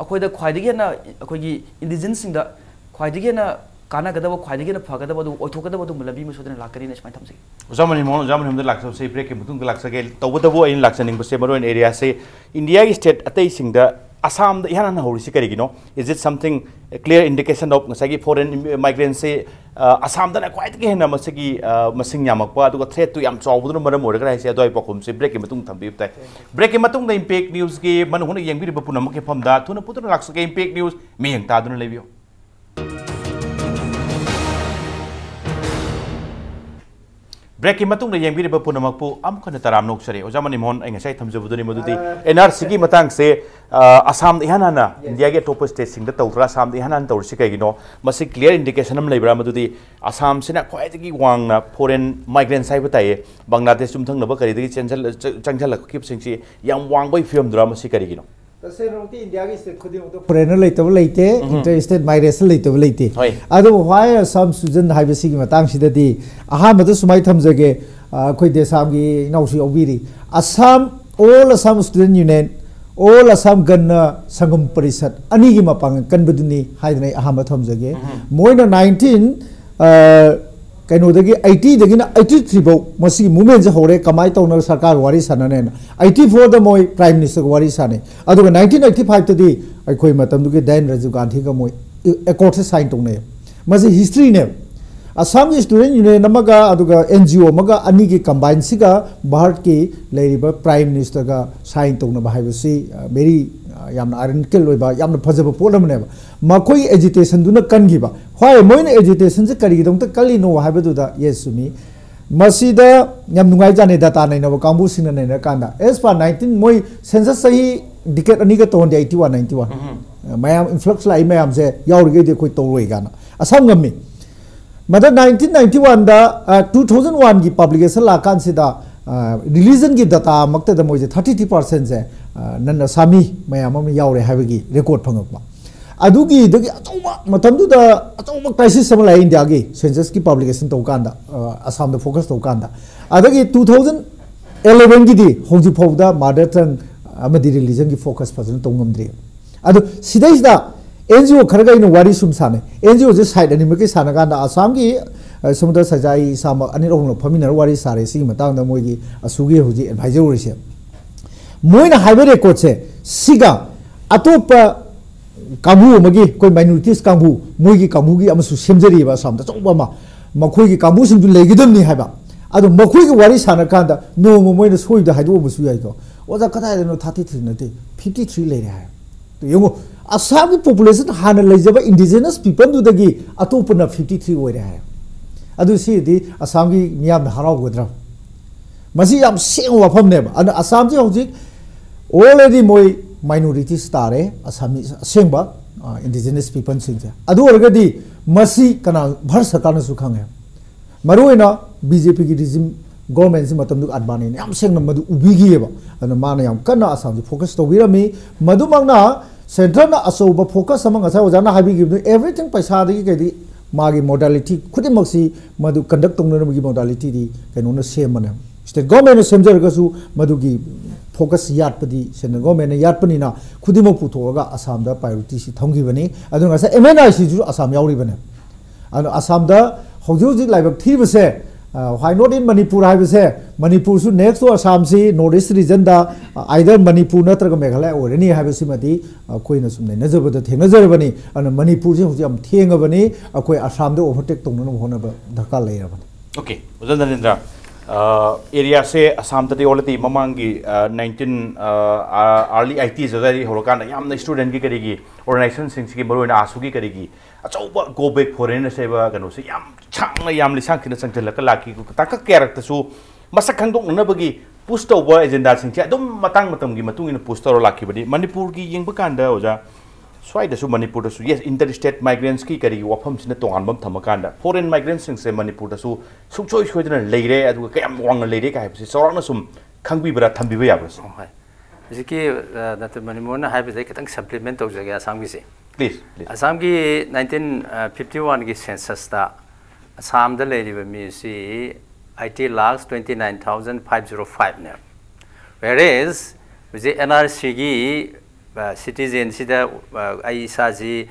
ꯑꯩꯈꯣꯏꯗ ꯈ꯭ꯋꯥꯏꯗꯒꯤ ꯍꯦꯟꯅ, ꯑꯩꯈꯣꯏꯒꯤ indigenoꯁꯤꯡꯗ ꯈ꯭ꯋꯥꯏꯗꯒꯤ ꯍꯦꯟꯅ ꯀꯥꯟꯅꯒꯗꯕ, ꯈ꯭ꯋꯥꯏꯗꯒꯤ ꯍꯦꯟꯅ ꯐꯒꯗꯕ ꯑꯗꯨ ꯑꯣꯏꯊꯣꯛꯀꯗꯕ ꯑꯗꯨꯒꯨꯝꯕ ꯂꯝꯕꯤ ꯑꯃ ꯁꯣꯏꯗꯅ ꯂꯥꯛꯀꯅꯤꯅ ꯁꯨꯃꯥꯏꯅ ꯊꯝꯖꯒꯦ꯫ ꯑꯣꯖꯥ ꯃꯅꯤꯃꯣꯍꯟ, ꯑꯣꯖꯥ ꯃꯅꯤꯃꯣꯍꯟꯗ ꯂꯥꯛꯆꯕꯁꯦ breakꯀꯤ ꯃꯇꯨꯡꯗ ꯂꯥꯛꯆꯒꯦ꯫ ꯇꯧꯕꯇꯕꯨ ꯑꯩꯅ ꯂꯥꯛꯆꯅꯤꯡꯕꯁꯦ ꯃꯔꯨꯑꯣꯏꯅ areaꯁꯦ Indiaꯒꯤ state ꯑꯇꯩꯁꯤꯡꯗ ꯑꯁꯥꯝꯗ ꯏꯍꯥꯟ ꯍꯥꯟꯅ ꯍꯧꯔꯤꯁꯤ ꯀꯔꯤꯒꯤꯅꯣ? Is it something clear indication of ꯉꯁꯥꯏꯒꯤ foreign migrantꯁꯦ, ꯑ, ꯑꯁꯥꯝꯗꯅ ꯈ꯭ꯋꯥꯏꯗꯒꯤ ꯍꯦꯟꯅ ꯃꯁꯤꯒꯤ, ꯑ, ꯃꯁꯤꯡ ꯌꯥꯝꯃꯛꯄ, ꯑꯗꯨꯒ threatꯇꯨ ꯌꯥꯝ ꯆꯥꯎꯕꯗꯨꯅ ꯃꯔꯝ ꯑꯣꯏꯔꯒ ꯍꯥꯏꯁꯦ? ꯑꯗꯨꯋꯥꯏ ꯄꯥꯎꯈꯨꯝꯁꯦ breakꯀꯤ ꯃꯇꯨꯡ ꯊꯝꯕꯤꯕ ꯇꯥꯏ꯫ Breakꯀꯤ ꯃꯇꯨꯡꯗ Impact Newsꯀꯤ ꯃꯅꯨꯡ ꯍꯨꯠꯅ ꯌꯦꯡꯕꯤꯔꯤꯕ ꯄꯨꯝꯅꯃꯛꯀꯤ ꯃꯐꯝꯗ ꯊꯨꯅ ꯄꯨꯗꯨꯅ ꯂꯥꯛꯆꯒꯦ꯫ Impact News ꯃꯤꯠꯌꯦꯡ ꯇꯥꯗꯨꯅ ꯂꯩꯕꯤꯌꯨ꯫ Breakꯀꯤ ꯃꯇꯨꯡꯗ ꯌꯦꯡꯕꯤꯔꯤꯕ ꯄꯨꯝꯅꯃꯛꯄꯨ ꯑꯃꯨꯛ ꯍꯟꯅ ꯇꯔꯥꯝꯅ ꯑꯣꯛꯆꯔꯤ꯫ ꯑꯣꯖꯥ ꯃꯅꯤꯃꯣꯍꯟ, ꯑꯩ ꯉꯁꯥꯏ ꯊꯝꯖꯕꯗꯨꯅꯤ ꯃꯗꯨꯗꯤ ꯑ, NRCꯒꯤ ꯃꯇꯥꯡꯁꯦ, ꯑ, ꯑꯁꯥꯝꯗ ꯏꯍꯥꯟ ꯍꯥꯟꯅ, Yes. Indiaꯒꯤ ꯑꯇꯣꯞꯄ stateꯁꯤꯡꯗ ꯇꯧꯗ꯭ꯔꯥ, ꯑꯁꯥꯝꯗ ꯏꯍꯥꯟ ꯍꯥꯟꯅ ꯇꯧꯔꯤꯁꯤ ꯀꯩꯒꯤꯅꯣ? ꯃꯁꯤ clear indication ꯑꯃ ꯂꯩꯕ꯭ꯔꯥ? ꯃꯗꯨꯗꯤ ꯑꯁꯥꯝꯁꯤꯅ ꯈ꯭ꯋꯥꯏꯗꯒꯤ ꯋꯥꯡꯅ foreign migrants ꯍꯥꯏꯕ ꯇꯥꯏꯌꯦ, ꯕꯪꯒ꯭ꯂꯥꯗꯦꯁ ꯌꯨꯝꯊꯪꯅꯕ ꯀꯔꯤꯗꯒꯤ ꯆꯦꯟꯁꯤꯜ-, ꯆ-, ꯆꯪꯁꯤꯜꯂꯛꯈꯤꯕꯁꯤꯡꯁꯤ ꯌꯥꯝ ꯋꯥꯡꯕꯒꯤ ꯐꯤꯕꯝꯗꯨꯔꯥ? ꯃꯁꯤ ꯀꯔꯤꯒꯤꯅꯣ? ꯇꯁꯦꯡꯅꯃꯛꯇꯤ Indiaꯒꯤ state ꯈꯨꯗꯤꯡꯃꯛꯇ foreigner ꯂꯩꯇꯕ ꯂꯩꯇꯦ, ꯎꯝ꯫ Inter state migration ꯂꯩꯇꯕ ꯂꯩꯇꯦ꯫ ꯍꯣꯏ꯫ ꯑꯗꯨꯕꯨ why Assam student ꯍꯥꯏꯕꯁꯤꯒꯤ ꯃꯇꯥꯡꯁꯤꯗꯗꯤ ꯑꯍꯥꯟꯕꯗ ꯁꯨꯃꯥꯏꯅ ꯊꯝꯖꯒꯦ, ꯑ, ꯑꯩꯈꯣꯏ ꯗꯦꯁꯥꯝꯒꯤ ꯏꯅꯥꯎꯁꯨ ꯌꯥꯎꯕꯤꯔꯤ꯫ Assam, All Assam Student Union, All Assam Ganna Sangam Parishad ꯑꯅꯤꯒꯤ ꯃꯄꯥꯡꯒꯜ ꯀꯟꯕꯗꯨꯅꯤ ꯍꯥꯏꯗꯅ ꯑꯩ ꯑꯍꯥꯟꯕ ꯊꯝꯖꯒꯦ꯫ ꯎꯝ꯫ ꯃꯣꯏꯅ nineteen, ꯑ, ꯀꯩꯅꯣꯗꯒꯤ eightyꯗꯒꯤꯅ eighty-three ꯐꯥꯎ ꯃꯁꯤꯒꯤ movementꯁꯦ ꯍꯧꯔꯦ, ꯀꯃꯥꯏꯅ ꯇꯧꯅ ꯁꯔꯀꯥꯔꯒ ꯋꯥꯔꯤ ꯁꯥꯟꯅꯅꯦꯅ꯫ Eighty-fourꯗ ꯃꯣꯏ Prime Ministerꯒ ꯋꯥꯔꯤ ꯁꯥꯟꯅꯩ꯫ ꯑꯗꯨꯒ nineteen eighty-fiveꯇꯗꯤ ꯑꯩꯈꯣꯏ ꯃꯇꯝꯗꯨꯒꯤ ꯗꯦꯟ ꯔꯥꯖꯤꯕ ꯒꯥꯟꯙꯤꯒ ꯃꯣꯏ accordꯁꯦ sign ꯇꯧꯅꯩ꯫ ꯃꯁꯤ historyꯅꯦꯕ꯫ ꯑꯁꯥꯝꯒꯤ ꯁ꯭ꯇꯨꯗꯦꯟ ꯌꯨꯅꯤꯌꯟ ꯑꯃꯒ ꯑꯗꯨꯒ ꯑꯦꯟ ꯖꯤ ꯑꯣ ꯑꯃꯒ ꯑꯅꯤꯒꯤ ꯀꯝꯕꯥꯏꯟꯁꯤꯒ ꯚꯥꯔꯠꯀꯤ ꯂꯩꯔꯤꯕ ꯄ꯭ꯔꯥꯏꯝ ꯃꯤꯅꯤꯁꯇꯔꯒ ꯁꯥꯏꯟ ꯇꯧꯅꯕ ꯍꯥꯏꯕꯁꯤ, ꯑ, very, ꯑ, ꯌꯥꯝꯅ ꯑꯥꯏꯔꯟ ꯀꯤꯜ ꯑꯣꯏꯕ ꯌꯥꯝꯅ ꯐꯖꯕ ꯄꯣꯠ ꯑꯃꯅꯦꯕ꯫ ꯃꯈꯣꯏꯒꯤ ꯑꯦꯖꯤꯇꯦꯁꯟꯗꯨꯅ ꯀꯟꯈꯤꯕ꯫ ꯍꯣꯏ, ꯃꯣꯏꯅ ꯑꯦꯖꯤꯇꯦꯁꯟꯁꯦ ꯀꯔꯤꯒꯤꯗꯃꯛꯇ ꯀꯜꯂꯤꯅꯣ ꯍꯥꯏꯕꯗꯨꯗ, ꯌꯦꯁ, ꯆꯨꯝꯃꯤ꯫ ꯃꯁꯤꯗ ꯌꯥꯝ ꯅꯨꯡꯉꯥꯏꯖꯥꯠꯅꯤ, ꯗꯥꯇꯥ ꯅꯩꯅꯕ ꯀꯥꯡꯕꯨꯁꯤꯡꯅ ꯅꯩꯅꯔꯀꯥꯟꯗ, ꯑꯦꯁ ꯄꯥ ꯅꯥꯏꯟꯇꯤꯟ ꯃꯣꯏ ꯁꯦꯟꯁꯁ ꯆꯍꯤ ꯗꯤꯀꯦꯠ ꯑꯅꯤꯒ ꯇꯧꯍꯟꯗꯦ, ꯑꯩꯠꯇꯤ ꯋꯥꯟ, ꯅꯥꯏꯟꯇꯤ ꯋꯥꯟ꯫ ꯃꯌꯥꯝ ꯏꯟꯐ꯭ꯂꯛꯁ ꯂꯥꯛꯏ ꯃꯌꯥꯝꯁꯦ ꯌꯥꯎꯔꯤꯈꯩꯗꯤ ꯑꯩꯈꯣꯏ ꯇꯧꯔꯣꯏ ꯀꯥꯏꯅ ꯑꯁꯥꯝ ꯉꯝꯃꯤ꯫ ꯃꯗ ꯅꯥꯏꯟꯇꯤꯟ ꯅꯥꯏꯟꯇꯤ ꯋꯥꯟꯗ, ꯑ, ꯇꯨ ꯊꯥꯎꯖꯟ ꯋꯥꯟꯒꯤ ꯄꯕ꯭ꯂꯤꯀꯦꯁꯟ ꯂꯥꯛꯀꯥꯟꯁꯤꯗ, ꯑ, ꯔꯤꯂꯤꯖꯟꯒꯤ ꯗꯇꯥꯃꯛꯇꯗ ꯃꯣꯏꯁꯦ ꯊꯥꯔꯇꯤ ꯊ꯭ꯔꯤ ꯄꯥꯔꯁꯦꯟꯁꯦ, ꯑ, ꯅꯟ ꯑꯁꯥꯃꯤ ꯃꯌꯥꯝ ꯑꯃ ꯌꯥꯎꯔꯦ ꯍꯥꯏꯕꯒꯤ ꯔꯦꯀꯣꯔꯠ ꯐꯪꯉꯛꯄ꯫ ꯑꯗꯨꯒꯤꯗꯒꯤ ꯑꯆꯧꯕ, ꯃꯇꯝꯗꯨꯗ ꯑꯆꯧꯕ ꯀ꯭ꯔꯥꯏꯁꯤꯁ ꯑꯃ ꯂꯥꯛꯑꯦ ꯏꯟꯗꯤꯌꯥꯒꯤ ꯁꯦꯟꯁꯁꯀꯤ ꯄꯕ꯭ꯂꯤꯀꯦꯁꯟ ꯇꯧꯀꯥꯟꯗ, ꯑ, ꯑꯁꯥꯝꯗ ꯐꯣꯀꯁ ꯇꯧꯀꯥꯟꯗ꯫ ꯑꯗꯒꯤ ꯇꯨ ꯊꯥꯎꯖꯟ ꯑꯦꯂꯦꯚꯦꯟꯒꯤꯗꯤ ꯍꯧꯖꯤꯛ ꯐꯥꯎꯕꯗ ꯃꯥꯗꯔ ꯇꯪ ꯑꯃꯗꯤ ꯔꯤꯂꯤꯖꯟꯒꯤ ꯐꯣꯀꯁ ꯐꯖꯅ ꯇꯧ ꯉꯝꯗ꯭ꯔꯤ꯫ ꯑꯗꯣ ꯁꯤꯗꯩꯁꯤꯗ ꯑꯦꯟ ꯖꯤ ꯑꯣ ꯈꯔꯒ ꯑꯩꯅ ꯋꯥꯔꯤ ꯁꯨꯝ ꯁꯥꯟꯅꯩ꯫ ꯑꯦꯟ ꯖꯤ ꯑꯣꯁꯦ ꯁꯥꯏꯠ ꯑꯅꯤꯃꯛꯀꯤ ꯁꯥꯟꯅ ꯀꯥꯟꯗ ꯑꯁꯥꯝꯒꯤ, ꯑ, ꯁꯃꯨꯗ꯭ꯔ ꯁꯖꯥꯏ ꯏꯁꯥꯃꯛ ꯑꯅꯤꯔꯛ ꯑꯍꯨꯝꯂꯛ ꯐꯝꯃꯤꯟꯅꯔ ꯋꯥꯔꯤ ꯁꯥꯔꯦ꯫ ꯁꯤꯒꯤ ꯃꯇꯥꯡꯗ ꯃꯣꯏꯒꯤ ꯑꯁꯨꯒꯤ ꯍꯧꯖꯤꯛ ꯑꯦꯗꯚꯥꯏꯖꯔ ꯑꯣꯏꯔꯤꯁꯦ꯫ ꯃꯣꯏꯅ ꯍꯥꯏꯕ ꯔꯦꯀꯣꯔꯠꯁꯦ ꯁꯤꯒ ꯑꯇꯣꯞꯄ ꯀꯥꯡꯕꯨ ꯑꯃꯒꯤ, ꯑꯩꯈꯣꯏ ꯃꯥꯏꯅꯣꯔꯤꯇꯤꯁ ꯀꯥꯡꯕꯨ, ꯃꯣꯏꯒꯤ ꯀꯥꯡꯕꯨꯒꯤ ꯑꯃꯁꯨ ꯁꯦꯝꯖꯔꯤꯕ ꯑꯁꯥꯝꯗ ꯑꯆꯧꯕ ꯑꯃ, ꯃꯈꯣꯏꯒꯤ ꯀꯥꯡꯕꯨꯁꯤꯡꯗꯨ ꯂꯩꯒꯗꯕꯅꯤ ꯍꯥꯏꯕ꯫ ꯑꯗꯣ ꯃꯈꯣꯏꯒ ꯋꯥꯔꯤ ꯁꯥꯟꯅꯔꯀꯥꯟꯗ ꯅꯣꯡꯃ ꯃꯣꯏꯅ ꯁꯣꯏꯕꯗ ꯍꯥꯏꯗꯣꯛꯑꯝꯕꯁꯨ ꯌꯥꯏꯀꯣ, "ꯑꯣꯖꯥ, ꯀꯗꯥꯏꯗꯅꯣ ꯊꯥꯔꯇꯤ ꯊ꯭ꯔꯤ ꯅꯠꯇꯦ, ꯐꯤꯐꯇꯤ ꯊ꯭ꯔꯤ ꯂꯩꯔꯦ" ꯍꯥꯏ꯫ ꯑꯗꯣ ꯌꯦꯡꯉꯣ, ꯑꯁꯥꯝꯒꯤ ꯄꯣꯄꯨꯂꯦꯁꯟ ꯍꯥꯟꯅ ꯂꯩꯖꯕ ꯏꯟꯗꯤꯖꯤꯅꯁ ꯄꯤꯄꯜꯗꯨꯗꯒꯤ ꯑꯇꯣꯞꯄꯅ ꯐꯤꯐꯇꯤ ꯊ꯭ꯔꯤ ꯑꯣꯏꯔꯦ ꯍꯥꯏ꯫ ꯑꯗꯨ ꯁꯤꯗꯤ ꯑꯁꯥꯝꯒꯤ ꯃꯤꯌꯥꯝꯅ ꯍꯔꯥꯎꯒꯗ꯭ꯔꯥ? ꯃꯁꯤ ꯌꯥꯝ ꯁꯦꯡꯕ ꯋꯥꯐꯝꯅꯦꯕ꯫ ꯑꯗꯨꯅ ꯑꯁꯥꯝꯁꯤ ꯍꯧꯖꯤꯛ already ꯃꯣꯏ ꯃꯥꯏꯅꯣꯔꯤꯇꯤꯁ ꯇꯥꯔꯦ, ꯑꯁꯥꯃꯤꯁ ꯑꯁꯦꯡꯕ, ꯑ, ꯏꯟꯗꯤꯖꯤꯅꯁ ꯄꯤꯄꯜꯁꯤꯡꯁꯦ꯫ ꯑꯗꯨ ꯑꯣꯏꯔꯒꯗꯤ ꯃꯁꯤ ꯀꯅꯥ, ꯚꯥꯔꯠ ꯁꯔꯀꯥꯔꯅꯁꯨ ꯈꯪꯉꯦ꯫ ꯃꯔꯨꯑꯣꯏꯅ ꯕꯤ ꯖꯦ ꯄꯤꯒꯤ ꯔꯤꯖꯤꯝ, ꯒꯣꯔꯃꯦꯟꯁꯤ ꯃꯇꯝꯗꯨꯗ ꯑꯗꯚꯥꯅꯤꯅ ꯌꯥꯝ ꯁꯦꯡꯅ ꯃꯗꯨ ꯎꯕꯤꯈꯤꯑꯕ꯫ ꯑꯗꯨꯅ ꯃꯥꯅ ꯌꯥꯝ ꯀꯟꯅ ꯑꯁꯥꯝꯁꯤ ꯐꯣꯀꯁ ꯇꯧꯕꯤꯔꯝꯃꯤ꯫ ꯃꯗꯨꯃꯛꯅ ꯁꯦꯟꯇ꯭ꯔꯅ ꯑꯆꯧꯕ ꯐꯣꯀꯁ ꯑꯃ, ꯉꯁꯥꯏ ꯑꯣꯖꯥꯅ ꯍꯥꯏꯕꯤꯈꯤꯕꯗꯨ, everything, ꯄꯩꯁꯥꯗꯒꯤ ꯀꯩꯗꯒꯤ ꯃꯥꯒꯤ ꯃꯣꯗꯥꯂꯤꯇꯤ ꯈꯨꯗꯤꯡꯃꯛꯁꯤ ꯃꯗꯨ ꯀꯟꯗꯛ ꯇꯧꯅꯅꯕꯒꯤ ꯃꯣꯗꯥꯂꯤꯇꯤꯗꯤ ꯀꯩꯅꯣꯅ ꯁꯦꯝꯕꯅꯦ꯫ ꯁ꯭ꯇꯦꯠ ꯒꯣꯔꯃꯦꯟꯅ ꯁꯦꯝꯖꯔꯒꯁꯨ ꯃꯗꯨꯒꯤ ꯐꯣꯀꯁ ꯌꯥꯠꯄꯗꯤ ꯁꯦꯟꯇ꯭ꯔꯦꯜ ꯒꯣꯔꯃꯦꯟꯅ ꯌꯥꯠꯄꯅꯤꯅ ꯈꯨꯗꯤꯡꯃꯛ ꯄꯨꯊꯣꯛꯑꯒ ꯑꯁꯥꯝꯗ ꯄ꯭ꯔꯥꯏꯌꯣꯔꯤꯇꯤꯁꯤ ꯊꯝꯈꯤꯕꯅꯤ꯫ ꯑꯗꯨꯅ ꯉꯁꯥꯏ ꯑꯦꯝ ꯑꯦꯟ ꯑꯥꯏ ꯁꯤꯁꯨ ꯑꯁꯥꯝ ꯌꯥꯎꯔꯤꯕꯅꯦ꯫ ꯑꯗꯨꯅ ꯑꯁꯥꯝꯗ ꯍꯧꯖꯤꯛ ꯍꯧꯖꯤꯛ ꯂꯥꯏꯕꯛ ꯊꯤꯕꯁꯦ, Why not in Manipur ꯍꯥꯏꯕꯁꯦ, ꯃꯅꯤꯄꯨꯔꯁꯨ next to ꯑꯁꯥꯝꯁꯤ North East regionꯗ either Manipur ꯅꯠꯇ꯭ꯔꯒ ꯃꯦꯘꯥꯂꯌꯥ ꯑꯣꯏꯔꯅꯤ ꯍꯥꯏꯕꯁꯤꯃꯗꯤ ꯑꯩꯈꯣꯏꯅ ꯁꯨꯝ ꯅꯩꯅꯖꯕꯗ ꯊꯦꯡꯅꯖꯔꯕꯅꯤ꯫ ꯑꯗꯨꯅ ꯃꯅꯤꯄꯨꯔꯁꯦ ꯍꯧꯖꯤꯛ ꯌꯥꯝ ꯊꯦꯡꯉꯕꯅꯤ, ꯑꯩꯈꯣꯏ ꯑꯁꯥꯝꯗ overtake ꯇꯧꯅꯅꯕ ꯍꯣꯠꯅꯕ ꯗꯔꯀꯥꯔ ꯂꯩꯔꯕꯅꯤ꯫ Okay, ꯑꯣꯖꯥ ꯅꯔꯦꯟꯗ꯭ꯔ, ꯑꯦꯔꯤꯌꯥꯁꯦ ꯑꯁꯥꯝꯗꯗꯤ already ꯃꯃꯥꯡꯒꯤ nineteen early eighties ꯑꯗꯨꯋꯥꯏꯗꯒꯤ ꯍꯧꯔꯀꯥꯟꯗ ꯌꯥꯝꯅ studentꯀꯤ ꯀꯔꯤꯒꯤ organizationꯁꯤꯡꯁꯤꯒꯤ, ꯃꯔꯨꯑꯣꯏꯅ ꯑꯥꯁꯨꯒꯤ ꯀꯔꯤꯒꯤ ꯑꯆꯧꯕ go back foreigners ꯍꯥꯏꯕ ꯀꯩꯅꯣꯁꯦ ꯌꯥꯝ ꯁꯥꯡꯅ, ꯌꯥꯝ ꯂꯤꯁꯥꯡ ꯊꯤꯅ ꯆꯪꯁꯤꯜꯂꯒ ꯂꯥꯛꯈꯤ꯫ ꯇꯥꯡꯀꯛ ꯀꯌꯥꯔꯛꯇꯁꯨ ꯃꯁꯛ ꯈꯪꯗꯣꯛꯅꯅꯕꯒꯤ push ꯇꯧꯕ agendaꯁꯤꯡꯁꯦ ꯑꯗꯨꯝ ꯃꯇꯥꯡ ꯃꯇꯝꯒꯤ ꯃꯇꯨꯡ ꯏꯟꯅ push ꯇꯧꯔ ꯂꯥꯛꯈꯤꯕꯅꯤ꯫ ꯃꯅꯤꯄꯨꯔꯒꯤ ꯌꯦꯡꯕ ꯀꯥꯟꯗ ꯑꯣꯖꯥ, ꯁ꯭ꯋꯥꯏꯗꯁꯨ ꯃꯅꯤꯄꯨꯔꯗꯁꯨ, yes, inter state migrantsꯀꯤ ꯀꯔꯤꯒꯤ ꯋꯥꯐꯝꯁꯤꯅ ꯇꯣꯉꯥꯟꯕ ꯑꯃ ꯊꯝꯃꯀꯥꯟꯗ, foreign migrantꯁꯤꯡꯁꯦ ꯃꯅꯤꯄꯨꯔꯗꯁꯨ ꯁꯨꯡꯁꯣꯏ ꯁꯣꯏꯗꯅ ꯂꯩꯔꯦ, ꯑꯗꯨꯒ ꯀꯌꯥꯝ ꯋꯥꯡꯅ ꯂꯩꯔꯦ ꯀꯥꯏ ꯍꯥꯏꯕꯁꯤ ꯆꯥꯎꯔꯥꯛꯅ ꯁꯨꯝ ꯈꯪꯕꯤꯕ꯭ꯔꯥ, ꯊꯝꯕꯤꯕ ꯌꯥꯕ꯭ꯔꯥ ꯁꯨꯝ? ꯍꯣꯏ, ꯍꯧꯖꯤꯛꯀꯤ ꯗꯥꯛꯇꯔ ꯃꯅꯤꯃꯣꯍꯟꯅ ꯍꯥꯏꯕꯗ ꯑꯩ ꯈꯤꯇꯪ supplement ꯇꯧꯖꯒꯦ ꯑꯁꯥꯝꯒꯤꯁꯦ꯫ Please, please. ꯑꯁꯥꯝꯒꯤ nineteen fifty oneꯒꯤ censusꯇ ꯑꯁꯥꯝꯗ ꯂꯩꯔꯤꯕ ꯃꯤꯁꯤ eighty lakhs twenty nine thousand five zero fiveꯅꯦ꯫ Whereas ꯍꯧꯖꯤꯛ NRCꯒꯤ citizenꯁꯤꯗ ꯑꯩ ꯏꯁꯥꯁꯤ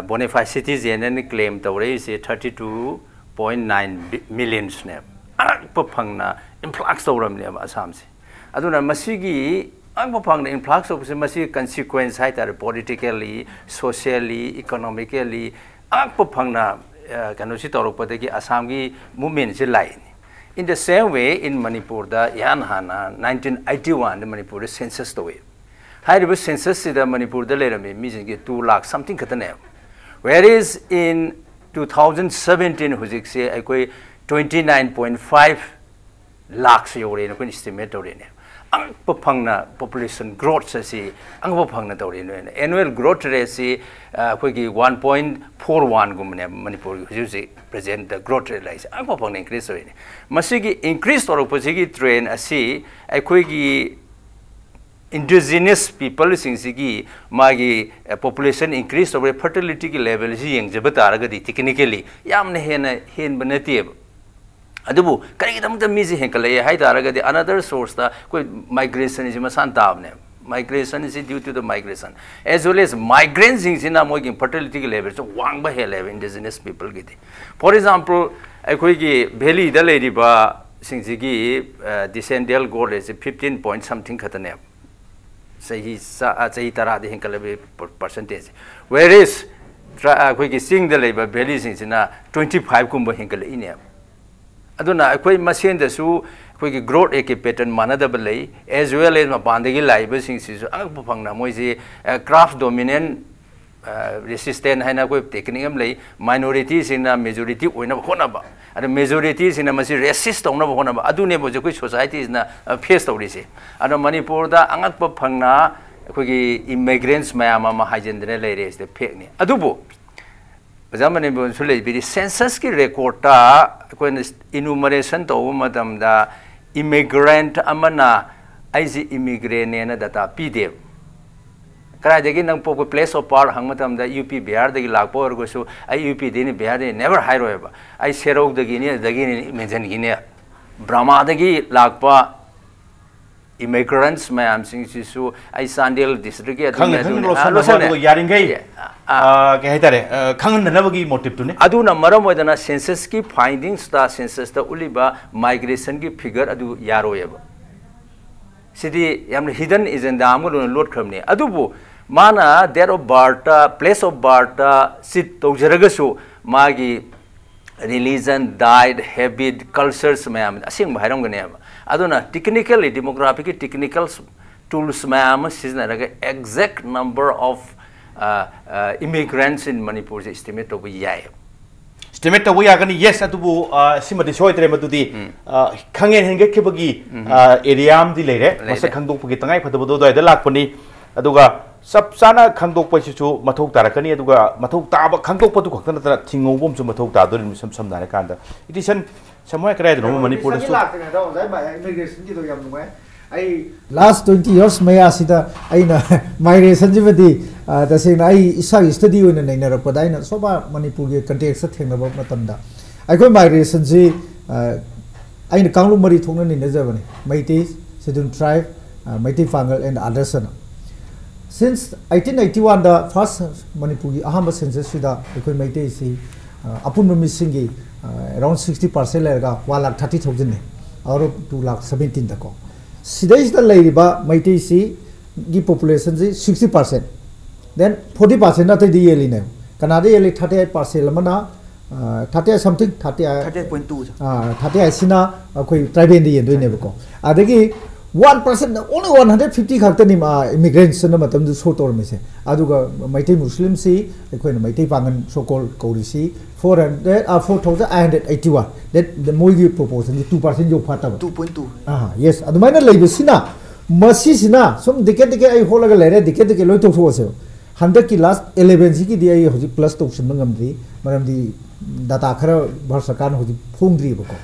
bona fide citizen ꯑꯅ claim ꯇꯧꯔꯛꯏꯁꯦ thirty two point nine millionsꯅꯦꯕ꯫ ꯑꯉꯛꯄ ꯐꯪꯅ influx ꯇꯧꯔꯕꯅꯦꯕ ꯑꯁꯥꯝꯁꯦ꯫ ꯑꯗꯨꯅ ꯃꯁꯤꯒꯤ ꯑꯉꯛꯄ ꯐꯪꯅ influx ꯇꯧꯕꯁꯦ, ꯃꯁꯤꯒꯤ consequence ꯍꯥꯏꯇꯥꯔꯦ, politically, socially, economically ꯑꯉꯛꯄ ꯐꯪꯅ ꯀꯩꯅꯣꯁꯤ ꯇꯧꯔꯛꯄꯗꯒꯤ ꯑꯁꯥꯝꯒꯤ movementꯁꯦ ꯂꯥꯛꯏꯅꯤ꯫ In the same way, in ꯃꯅꯤꯄꯨꯔꯗ ꯏꯍꯥꯟ ꯍꯥꯟꯅ nineteen eighty oneꯗ ꯃꯅꯤꯄꯨꯔꯗ census ꯇꯧꯏ꯫ ꯍꯥꯏꯔꯤꯕ censusꯁꯤꯗ ꯃꯅꯤꯄꯨꯔꯗ ꯂꯩꯔꯝꯃꯤ ꯃꯤꯁꯤꯡꯒꯤ two lakh something ꯈꯛꯇꯅꯦꯕ꯫ Whereas in two thousand seventeen ꯍꯧꯖꯤꯛꯁꯦ ꯑꯩꯈꯣꯏ twenty nine point five lakhs ꯌꯧꯔꯦꯅ ꯑꯩꯈꯣꯏꯅ estimate ꯇꯧꯔꯦꯅꯦ꯫ ꯑꯉꯛꯄ ꯐꯪꯅ population growth ꯑꯁꯤ ꯑꯉꯛꯄ ꯐꯪꯅ ꯇꯧꯔꯦꯅꯦ꯫ Annual growth rateꯁꯤ ꯑꯩꯈꯣꯏꯒꯤ one point four oneꯒꯨꯝꯕꯅꯦꯕ ꯃꯅꯤꯄꯨꯔꯒꯤ ꯍꯧꯖꯤꯛ ꯍꯧꯖꯤꯛ present growth rate ꯂꯩꯔꯤꯁꯦ꯫ ꯑꯉꯛꯄ ꯐꯪꯅ increase ꯇꯧꯔꯤꯅꯦ꯫ ꯃꯁꯤꯒꯤ increase ꯇꯧꯔꯛꯄꯁꯤꯒꯤ trend ꯑꯁꯤ ꯑꯩꯈꯣꯏꯒꯤ indigenous peopleꯁꯤꯡꯁꯤꯒꯤ ꯃꯥꯒꯤ population increase ꯇꯧꯕ, fertilityꯒꯤ levelꯁꯤ ꯌꯦꯡꯖꯕ ꯇꯥꯔꯒꯗꯤ technically ꯌꯥꯝꯅ ꯍꯦꯟꯅ ꯍꯦꯟꯕ ꯅꯠꯇꯦꯕ꯫ ꯑꯗꯨꯕꯨ ꯀꯔꯤꯒꯤꯗꯃꯛꯇ ꯃꯤꯁꯦ ꯍꯦꯟꯒꯠꯂꯛꯑꯦ ꯍꯥꯏ ꯇꯥꯔꯒꯗꯤ, another sourceꯇ ꯑꯩꯈꯣꯏ migrationꯁꯤ ꯃꯁꯥꯅ ꯇꯥꯕꯅꯦꯕ꯫ Migrationꯁꯤ due to the migration as well as migrantꯁꯤꯡꯁꯤꯅ ꯃꯣꯏꯒꯤ fertilityꯒꯤ levelꯁꯨ ꯋꯥꯡꯕ ꯍꯦꯜꯂꯦꯕ indigenous peopleꯒꯤꯗꯤ꯫ For example, ꯑꯩꯈꯣꯏꯒꯤ ꯚꯦꯂꯤꯗ ꯂꯩꯔꯤꯕꯁꯤꯡꯁꯤꯒꯤ ꯗꯤꯁꯦꯟꯗꯦꯟ ꯒ꯭ꯔꯣꯊ ꯔꯦꯠꯁꯦ ꯐꯤꯐꯇꯤꯟ ꯄꯣꯏꯟ ꯁꯝꯊꯤꯡ ꯈꯛꯇꯅꯦꯕ꯫ ꯆꯍꯤ ꯆ- ꯑ, ꯆꯍꯤ ꯇꯔꯥꯗ ꯍꯦꯟꯒꯠꯂꯕ ꯄꯔꯁꯦꯟꯇꯦꯖ꯫ ꯋꯦꯔꯦꯁ ꯑꯩꯈꯣꯏꯒꯤ ꯆꯤꯡꯗ ꯂꯩꯕ ꯚꯦꯂꯤꯁꯤꯡꯁꯤꯅ ꯇ꯭ꯋꯦꯟꯇꯤ ꯐꯥꯏꯚ ꯀꯨꯝꯕ ꯍꯦꯟꯒꯠꯂꯛꯏꯅꯦꯕ꯫ ꯑꯗꯨꯅ ꯑꯩꯈꯣꯏ ꯃꯁꯦꯟꯗꯁꯨ ꯑꯩꯈꯣꯏꯒꯤ ꯒ꯭ꯔꯣꯠ ꯔꯦꯠꯀꯤ ꯄꯦꯇꯔꯟ ꯃꯥꯟꯅꯗꯕ ꯂꯩ꯫ ꯑꯦꯖ ꯋꯦꯜ ꯑꯦꯖ ꯃꯄꯥꯟꯗꯒꯤ ꯂꯥꯛꯏꯕꯁꯤꯡꯁꯤꯁꯨ ꯑꯉꯛꯄ ꯐꯪꯅ ꯃꯣꯏꯁꯤ ꯀ꯭ꯔꯥꯐ ꯗꯣꯃꯤꯅꯦꯟ ꯔꯦꯁꯤꯁꯇꯦꯟ ꯍꯥꯏꯅ ꯑꯩꯈꯣꯏ ꯇꯦꯛꯅꯤꯛ ꯑꯃ ꯂꯩ꯫ ꯃꯥꯏꯅꯣꯔꯤꯇꯤꯁꯤꯡꯅ ꯃꯦꯖꯣꯔꯤꯇꯤ ꯑꯣꯏꯅꯕ ꯍꯣꯠꯅꯕ, ꯑꯗ ꯃꯦꯖꯣꯔꯤꯇꯤꯁꯤꯡꯅ ꯃꯁꯤ ꯔꯦꯁꯤꯁ ꯇꯧꯅꯕ ꯍꯣꯠꯅꯕ, ꯑꯗꯨꯅꯦꯕ ꯍꯧꯖꯤꯛ ꯑꯩꯈꯣꯏ ꯁꯣꯁꯥꯏꯇꯤꯁꯤꯅ ꯐꯦꯁ ꯇꯧꯔꯤꯁꯦ꯫ ꯑꯗꯣ ꯃꯅꯤꯄꯨꯔꯗ ꯑꯉꯛꯄ ꯐꯪꯅ ꯑꯩꯈꯣꯏꯒꯤ ꯏꯃꯤꯒ꯭ꯔꯦꯟꯁ ꯃꯌꯥꯝ ꯑꯃ ꯍꯥꯏꯖꯤꯟꯗꯅ ꯂꯩꯔꯦ꯫ ꯁꯤꯗ ꯐꯦꯛꯅꯤ꯫ ꯑꯗꯨꯕꯨ ꯑꯣꯖꯥ ꯃꯅꯤꯄꯨꯔꯁꯨ ꯂꯩꯕꯤꯔꯤ, ꯁꯦꯟꯁꯁꯀꯤ ꯔꯦꯀꯣꯔꯠꯇ ꯑꯩꯈꯣꯏꯅ ꯏꯅꯨꯃꯔꯦꯁꯟ ꯇꯧꯕ ꯃꯇꯝꯗ ꯏꯃꯤꯒ꯭ꯔꯦꯟꯠ ꯑꯃꯅ "ꯑꯩꯁꯤ ꯏꯃꯤꯒ꯭ꯔꯦꯟꯅꯦꯅ" ꯗꯇꯥ ꯄꯤꯗꯦꯕ꯫ ꯀꯗꯥꯏꯗꯒꯤ ꯅꯪ ꯄꯣꯛꯄ, ꯄ꯭ꯂꯦꯁ ꯑꯣꯐ ꯕꯥꯔꯊ ꯍꯪꯕ ꯃꯇꯝꯗ ꯌꯨ ꯄꯤ ꯕꯤꯍꯥꯔꯗꯒꯤ ꯂꯥꯛꯄ ꯑꯣꯏꯔꯒꯁꯨ "ꯑꯩ ꯌꯨ ꯄꯤꯗꯩꯅꯤ, ꯕꯤꯍꯥꯔꯗꯩꯅꯤ" ꯅꯦꯚꯔ ꯍꯥꯏꯔꯣꯏꯕ꯫ "ꯑꯩ ꯁꯦꯔꯧꯗꯒꯤꯅꯤ, ꯑꯗꯨꯗꯒꯤꯅꯤ" ꯃꯦꯟꯁꯤꯟꯈꯤꯅꯤ꯫ ꯕ꯭ꯔꯃꯥꯗꯒꯤ ꯂꯥꯛꯄ ꯏꯃꯤꯒ꯭ꯔꯦꯟꯠꯁ ꯃꯌꯥꯝꯁꯤꯡꯁꯤꯁꯨ "ꯑꯩ ꯆꯥꯟꯗꯦꯜ ꯗꯤꯁꯇ꯭ꯔꯤꯛꯀꯤ ꯑꯗꯨꯅꯤ, ꯈꯪꯅ ꯈꯪꯅ ꯑꯗꯨꯅꯤ", ꯂꯣꯠꯁꯟꯕ ꯑꯥ, ꯂꯣꯠꯁꯟꯅꯩ꯫ ꯁ꯭ꯋꯥꯏꯗ ꯌꯥꯔꯤꯈꯩ, ꯑꯦ, ꯑꯥ, ꯑꯥ, ꯀꯩ ꯍꯥꯏꯇꯥꯔꯦ, ꯑꯥ, ꯈꯪꯍꯟꯗꯅꯕꯒꯤ ꯃꯣꯇꯤꯞꯇꯨꯅꯤ꯫ ꯑꯗꯨꯅ ꯃꯔꯝ ꯑꯣꯏꯗꯅ ꯁꯦꯟꯁꯁꯀꯤ ꯐꯥꯏꯟꯗꯤꯡꯁꯇ, ꯁꯦꯟꯁꯁꯇ ꯎꯠꯂꯤꯕ ꯃꯥꯏꯒ꯭ꯔꯦꯁꯟꯒꯤ ꯐꯤꯒꯔ ꯑꯗꯨ ꯌꯥꯔꯣꯏꯌꯦꯕ꯫ ꯁꯤꯗꯤ ꯌꯥꯝꯅ ꯍꯤꯗꯟ ꯑꯦꯖꯦꯟꯗꯥ ꯑꯃꯒ ꯂꯣꯏꯅ ꯂꯣꯠꯈ꯭ꯔꯕꯅꯤ꯫ ꯑꯗꯨꯕꯨ ꯃꯥꯅ ꯗꯦꯠ ꯑꯣꯐ ꯕꯥꯔꯠꯇ, ꯄ꯭ꯂꯦꯁ ꯑꯣꯐ ꯕꯥꯔꯠꯇ ꯁꯤꯠ ꯇꯧꯖꯔꯒꯁꯨ, ꯃꯥꯒꯤ ꯔꯤꯂꯤꯖꯟ, ꯗꯥꯏꯠ, ꯍꯦꯕꯤꯠ, ꯀꯜꯆꯔꯁ ꯃꯌꯥꯝ ꯑꯁꯦꯡꯕ ꯍꯥꯏꯔꯝꯒꯅꯦꯕ꯫ ꯑꯗꯨꯅ ꯇꯦꯛꯅꯤꯀꯦꯜꯂꯤ, ꯗꯤꯃꯣꯒ꯭ꯔꯥꯐꯤꯛꯀꯤ ꯇꯦꯛꯅꯤꯀꯦꯜ ꯇꯨꯜꯁ ꯃꯌꯥꯝ ꯑꯃ ꯁꯤꯖꯤꯟꯅꯔꯒ exact number of, uh, uh, immigrants in Manipur say estimate ꯇꯧꯕ ꯌꯥꯏ꯫ ꯏꯁꯇꯤꯃꯦꯠ ꯇꯧꯕ ꯌꯥꯒꯅꯤ, ꯌꯦꯁ꯫ ꯑꯗꯨꯕꯨ, ꯑ, ꯁꯤꯃꯗꯤ ꯁꯣꯏꯗ꯭ꯔꯦ, ꯃꯗꯨꯗꯤ, ꯎꯝ꯫ ꯑ, ꯈꯪꯍꯦꯟ ꯍꯦꯟꯒꯠꯈꯤꯕꯒꯤ, ꯎꯝ꯫ ꯑ, ꯑꯦꯔꯤꯌꯥ ꯑꯃꯗꯤ ꯂꯩꯔꯦ꯫ ꯂꯩꯔꯦ꯫ ꯃꯁꯛ ꯈꯪꯗꯣꯛꯄꯒꯤ ꯇꯉꯥꯏ ꯐꯗꯕꯗꯣ ꯑꯗꯨꯋꯥꯏꯗ ꯂꯥꯛꯄꯅꯤ꯫ ꯑꯗꯨꯒ ꯆꯞ ꯆꯥꯅ ꯈꯪꯗꯣꯛꯄꯁꯤꯁꯨ ꯃꯊꯧ ꯇꯥꯔꯛꯀꯅꯤ꯫ ꯑꯗꯨꯒ ꯃꯊꯧ ꯇꯥꯕ ꯈꯪꯗꯣꯛꯄꯗꯨ ꯈꯛꯇ ꯅꯠꯇꯅ ꯊꯤꯡꯍꯧꯕ ꯑꯃꯁꯨ ꯃꯊꯧ ꯇꯥꯗꯣꯔꯤꯕꯅꯤ, ꯏꯁꯝ ꯁꯝꯅ ꯍꯥꯏꯔꯀꯥꯟꯗ꯫ ꯏꯗꯤꯁꯟ ꯁꯃꯣꯏ ꯀꯗꯥꯏꯗꯅꯣ ꯃꯅꯤꯄꯨꯔꯗꯁꯨ ꯂꯥꯛꯇ꯭ꯔꯤꯉꯩꯗ ꯑꯣꯖꯥ ꯏꯃꯤꯒ꯭ꯔꯦꯁꯟꯒꯤꯗꯣ ꯌꯥꯝ ꯅꯨꯡꯉꯥꯏ꯫ ꯑꯩ ꯂꯥꯁ ꯇ꯭ꯋꯦꯟꯇꯤ ꯌꯔꯁ ꯃꯌꯥꯁꯤꯗ ꯑꯩꯅ ꯃꯥꯏꯒ꯭ꯔꯦꯁꯟꯁꯤꯃꯗꯤ, ꯑ, ꯇꯁꯦꯡꯅ ꯑꯩ ꯏꯁꯥꯒꯤ ꯁ꯭ꯇꯗꯤ ꯑꯣꯏꯅ ꯅꯩꯅꯔꯛꯄꯗ, ꯑꯩꯅ ꯁꯣꯕꯥ ꯃꯅꯤꯄꯨꯔꯒꯤ ꯀꯟꯇꯦꯛꯁꯇ ꯊꯦꯡꯅꯕ ꯃꯇꯝꯗ, ꯑꯩꯈꯣꯏ ꯃꯥꯏꯒ꯭ꯔꯦꯁꯟꯁꯤ, ꯑ, ꯑꯩꯅ ꯀꯥꯡꯂꯨꯞ ꯃꯔꯤ ꯊꯣꯛꯅ ꯅꯩꯅꯖꯕꯅꯤ: Meitei, scheduled tribe, uh, Meitei Pangal and others ꯑꯅ꯫ ꯁꯤꯟꯁ ꯑꯩꯠꯇꯤꯟ ꯑꯩꯠꯇꯤ ꯋꯥꯟꯗ ꯐꯥꯔꯁ ꯃꯅꯤꯄꯨꯔꯒꯤ ꯑꯍꯥꯟꯕ ꯁꯦꯟꯁꯁꯁꯤꯗ ꯑꯩꯈꯣꯏ ꯃꯩꯇꯩꯁꯤ, ꯑ, ꯑꯄꯨꯟꯕ ꯃꯤꯁꯤꯡꯒꯤ ꯑꯦꯔꯥꯎꯟ ꯁꯤꯛꯁꯇꯤ ꯄꯥꯔꯁꯦꯟ ꯂꯩꯔꯒ ꯋꯥꯟ ꯂꯥꯛ ꯊꯥꯔꯇꯤ ꯊꯥꯎꯖꯟꯅꯦ, ꯑꯥꯎꯠ ꯑꯣꯐ ꯇꯨ ꯂꯥꯛ ꯁꯕꯦꯟꯇꯤꯟꯗꯀꯣ꯫ ꯁꯤꯗꯩꯁꯤꯗ ꯂꯩꯔꯤꯕ ꯃꯩꯇꯩꯁꯤꯒꯤ ꯄꯣꯄꯨꯂꯦꯁꯟꯁꯤ sixty percent, then forty percent ꯑꯇꯩꯗꯤ ꯌꯦꯜꯂꯤꯅꯦꯕ꯫ ꯀꯅꯥꯗ ꯌꯦꯜꯂꯤ? ꯊꯥꯔꯇꯤ ꯑꯩꯠ ꯄꯥꯔꯁꯦꯟ ꯑꯃꯅ, thirty eight something, thirty eight, thirty eight point two. Thirty ꯑꯩꯠꯁꯤꯅ ꯑꯩꯈꯣꯏ ꯇ꯭ꯔꯥꯏꯕꯦꯜꯗ ꯌꯦꯟꯗꯣꯏꯅꯦꯕꯀꯣ꯫ ꯑꯗꯒꯤ one percent, only one hundred fifty ꯈꯛꯇꯅꯤ ꯃꯥ ꯏꯃꯤꯒ꯭ꯔꯦꯟꯁꯤꯅ ꯃꯇꯝꯗꯨ ꯁꯣ ꯇꯧꯔꯝꯃꯤꯁꯦ꯫ ꯑꯗꯨꯒ ꯃꯩꯇꯩ ꯃꯨꯁꯂꯤꯝꯁꯤ ꯑꯩꯈꯣꯏꯅ ꯃꯩꯇꯩ ꯄꯥꯡꯒꯜ ꯁꯣꯀꯣꯜ ꯀꯧꯔꯤꯁꯤ four hundred, four thousand eight hundred eighty one, that ꯃꯣꯏꯒꯤ ꯄ꯭ꯔꯣꯄꯣꯔꯁꯟꯁꯤ ꯇꯨ ꯄꯥꯔꯁꯦꯟ ꯌꯧꯐꯥꯠꯇꯕ꯫ Two point two. Ah, yes, ꯑꯗꯨꯃꯥꯏꯅ ꯂꯩꯕꯁꯤꯅ, ꯃꯁꯤꯁꯤꯅ ꯁꯨꯝ ꯗꯤꯀꯦꯠ ꯗꯤꯀꯦꯠ ꯑꯩ ꯍꯣꯠꯂꯒ ꯂꯩꯔꯦ, ꯗꯤꯀꯦꯠ ꯗꯤꯀꯦꯠ ꯂꯣꯏ ꯇꯧꯊꯣꯛꯑꯁꯦꯕ꯫ ꯍꯟꯗꯛꯀꯤ ꯂꯥꯁ ꯑꯦꯂꯦꯚꯦꯟꯁꯤꯒꯤꯗꯤ ꯑꯩ ꯍꯧꯖꯤꯛ ꯄ꯭ꯂꯁ ꯇꯧꯁꯤꯟꯕ ꯉꯝꯗ꯭ꯔꯤ, ꯃꯔꯝꯗꯤ ꯗꯥꯇꯥ ꯈꯔ ꯚꯥꯔꯠ ꯁꯔꯀꯥꯔꯅ ꯍꯧꯖꯤꯛ ꯐꯣꯡꯗ꯭ꯔꯤꯕꯀꯣ꯫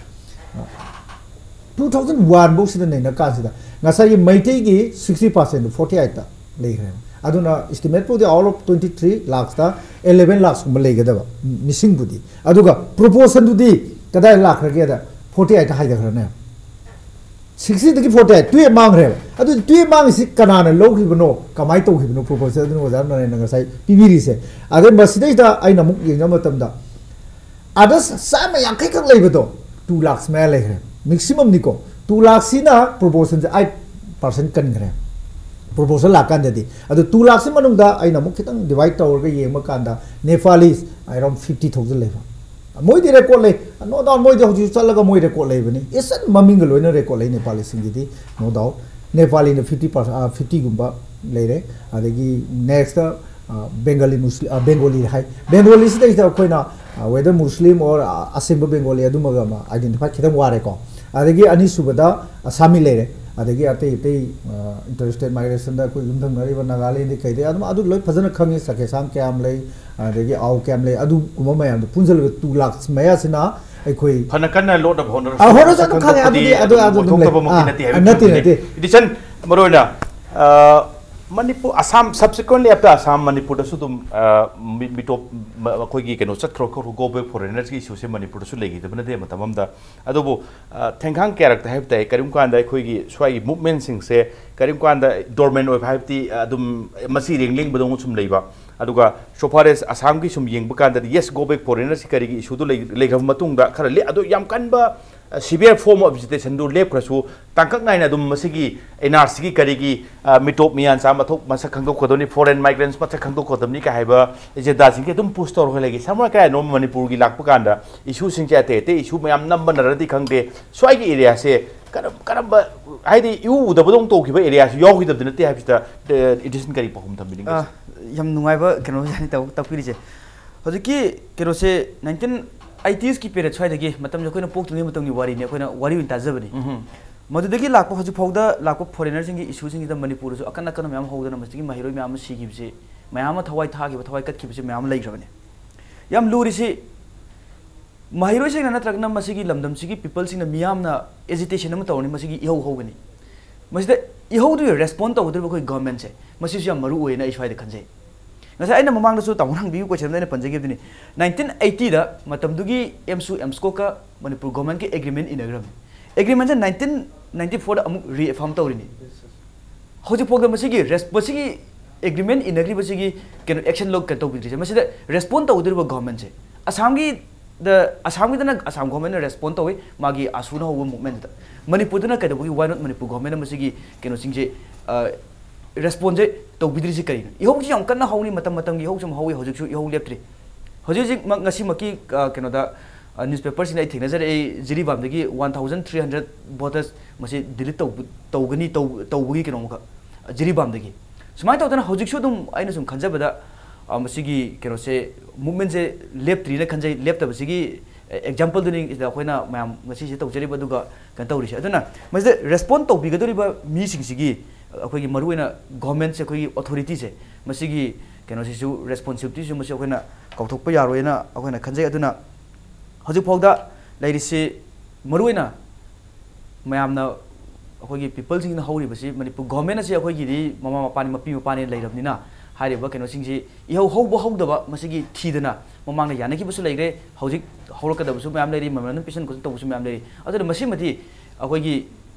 ꯇꯨ ꯊꯥꯎꯖꯟ ꯋꯥꯟ ꯐꯧꯁꯤꯗ ꯅꯩꯅ ꯀꯥꯟꯁꯤꯗ ꯉꯁꯥꯏꯒꯤ ꯃꯩꯇꯩꯒꯤ ꯁꯤꯛꯁꯇꯤ ꯄꯥꯔꯁꯦꯟꯗꯨ ꯐꯣꯔꯇꯤ ꯑꯩꯠꯇ ꯂꯩꯈ꯭ꯔꯦꯕ꯫ ꯑꯗꯨꯅ ꯏꯁꯇꯤꯃꯦꯠꯄꯨꯗꯤ ꯑꯥꯎꯠ ꯑꯣꯐ ꯇ꯭ꯋꯦꯟꯇꯤ ꯊ꯭ꯔꯤ ꯂꯥꯛꯁꯇ ꯑꯦꯂꯦꯚꯦꯟ ꯂꯥꯛꯁꯀꯨꯝꯕ ꯂꯩꯒꯗꯕ ꯃꯤꯁꯤꯡꯕꯨꯗꯤ, ꯑꯗꯨꯒ ꯄ꯭ꯔꯣꯄꯣꯔꯁꯟꯗꯨꯗꯤ ꯀꯗꯥꯏ ꯂꯥꯛꯈ꯭ꯔꯒꯦꯗ ꯐꯣꯔꯇꯤ ꯑꯩꯠꯇ ꯍꯥꯏꯊꯈ꯭ꯔꯅꯦ꯫ ꯁꯤꯛꯁꯇꯤꯗꯒꯤ ꯐꯣꯔꯇꯤ ꯑꯩꯠ, ꯇꯨꯌꯦꯞ ꯃꯥꯡꯈ꯭ꯔꯦꯕ꯫ ꯑꯗꯨꯗꯤ ꯇꯨꯌꯦꯞ ꯃꯥꯡꯉꯤꯁꯤ ꯀꯅꯥꯅ ꯂꯧꯈꯤꯕꯅꯣ, ꯀꯃꯥꯏꯅ ꯇꯧꯈꯤꯕꯅꯣ ꯄ꯭ꯔꯣꯄꯣꯖꯦꯜ? ꯑꯗꯨꯅ ꯑꯣꯖꯥ ꯅꯔꯦꯟꯅ ꯉꯁꯥꯏ ꯄꯤꯕꯤꯔꯤꯁꯦ꯫ ꯑꯗꯩ ꯃꯁꯤꯗꯩꯗ ꯑꯩꯅ ꯑꯃꯨꯛ ꯌꯦꯡꯕ ꯃꯇꯝꯗ ꯑꯗ ꯆꯥꯝꯃ ꯌꯥꯡꯈꯩ ꯈꯛ ꯂꯩꯕꯗꯣ ꯇꯨ ꯂꯥꯛꯁ ꯃꯌꯥ ꯂꯩꯈ꯭ꯔꯦ, ꯃꯦꯛꯁꯤꯃꯝꯅꯤꯀꯣ꯫ ꯇꯨ ꯂꯥꯛꯁꯤꯅ ꯄ꯭ꯔꯣꯄꯣꯔꯁꯟꯁꯦ ꯑꯩꯠ ꯄꯥꯔꯁꯦꯟ ꯀꯟꯈ꯭ꯔꯦ, ꯄ꯭ꯔꯣꯄꯣꯔꯁꯟ ꯂꯥꯛꯀꯥꯟꯗꯗꯤ꯫ ꯑꯗꯨ ꯇꯨ ꯂꯥꯛꯁꯤ ꯃꯅꯨꯡꯗ ꯑꯩꯅ ꯑꯃꯨꯛ ꯈꯤꯇꯪ ꯗꯤꯚꯥꯏꯠ ꯇꯧꯔꯒ ꯌꯦꯡꯕ ꯀꯥꯟꯗ ꯅꯦꯄꯥꯂꯤꯁ ꯑꯦꯔꯥꯎꯟ ꯐꯤꯐꯇꯤ ꯊꯥꯎꯖꯟ ꯂꯩꯕ꯫ ꯃꯣꯏꯗꯤ ꯔꯦꯀꯣꯔꯠ ꯂꯩ, ꯅꯣ ꯗꯥꯎꯠ꯫ ꯃꯣꯏꯗꯤ ꯍꯧꯖꯤꯛ ꯆꯠꯂꯒ ꯃꯣꯏ ꯔꯦꯀꯣꯔꯠ ꯂꯩꯕꯅꯤ, ꯏꯁꯟ ꯃꯃꯤꯡꯒ ꯂꯣꯏꯅ ꯔꯦꯀꯣꯔꯠ ꯂꯩ ꯅꯦꯄꯥꯂꯤꯁꯤꯡꯒꯤꯗꯤ, ꯅꯣ ꯗꯥꯎꯠ꯫ ꯅꯦꯄꯥꯂꯤꯅ ꯐꯤꯐꯇꯤ ꯄꯥꯔꯁꯦꯟ, ꯐꯤꯐꯇꯤꯒꯨꯝꯕ ꯂꯩꯔꯦ꯫ ꯑꯗꯒꯤ ꯅꯦꯛꯁꯇ ꯕꯦꯡꯒꯥꯂꯤ ꯃꯨꯁꯂꯤꯝ, ꯕꯦꯡꯒꯣꯂꯤ ꯍꯥꯏ, ꯕꯦꯡꯒꯣꯂꯤꯁꯤꯗꯩꯁꯤꯗ ꯑꯩꯈꯣꯏꯅ ꯋꯦꯗꯔ ꯃꯨꯁꯂꯤꯝ ꯑꯣꯔ ꯑꯁꯦꯡꯕ ꯕꯦꯡꯒꯣꯂꯤ ꯑꯗꯨꯃꯒ ꯑꯃ ꯑꯥꯏꯗꯦꯟꯇꯤꯐꯥꯏ ꯈꯤꯇꯪ ꯋꯥꯔꯦꯀꯣ꯫ ꯑꯗꯒꯤ ꯑꯅꯤꯁꯨꯕꯗ ꯑꯁꯥꯃꯤ ꯂꯩꯔꯦ, ꯑꯗꯒꯤ ꯑꯇꯩ ꯑꯇꯩ ꯏꯟꯇꯔ ꯁ꯭ꯇꯦꯠ ꯃꯥꯏꯒ꯭ꯔꯦꯁꯟꯗ ꯑꯩꯈꯣꯏ ꯌꯨꯝꯊꯪꯅꯔꯤꯕ ꯅꯥꯒꯥꯂꯦꯟꯗ ꯀꯩꯗꯩ ꯑꯗꯨꯝ ꯑꯗꯨ ꯂꯣꯏ ꯐꯖꯅ ꯈꯪꯉꯤ, ꯆꯥꯈꯦꯁꯥꯡ ꯀꯌꯥꯝ ꯂꯩ, ꯑꯗꯒꯤ ꯑꯥꯎ ꯀꯌꯥꯝ ꯂꯩ, ꯑꯗꯨꯒꯨꯝꯕ ꯃꯌꯥꯝꯗꯣ ꯄꯨꯟꯁꯤꯜꯂꯒ ꯇꯨ ꯂꯥꯛꯁ ꯃꯌꯥꯁꯤꯅ ꯑꯩꯈꯣꯏ ꯐꯅ ꯀꯟꯅ ꯂꯣꯠꯅꯕ ꯍꯣꯠꯅꯔꯁꯨ ꯑ, ꯍꯣꯠꯅꯔꯁꯨ ꯃꯁꯛ ꯑꯗꯨꯝ ꯈꯪꯉꯦ, ꯈꯪꯗꯣꯛꯄꯗꯤ ꯑꯗꯨꯗꯤ, ꯑꯗꯨ, ꯑꯗꯨꯝ ꯑꯗꯨ ꯑꯗꯨꯝ ꯂꯩ꯫ ꯑꯣꯏꯊꯣꯛꯇꯕꯃꯛꯇꯤ ꯑ, ꯅꯠꯇꯦ ꯑ, ꯍꯥꯏꯕꯗꯤ ꯅꯠꯇꯦ, ꯈꯪꯗꯦ꯫ ꯅꯠꯇꯦ꯫ ꯏꯗꯤꯁꯟ, ꯃꯔꯨ ꯑꯣꯏꯅ, ꯑ, ꯃꯅꯤꯄꯨꯔ, ꯑꯁꯥꯝ, subsequently after ꯑꯁꯥꯝ, ꯃꯅꯤꯄꯨꯔꯗꯁꯨ ꯑꯗꯨꯝ, ꯑ, ꯃꯤ-, ꯃꯤꯇꯣꯞ, ꯃ-, ꯑꯩꯈꯣꯏꯒꯤ ꯀꯩꯅꯣ ꯆꯠꯈ꯭ꯔꯣ ꯈꯣꯠꯈ꯭ꯔꯣ, go back foreigners ꯀꯤ ꯏꯁꯨꯁꯦ ꯃꯅꯤꯄꯨꯔꯗꯁꯨ ꯂꯩꯈꯤꯗꯕ ꯅꯠꯇꯦ ꯃꯇꯝ ꯑꯃꯗ꯫ ꯑꯗꯨꯕꯨ, ꯑ, ꯊꯦꯡꯈꯥꯡ ꯀꯌꯥꯔꯛꯇ ꯍꯥꯏꯕ ꯇꯥꯏ, ꯀꯔꯤꯒꯨꯝꯕ ꯀꯥꯟꯗ ꯑꯩꯈꯣꯏꯒꯤ ꯁ꯭ꯋꯥꯏꯒꯤ ꯃꯨꯞꯃꯦꯟꯁꯤꯡꯁꯦ ꯀꯔꯤꯒꯨꯝꯕ ꯀꯥꯟꯗ ꯗꯣꯔꯃꯦꯟ ꯑꯣꯏꯕ ꯍꯥꯏꯕꯗꯤ, ꯑ, ꯑꯗꯨꯝ ꯃꯆꯤ ꯏꯔꯦꯡ ꯂꯦꯡꯕꯗꯧꯅ ꯁꯨꯝ ꯂꯩꯕ꯫ ꯑꯗꯨꯒ so far as ꯑꯁꯥꯝꯒꯤ ꯁꯨꯝ ꯌꯦꯡꯕ ꯀꯥꯟꯗꯗꯤ, yes, go back foreigners ꯀꯔꯤꯒꯤ ꯏꯁꯨꯗꯨ ꯂꯩꯈ꯭ꯔꯕ ꯃꯇꯨꯡꯗ ꯈꯔ ꯑꯗꯣ ꯌꯥꯝ ꯀꯟꯕ severe form of agitation ꯗꯨ ꯂꯦꯞꯈ꯭ꯔꯁꯨ, ꯇꯥꯡꯀꯛ ꯅꯥꯏꯅ ꯑꯗꯨꯝ ꯃꯁꯤꯒꯤ ꯑꯦꯟ ꯑꯥꯔ ꯁꯤꯒꯤ ꯀꯔꯤꯒꯤ ꯃꯤꯇꯣꯞ ꯃꯤꯌꯥꯟꯆꯥ ꯃꯊꯧ ꯃꯁꯛ ꯈꯪꯗꯣꯛꯀꯗꯕꯅꯤ, foreign migrants ꯃꯁꯛ ꯈꯪꯗꯣꯛꯀꯗꯕꯅꯤ ꯀꯥꯏ ꯍꯥꯏꯕ ꯑꯦꯖꯦꯟꯗꯥꯁꯤꯡꯁꯦ ꯑꯗꯨꯝ ꯄꯨꯁ ꯇꯧꯔꯒ ꯂꯩꯒꯦ꯫ ꯁꯝꯅ ꯀꯔꯥꯏꯅꯣ ꯃꯅꯤꯄꯨꯔꯒꯤ ꯂꯥꯛꯄ ꯀꯥꯟꯗ ꯏꯁꯨꯁꯤꯡꯁꯦ ꯑꯇꯩ ꯑꯇꯩ ꯏꯁꯨ ꯃꯌꯥꯝ ꯅꯝꯕꯅꯔꯗꯤ ꯈꯪꯗꯦ, ꯁ꯭ꯋꯥꯏꯒꯤ ꯑꯦꯔꯤꯌꯥꯁꯦ ꯀꯔꯝ ꯀꯔꯝꯕ, ꯍꯥꯏꯗꯤ ꯏꯎ ꯎꯗꯕꯗꯧꯅ ꯇꯧꯈꯤꯕ ꯑꯦꯔꯤꯌꯥꯁꯨ ꯌꯥꯎꯈꯤꯗꯕꯗꯤ ꯅꯠꯇꯦ ꯍꯥꯏꯕꯁꯤꯗ ꯏꯗꯤꯁꯟ ꯀꯔꯤ ꯄꯥꯎꯈꯨꯝ ꯊꯝꯕꯤꯅꯤꯡꯒꯦ? ꯌꯥꯝ ꯅꯨꯡꯉꯥꯏꯕ ꯀꯩꯅꯣ ꯇꯥꯛꯄꯤꯔꯤꯁꯦ꯫ ꯍꯧꯖꯤꯛꯀꯤ ꯀꯩꯅꯣꯁꯦ ꯅꯥꯏꯟꯇꯤꯟ ꯑꯩꯇꯤꯁꯀꯤ ꯄꯦꯔꯦꯠ ꯁ꯭ꯋꯥꯏꯗꯒꯤ, ꯃꯇꯝꯁꯦ ꯑꯩꯈꯣꯏꯅ ꯄꯣꯛꯇ꯭ꯔꯤꯉꯩ ꯃꯇꯝꯒꯤ ꯋꯥꯔꯤꯅꯤ, ꯑꯩꯈꯣꯏꯅ ꯋꯥꯔꯤ ꯑꯣꯏꯅ ꯇꯥꯖꯕꯅꯤ꯫ ꯃꯗꯨꯗꯒꯤ ꯂꯥꯛꯄ ꯍꯧꯖꯤꯛ ꯐꯥꯎꯗ ꯂꯥꯛꯄ ꯐꯣꯔꯦꯅꯔꯁꯤꯡꯒꯤ ꯏꯁꯨꯁꯤꯡꯁꯤꯗ ꯃꯅꯤꯄꯨꯔꯗꯁꯨ ꯑꯀꯟ ꯑꯀꯟꯕ ꯃꯌꯥꯝ ꯍꯧꯗꯅ ꯃꯁꯤꯒꯤ ꯃꯍꯩꯔꯣꯏ ꯃꯌꯥꯝ ꯑꯃ ꯁꯤꯈꯤꯕꯁꯤ, ꯃꯌꯥꯝ ꯑꯃ ꯊꯋꯥꯏ ꯊꯥꯈꯤꯕ, ꯊꯋꯥꯏ ꯀꯠꯈꯤꯕꯁꯤ ꯃꯌꯥꯝ ꯑꯃ ꯂꯩꯈ꯭ꯔꯕꯅꯤ꯫ ꯌꯥꯝ ꯂꯨꯔꯤꯁꯤ ꯃꯍꯩꯔꯣꯏꯁꯤꯡꯅ ꯅꯠꯇ꯭ꯔꯒꯅ ꯃꯁꯤꯒꯤ ꯂꯝꯗꯝꯁꯤꯒꯤ ꯄꯤꯄꯜꯁꯤꯡꯅ ꯃꯤꯌꯥꯝꯅ ꯑꯦꯖꯤꯇꯦꯁꯟ ꯑꯃ ꯇꯧꯔꯅꯤ, ꯃꯁꯤꯒꯤ ꯏꯍꯧ ꯍꯧꯒꯅꯤ꯫ ꯃꯁꯤꯗ ꯏꯍꯧꯗꯨꯒꯤ ꯔꯦꯁꯄꯣꯟ ꯇꯧꯒꯗꯧꯔꯤꯕ ꯑꯩꯈꯣꯏ ꯒꯚꯔꯟꯃꯦꯟꯁꯦ, ꯃꯁꯤꯁꯨ ꯌꯥꯝ ꯃꯔꯨ ꯑꯣꯏꯌꯦꯅ ꯑꯩ ꯁ꯭ꯋꯥꯏꯗ ꯈꯟꯖꯩ꯫ ꯉꯁꯥꯏ ꯑꯩꯅ ꯃꯃꯥꯡꯗꯁꯨ ꯇꯥꯃꯣꯅ ꯍꯪꯕꯤꯈꯤꯕ ꯀꯣꯏꯁꯟꯗ ꯑꯩꯅ ꯄꯟꯖꯈꯤꯕꯗꯨꯅꯤ, ꯅꯥꯏꯟꯇꯤꯟ ꯑꯩꯇꯤꯗ ꯃꯇꯝꯗꯨꯒꯤ ꯑꯦꯝꯁꯨ ꯑꯦꯝꯁꯀꯣꯛꯀ ꯃꯅꯤꯄꯨꯔ ꯒꯚꯔꯟꯃꯦꯟꯀꯤ ꯑꯦꯒ꯭ꯔꯤꯃꯦꯟ ꯏꯟꯅꯈ꯭ꯔꯕꯅꯤ꯫ ꯑꯦꯒ꯭ꯔꯤꯃꯦꯟꯁꯦ ꯅꯥꯏꯟꯇꯤꯟ ꯅꯥꯏꯟꯇꯤ ꯐꯣꯔꯗ ꯑꯃꯨꯛ ꯔꯤꯑꯦꯐꯥꯔꯝ ꯇꯧꯔꯤꯅꯤ꯫ ꯍꯧꯖꯤꯛꯐꯥꯎꯗ ꯃꯁꯤꯒꯤ ꯔꯦꯁ ꯃꯁꯤꯒꯤ ꯑꯦꯒ꯭ꯔꯤꯃꯦꯟ ꯏꯟꯅꯈ꯭ꯔꯤꯕꯁꯤꯒꯤ ꯀꯩꯅꯣ ꯑꯦꯛꯁꯟ ꯂꯧ ꯀꯩꯅꯣ ꯇꯧꯕꯤꯗ꯭ꯔꯤꯁꯦ, ꯃꯁꯤꯗ ꯔꯦꯁꯄꯣꯟ ꯇꯧꯒꯗꯧꯔꯤꯕ ꯒꯚꯔꯟꯃꯦꯟꯁꯦ, ꯑꯁꯥꯝꯒꯤꯗ ꯑꯁꯥꯝꯒꯤꯗꯅ ꯑꯁꯥꯝ ꯒꯚꯔꯟꯃꯦꯟꯅ ꯔꯦꯁꯄꯣꯟ ꯇꯧꯏ, ꯃꯥꯒꯤ ꯑꯁꯨꯅ ꯍꯧꯕ ꯃꯨꯚꯃꯦꯟꯗꯨꯗ꯫ ꯃꯅꯤꯄꯨꯔꯗꯅ ꯀꯩꯗꯧꯕꯒꯤ, why not ꯃꯅꯤꯄꯨꯔ ꯒꯚꯔꯟꯃꯦꯟꯅ ꯃꯁꯤꯒꯤ ꯀꯩꯅꯣꯁꯤꯡꯁꯦ ꯔꯦꯁꯄꯣꯟꯁꯦ ꯇꯧꯕꯤꯗ꯭ꯔꯤꯁꯤ ꯀꯔꯤꯅꯣ? ꯏꯍꯧꯁꯤ ꯌꯥꯝ ꯀꯟꯅ ꯍꯧꯅꯤ, ꯃꯇꯝ ꯃꯇꯝꯒꯤ ꯏꯍꯧ ꯁꯨꯝ ꯍꯧꯏ, ꯍꯧꯖꯤꯛꯁꯨ ꯏꯍꯧ ꯂꯦꯞꯇ꯭ꯔꯤ꯫ ꯍꯧꯖꯤꯛ ꯍꯧꯖꯤꯛꯃꯛ ꯉꯁꯤꯃꯛꯀꯤ ꯀꯩꯅꯣꯗ ꯅ꯭ꯌꯨꯁꯄꯦꯄꯔꯁꯤꯡꯗ ꯑꯩ ꯊꯦꯡꯅꯖꯔꯛꯏ, ꯖꯤꯔꯤꯕꯥꯝꯗꯒꯤ one thousand three hundred voters ꯃꯁꯤ ꯗꯤꯂꯤꯠ ꯇꯧꯕ ꯇꯧꯒꯅꯤ ꯀꯩꯅꯣꯝꯈꯛ ꯖꯤꯔꯤꯕꯥꯝꯗꯒꯤ꯫ ꯁꯨꯃꯥꯏꯅ ꯇꯧꯗꯅ ꯍꯧꯖꯤꯛꯁꯨ ꯑꯗꯨꯝ ꯑꯩꯅ ꯁꯨꯝ ꯈꯟꯖꯕꯗ ꯃꯁꯤꯒꯤ ꯀꯩꯅꯣꯁꯦ, ꯃꯨꯚꯃꯦꯟꯁꯦ ꯂꯦꯞꯇ꯭ꯔꯤꯅ ꯈꯟꯖꯩ꯫ ꯂꯦꯞꯇꯕꯁꯤꯒꯤ ꯑꯦꯛꯖꯥꯝꯄꯜꯗꯨꯅꯤ ꯁꯤꯗ ꯑꯩꯈꯣꯏꯅ ꯃꯌꯥꯝ ꯉꯁꯤꯁꯦ ꯇꯧꯖꯔꯤꯕ ꯑꯗꯨꯒ ꯀꯩꯅꯣ ꯇꯧꯔꯤꯁꯦ꯫ ꯑꯗꯨꯅ ꯃꯁꯤꯗ ꯔꯦꯁꯄꯣꯟ ꯇꯧꯕꯤꯒꯗꯧꯔꯤꯕ ꯃꯤꯁꯤꯡꯁꯤꯒꯤ, ꯑꯩꯈꯣꯏꯒꯤ ꯃꯔꯨꯑꯣꯏꯅ ꯒꯣꯔꯃꯦꯟꯁꯦ, ꯑꯩꯈꯣꯏꯒꯤ ꯑꯣꯊꯣꯔꯤꯇꯤꯁꯦ, ꯃꯁꯤꯒꯤ ꯀꯩꯅꯣꯁꯤꯁꯨ, ꯔꯦꯁꯄꯣꯟꯁꯤꯕꯤꯂꯤꯇꯤꯁꯨ ꯃꯁꯤ ꯑꯩꯈꯣꯏꯅ ꯀꯥꯎꯊꯣꯛꯄ ꯌꯥꯔꯣꯏꯅ ꯑꯩꯈꯣꯏꯅ ꯈꯟꯖꯩ꯫ ꯑꯗꯨꯅ ꯍꯧꯖꯤꯛꯐꯥꯎꯗ ꯂꯩꯔꯤꯁꯤ ꯃꯔꯨꯑꯣꯏꯅ ꯃꯌꯥꯝꯅ ꯑꯩꯈꯣꯏꯒꯤ ꯄꯤꯄꯜꯁꯤꯡꯅ ꯍꯧꯔꯤꯕꯁꯤ, ꯃꯅꯤꯄꯨꯔ ꯒꯣꯔꯃꯦꯟ ꯑꯁꯤ ꯑꯩꯈꯣꯏꯒꯤꯗꯤ ꯃꯃꯥ ꯃꯄꯥꯅꯤ, ꯃꯄꯤ ꯃꯄꯥꯅꯤ ꯂꯩꯔꯕꯅꯤꯅ ꯍꯥꯏꯔꯤꯕ ꯀꯩꯅꯣꯁꯤꯡꯁꯤ ꯏꯍꯧ ꯍꯧꯕ ꯍꯧꯗꯕ ꯃꯁꯤꯒꯤ ꯊꯤꯗꯅ ꯃꯃꯥꯡꯗ ꯌꯥꯅꯈꯤꯕꯁꯨ ꯂꯩꯈ꯭ꯔꯦ, ꯍꯧꯖꯤꯛ ꯍꯧꯔꯛꯀꯗꯕꯁꯨ ꯃꯌꯥꯝ ꯂꯩꯔꯤ, ꯃꯦꯃꯣꯔꯦꯟꯗꯝ ꯄꯤꯁꯟ ꯈꯣꯠꯆꯟ ꯇꯧꯕꯁꯨ ꯃꯌꯥꯝ ꯂꯩꯔꯤ꯫ ꯑꯗꯨꯅ ꯃꯁꯤꯃꯗꯤ ꯑꯩꯈꯣꯏꯒꯤ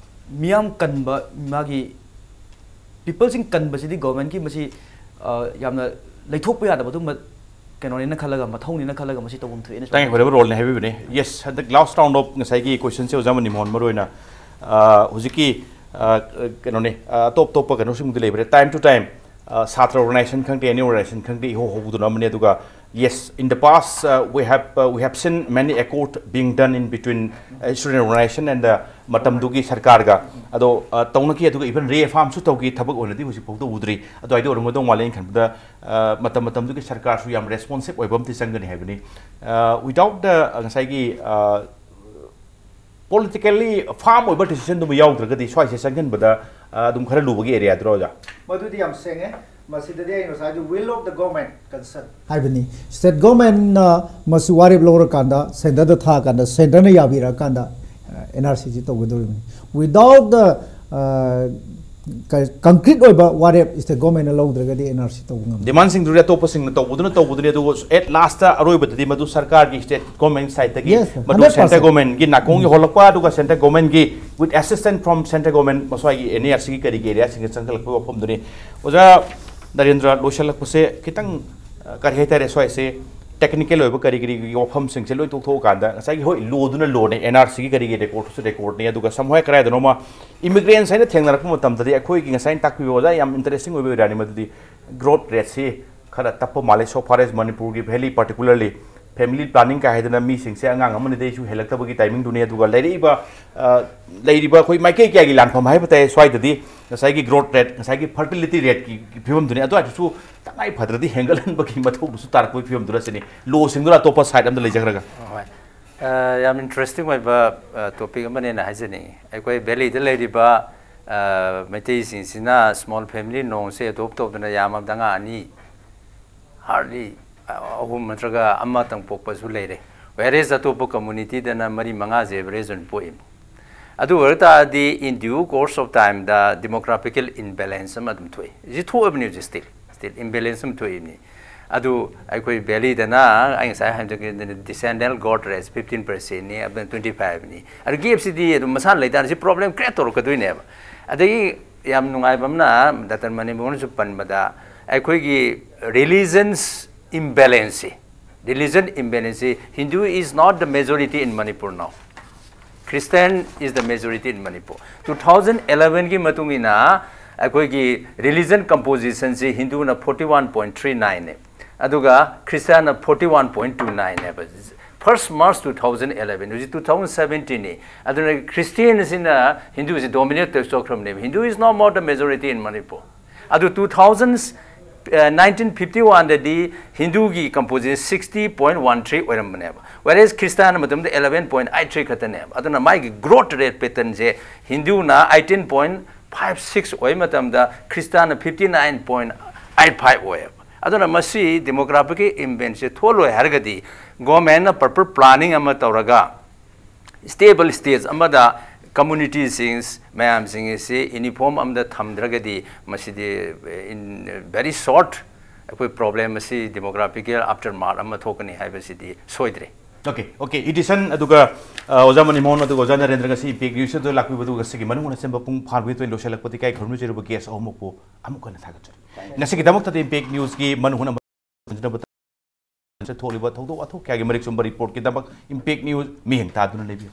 ꯃꯤꯌꯥꯝ ꯀꯟꯕ, ꯃꯥꯒꯤ ꯄꯤꯄꯜꯁꯤꯡ ꯀꯟꯕꯁꯤꯗꯤ ꯒꯣꯔꯃꯦꯟꯒꯤ ꯃꯁꯤ ꯌꯥꯝꯅ ꯂꯩꯊꯣꯛꯄ ꯌꯥꯗꯕ ꯑꯗꯨꯝꯕ ꯀꯩꯅꯣꯅꯦꯅ ꯈꯜꯂꯒ, ꯃꯊꯧꯅꯦꯅ ꯈꯜꯂꯒ ꯃꯁꯤ ꯇꯧꯐꯝ ꯊꯣꯛꯑꯦꯅ ꯇꯉꯥꯏ ꯐꯗꯕ ꯔꯣꯜꯅꯦ ꯍꯥꯏꯕꯤꯕꯅꯦ꯫ ꯌꯦꯁ, ꯍꯟꯗꯛ ꯂꯥꯁ ꯔꯥꯎꯟ ꯑꯣꯐ ꯉꯁꯥꯏꯒꯤ ꯀꯣꯏꯁꯟꯁꯦ ꯑꯣꯖꯥ ꯃꯅꯤꯃꯣꯍꯟ ꯃꯔꯨ ꯑꯣꯏꯅ ꯑ, ꯍꯧꯖꯤꯛꯀꯤ ꯑ, ꯀꯩꯅꯣꯅꯦ, ꯑ, ꯑꯇꯣꯞ ꯑꯇꯣꯞꯄ ꯀꯩꯅꯣꯁꯤꯡꯗꯤ ꯂꯩꯕ꯭ꯔꯦ, ꯇꯥꯏꯝ ꯇꯨ ꯇꯥꯏꯝ ꯁꯥꯇ꯭ꯔ ꯑꯣꯔꯒꯅꯥꯏꯖꯦꯁꯟ ꯈꯪꯗꯦ, ꯑꯦꯅꯤ ꯑꯣꯔꯒꯅꯥꯏꯖꯦꯁꯟ ꯈꯪꯗꯦ, ꯏꯍꯧ ꯍꯧꯗꯨꯅ ꯑꯃꯅꯤ꯫ ꯑꯗꯨꯒ yes, in the past, uh, we have, uh, we have seen many accord being done in between, uh, student organization and the ꯃꯇꯝꯗꯨꯒꯤ ꯁꯔꯀꯥꯔꯒ ꯑꯗꯣ ꯑ, ꯇꯧꯅꯈꯤ꯫ ꯑꯗꯨꯒ ꯏꯚꯟ ꯔꯦ ꯐꯥꯝꯁꯨ ꯇꯧꯈꯤ꯫ ꯊꯕꯛ ꯑꯣꯏꯅꯗꯤ ꯍꯧꯖꯤꯛ ꯐꯥꯎꯗ ꯎꯗ꯭ꯔꯤ꯫ ꯑꯗꯣ ꯑꯩꯗꯤ ꯑꯣꯏꯔꯝꯒꯗꯧ ꯃꯥꯜꯂꯦ ꯑꯩꯅ ꯈꯟꯕꯗ꯫ ꯑ, ꯃꯇꯝ ꯃꯇꯝꯗꯨꯒꯤ ꯁꯔꯀꯥꯔꯁꯨ ꯌꯥꯝ ꯔꯦꯁꯄꯣꯟꯁꯤꯞ ꯑꯣꯏꯕ ꯑꯃꯗꯤ ꯆꯪꯒꯅꯤ ꯍꯥꯏꯕꯅꯤ꯫ ꯋꯤꯗꯥꯎꯠ ꯗ ꯉꯁꯥꯏꯒꯤ ꯄꯣꯂꯤꯇꯤꯀꯦꯜꯂꯤ ꯐꯥꯝ ꯑꯣꯏꯕ ꯗꯤꯁꯤꯖꯟꯗꯨꯃ ꯌꯥꯎꯗ꯭ꯔꯒꯗꯤ ꯁ꯭ꯋꯥꯏꯁꯦ ꯆꯪꯁꯤꯟꯕꯗ ꯑ, ꯑꯗꯨꯝ ꯈꯔ ꯂꯨꯕꯒꯤ ꯑꯦꯔꯤꯌꯥꯗꯨꯔꯣ ꯑꯣꯖꯥ? ꯃꯗꯨꯗꯤ ꯌꯥꯝ ꯁꯦꯡꯉꯦ꯫ ꯃꯁꯤꯗꯗꯤ ꯑꯩ ꯉꯁꯥꯏꯗꯤ will of the government concern꯫ ꯍꯥꯏꯕꯅꯤ꯫ ꯁ꯭ꯇꯦꯠ ꯒꯣꯔꯃꯦꯟꯅ ꯃꯁꯤ ꯋꯥꯔꯦꯞ ꯂꯧꯔꯀꯥꯟꯗ, ꯁꯦꯟꯇꯔꯗ ꯊꯥꯀꯥꯟꯗ, ꯁꯦꯟꯇꯔꯅ ꯌꯥꯕꯤꯔꯛꯑꯀꯥꯟꯗ ꯑꯦꯟ ꯑꯥꯔ ꯁꯤꯁꯤ ꯇꯧꯒꯗꯧꯔꯤꯕꯅꯤ꯫ ꯋꯤꯗꯥꯎꯠ ꯗ ꯀꯟꯀ꯭ꯔꯤꯠ ꯑꯣꯏꯕ ꯋꯥꯔꯦꯞ ꯁ꯭ꯇꯦꯠ ꯒꯣꯔꯃꯦꯟꯅ ꯂꯧꯗ꯭ꯔꯒꯗꯤ ꯑꯦꯟ ꯑꯥꯔ ꯁꯤ ꯇꯧꯕ ꯉꯝꯗꯦ꯫ ꯗꯤꯃꯥꯟꯁꯤꯡꯗꯨꯗꯤ ꯑꯇꯣꯞꯄꯁꯤꯡꯅ ꯇꯧꯕꯗꯨꯅ ꯇꯧꯕꯗꯨꯅꯤ, ꯑꯗꯨꯒ ꯑꯦꯠ ꯂꯥꯁꯇ ꯑꯔꯣꯏꯕꯗꯗꯤ ꯃꯗꯨ ꯁꯔꯀꯥꯔꯒꯤ, ꯁ꯭ꯇꯦꯠ ꯒꯣꯔꯃꯦꯟ ꯁꯥꯏꯠꯇꯒꯤ, Yes, ꯃꯗꯨ hundred percent. ꯁꯦꯟꯇꯔ ꯒꯣꯔꯃꯦꯟꯒꯤ ꯅꯥꯀꯣꯡ ꯌꯧꯍꯜꯂꯛꯄ, ꯑꯗꯨꯒ ꯁꯦꯟꯇꯔ ꯒꯣꯔꯃꯦꯟꯒꯤ with assistance from central government ꯃꯁ꯭ꯋꯥꯏꯒꯤ ꯑꯦꯟ ꯑꯥꯔ ꯁꯤꯒꯤ ꯀꯔꯤꯒꯤ ꯑꯦꯔꯤꯌꯥꯁꯤꯡꯗ ꯆꯪꯁꯤꯜꯂꯛꯄꯒꯤ ꯋꯥꯐꯝꯗꯨꯅꯤ꯫ ꯑꯣꯖꯥ ꯅꯔꯦꯟꯗ꯭ꯔ, ꯂꯣꯏꯁꯤꯜꯂꯛꯄꯁꯦ ꯈꯤꯇꯪ ꯑ, ꯀꯔꯤ ꯍꯥꯏꯇꯥꯔꯦ, ꯁ꯭ꯋꯥꯏꯁꯦ ꯇꯦꯛꯅꯤꯀꯦꯜ ꯑꯣꯏꯕ ꯀꯔꯤ ꯀꯔꯤꯒꯤ ꯋꯥꯐꯝꯁꯤꯡꯁꯦ ꯂꯣꯏ ꯇꯣꯛꯊꯣꯛꯑꯀꯥꯟꯗ, ꯉꯁꯥꯏꯒꯤ ꯍꯣꯏ, ꯂꯣꯗꯨꯅ ꯂꯣꯅꯦ, ꯑꯦꯟ ꯑꯥꯔ ꯁꯤꯒꯤ ꯀꯔꯤꯒꯤ ꯔꯦꯀꯣꯔꯗꯁꯨ ꯔꯦꯀꯣꯔꯗꯅꯤ, ꯑꯗꯨꯒ ꯁꯝꯍꯥꯏ ꯀꯗꯥꯏꯗꯅꯣꯃ ꯏꯃꯤꯒ꯭ꯔꯦꯟꯁ ꯍꯥꯏꯅ ꯊꯦꯡꯅꯔꯛꯄ ꯃꯇꯝꯗꯗꯤ ꯑꯩꯈꯣꯏꯒꯤ ꯉꯁꯥꯏ ꯑꯩꯅ ꯇꯥꯛꯄꯤꯕ ꯑꯣꯖꯥ ꯌꯥꯝ ꯏꯟꯇꯔꯦꯁꯇꯤꯡ ꯑꯣꯏꯕ ꯑꯦꯔꯤꯌꯥꯅꯤ ꯃꯗꯨꯗꯤ꯫ ꯒ꯭ꯔꯣꯠ ꯔꯦꯠꯁꯤ ꯈꯔ ꯇꯞꯄ ꯃꯥꯜꯂꯦ, so far as ꯃꯅꯤꯄꯨꯔꯒꯤ ꯚꯦꯂꯤ particularly꯫ ꯐꯦꯃꯤꯂꯤ ꯄ꯭ꯂꯥꯅꯤꯡ ꯀꯥꯏ ꯍꯥꯏꯗꯅ ꯃꯤꯁꯤꯡꯁꯦ ꯑꯉꯥꯡ ꯑꯃꯅꯤꯗꯩꯁꯨ ꯍꯦꯜꯂꯛꯇꯕꯒꯤ ꯇꯥꯏꯃꯤꯡꯗꯨꯅꯤ꯫ ꯑꯗꯨꯒ ꯂꯩꯔꯛꯏꯕ ꯑ, ꯂꯩꯔꯤꯕ ꯑꯩꯈꯣꯏ ꯃꯥꯏꯀꯩ ꯀꯌꯥꯒꯤ ꯂꯥꯟꯐꯝ ꯍꯥꯏꯕ ꯇꯥꯏ ꯁ꯭ꯋꯥꯏꯗꯗꯤ꯫ ꯉꯁꯥꯏꯒꯤ ꯒ꯭ꯔꯣꯠ ꯔꯦꯠ, ꯉꯁꯥꯏꯒꯤ ꯐꯔꯇꯤꯂꯤꯇꯤ ꯔꯦꯠꯀꯤ ꯐꯤꯕꯝꯗꯨꯅꯤ꯫ ꯑꯗꯨꯋꯥꯏꯗꯨꯁꯨ ꯇꯉꯥꯏ ꯐꯗ꯭ꯔꯗꯤ ꯍꯦꯟꯒꯠꯍꯟꯕꯒꯤ ꯃꯊꯧꯗꯨꯁꯨ ꯇꯥꯔꯛꯄꯒꯤ ꯐꯤꯕꯝꯗꯨꯅ ꯁꯤꯅꯤ꯫ ꯂꯣꯁꯤꯡꯗꯨꯅ ꯑꯇꯣꯞꯄ ꯁꯥꯏꯠ ꯑꯝꯗ ꯂꯩꯖꯈ꯭ꯔꯒ꯫ ꯍꯣꯏ꯫ ꯑ, ꯌꯥꯝ ꯏꯟꯇꯔꯦꯁꯇꯤꯡ ꯑꯣꯏꯕ ꯇꯣꯄꯤꯛ ꯑꯃꯅꯦꯅ ꯍꯥꯏꯖꯅꯤꯡꯉꯤ꯫ ꯑꯩꯈꯣꯏ ꯚꯦꯂꯤꯗ ꯂꯩꯔꯤꯕ ꯑ, ꯃꯩꯇꯩꯁꯤꯡꯁꯤꯅ ꯁ꯭ꯃꯣꯜ ꯐꯦꯃꯤꯂꯤ ꯅꯣꯡꯁꯦ ꯑꯦꯗꯣꯞ ꯇꯧꯗꯅ ꯌꯥꯝꯃꯕꯗ ꯑꯉꯥꯡ ꯑꯅꯤ, ꯍꯥꯔꯗꯂꯤ ꯑꯍꯨꯝ ꯅꯠꯇ꯭ꯔꯒ ꯑꯃꯇꯪ ꯄꯣꯛꯄꯁꯨ ꯂꯩꯔꯦ꯫ ꯋꯦꯔꯦꯖ ꯑꯇꯣꯞꯄ ꯀꯝꯃꯨꯅꯤꯇꯤꯗꯅ ꯃꯔꯤ ꯃꯉꯥꯁꯦ ꯑꯦꯚꯔꯦꯖ ꯑꯣꯏꯅ ꯄꯣꯛꯏ꯫ ꯑꯗꯨ ꯑꯣꯏꯕ ꯇꯥꯔꯗꯤ in due course of time the demographical imbalance ꯑꯃ ꯑꯗꯨꯝ ꯊꯣꯛꯏ꯫ ꯁꯤ ꯊꯣꯛꯑꯕꯅꯤ ꯍꯧꯖꯤꯛ, ꯁ꯭ꯇꯤꯜ ꯁ꯭ꯇꯤꯜ ꯏꯝꯕꯦꯂꯦꯟꯁ ꯑꯃ ꯊꯣꯛꯏꯕꯅꯤ꯫ ꯑꯗꯨ ꯑꯩꯈꯣꯏ ꯚꯦꯂꯤꯗꯅ ꯑꯩ ꯉꯁꯥꯏ ꯍꯥꯏꯖꯈꯤꯕꯗꯨꯅ ꯗꯤꯁꯦꯟꯗꯦꯟ ꯒ꯭ꯔꯣꯠ ꯔꯦꯠ ꯐꯤꯐꯇꯤꯟ ꯄꯔꯁꯦꯟꯅꯤ, ꯑꯗꯨꯅ ꯇ꯭ꯋꯦꯟꯇꯤ ꯐꯥꯏꯚꯅꯤ꯫ ꯑꯗꯨ ꯒꯦꯞꯁꯤꯗꯤ ꯑꯗꯨꯝ ꯃꯁꯥꯅ ꯂꯩꯇꯥꯔꯗꯤ ꯁꯤ ꯄ꯭ꯔꯣꯕ꯭ꯂꯦꯝ ꯀ꯭ꯔꯤꯌꯦꯠ ꯇꯧꯔꯛꯀꯗꯣꯏꯅꯦꯕ꯫ ꯑꯗꯒꯤ ꯌꯥꯝ ꯅꯨꯡꯉꯥꯏꯕ ꯑꯃꯅ ꯗꯥꯛꯇꯔ ꯃꯅꯤꯃꯣꯍꯟꯁꯨ ꯄꯟꯕꯗ ꯑꯩꯈꯣꯏꯒꯤ religions imbalance, religion imbalance, Hindu is not the majority in Manipur now. Christian is the majority in Manipur. Two thousand eleven ꯒꯤ ꯃꯇꯨꯡ ꯏꯟꯅ ꯑꯩꯈꯣꯏꯒꯤ religion composition ꯁꯤ ꯍꯤꯟꯗꯨꯅ forty one point three nine ꯅꯦ, ꯑꯗꯨꯒ ꯈ꯭ꯔꯤꯁꯇꯤꯌꯥꯟꯅ forty one point two nine ꯅꯦꯕ꯫ First March two thousand eleven, ꯍꯧꯖꯤꯛ two thousand seventeen ꯅꯤ꯫ ꯑꯗꯨꯅ ꯈ꯭ꯔꯤꯁꯇꯤꯌꯥꯟꯁꯤꯅ ꯍꯤꯟꯗꯨꯁꯤ dominate ꯇꯧꯊꯣꯛꯈ꯭ꯔꯕꯅꯦꯕ꯫ Hindu is no more the majority in Manipur. ꯑꯗꯨ two thousand nineteen fifty one ꯗꯗꯤ ꯍꯤꯟꯗꯨꯒꯤ composition sixty point one three ꯑꯣꯏꯔꯝꯕꯅꯦꯕ, whereas Christian ꯃꯇꯝꯗ eleven point eight three ꯈꯛꯇꯅꯦꯕ꯫ ꯑꯗꯨꯅ ꯃꯥꯒꯤ growth rate pattern ꯁꯦ ꯍꯤꯟꯗꯨꯅ eighteen point five six ꯑꯣꯏꯕ ꯃꯇꯝꯗ ꯈ꯭ꯔꯤꯁꯇꯥꯟꯅ fifty nine point eight five ꯑꯣꯏꯌꯦꯕ꯫ ꯑꯗꯨꯅ ꯃꯁꯤ demographic imbalance ꯁꯦ ꯊꯣꯛꯂꯣꯏ ꯍꯥꯏꯔꯒꯗꯤ government ꯅ proper planning ꯑꯃ ꯇꯧꯔꯒ stable state ꯑꯃꯗ community ꯁꯤꯡ ꯃꯌꯥꯝꯁꯤꯡ ꯑꯁꯤ uniform ꯑꯃꯗ ꯊꯝꯗ꯭ꯔꯒꯗꯤ ꯃꯁꯤꯗꯤ in very short ꯑꯩꯈꯣꯏ problem ꯑꯁꯤ demographical aftermath ꯑꯃ ꯊꯣꯛꯀꯅꯤ ꯍꯥꯏꯕꯁꯤꯗꯤ ꯁꯣꯏꯗ꯭ꯔꯦ꯫ Okay, okay, Edison ꯑꯗꯨꯒ ꯑ, ꯑꯣꯖꯥ ꯃꯅꯤꯃꯣꯍꯟ ꯑꯗꯨꯒ ꯑꯣꯖꯥ ꯅꯔꯦꯟꯗ꯭ꯔ ꯉꯁꯤ Impact News ꯑꯗꯨ ꯂꯥꯛꯄꯤꯕꯗꯨ ꯉꯁꯤꯒꯤ ꯃꯅꯨꯡ ꯍꯨꯠꯅ ꯁꯦꯝꯕ ꯄꯨꯡ ꯐꯥꯔꯕꯒꯤ ꯇꯣꯏꯅ ꯂꯣꯏꯁꯤꯜꯂꯛꯄꯗ ꯏꯀꯥꯏ ꯈꯨꯔꯨꯝꯖꯔꯤꯕ guest ꯑꯍꯨꯝꯃꯛꯄꯨ ꯑꯃꯨꯛ ꯍꯟꯅ ꯊꯥꯒꯠꯆꯔꯤ꯫ ꯉꯁꯤꯒꯤꯗꯃꯛꯇꯗꯤ Impact News ꯀꯤ ꯃꯅꯨꯡ ꯍꯨꯠꯅ ꯊꯣꯛꯂꯤꯕ ꯊꯧꯗꯣꯛ ꯋꯥꯊꯣꯛ ꯀꯌꯥꯒꯤ ꯃꯔꯤꯛ ꯆꯨꯝꯕ report ꯀꯤꯗꯃꯛ Impact News ꯃꯤꯠꯌꯦꯡ ꯇꯥꯗꯨꯅ ꯂꯩꯕꯤꯌꯨ꯫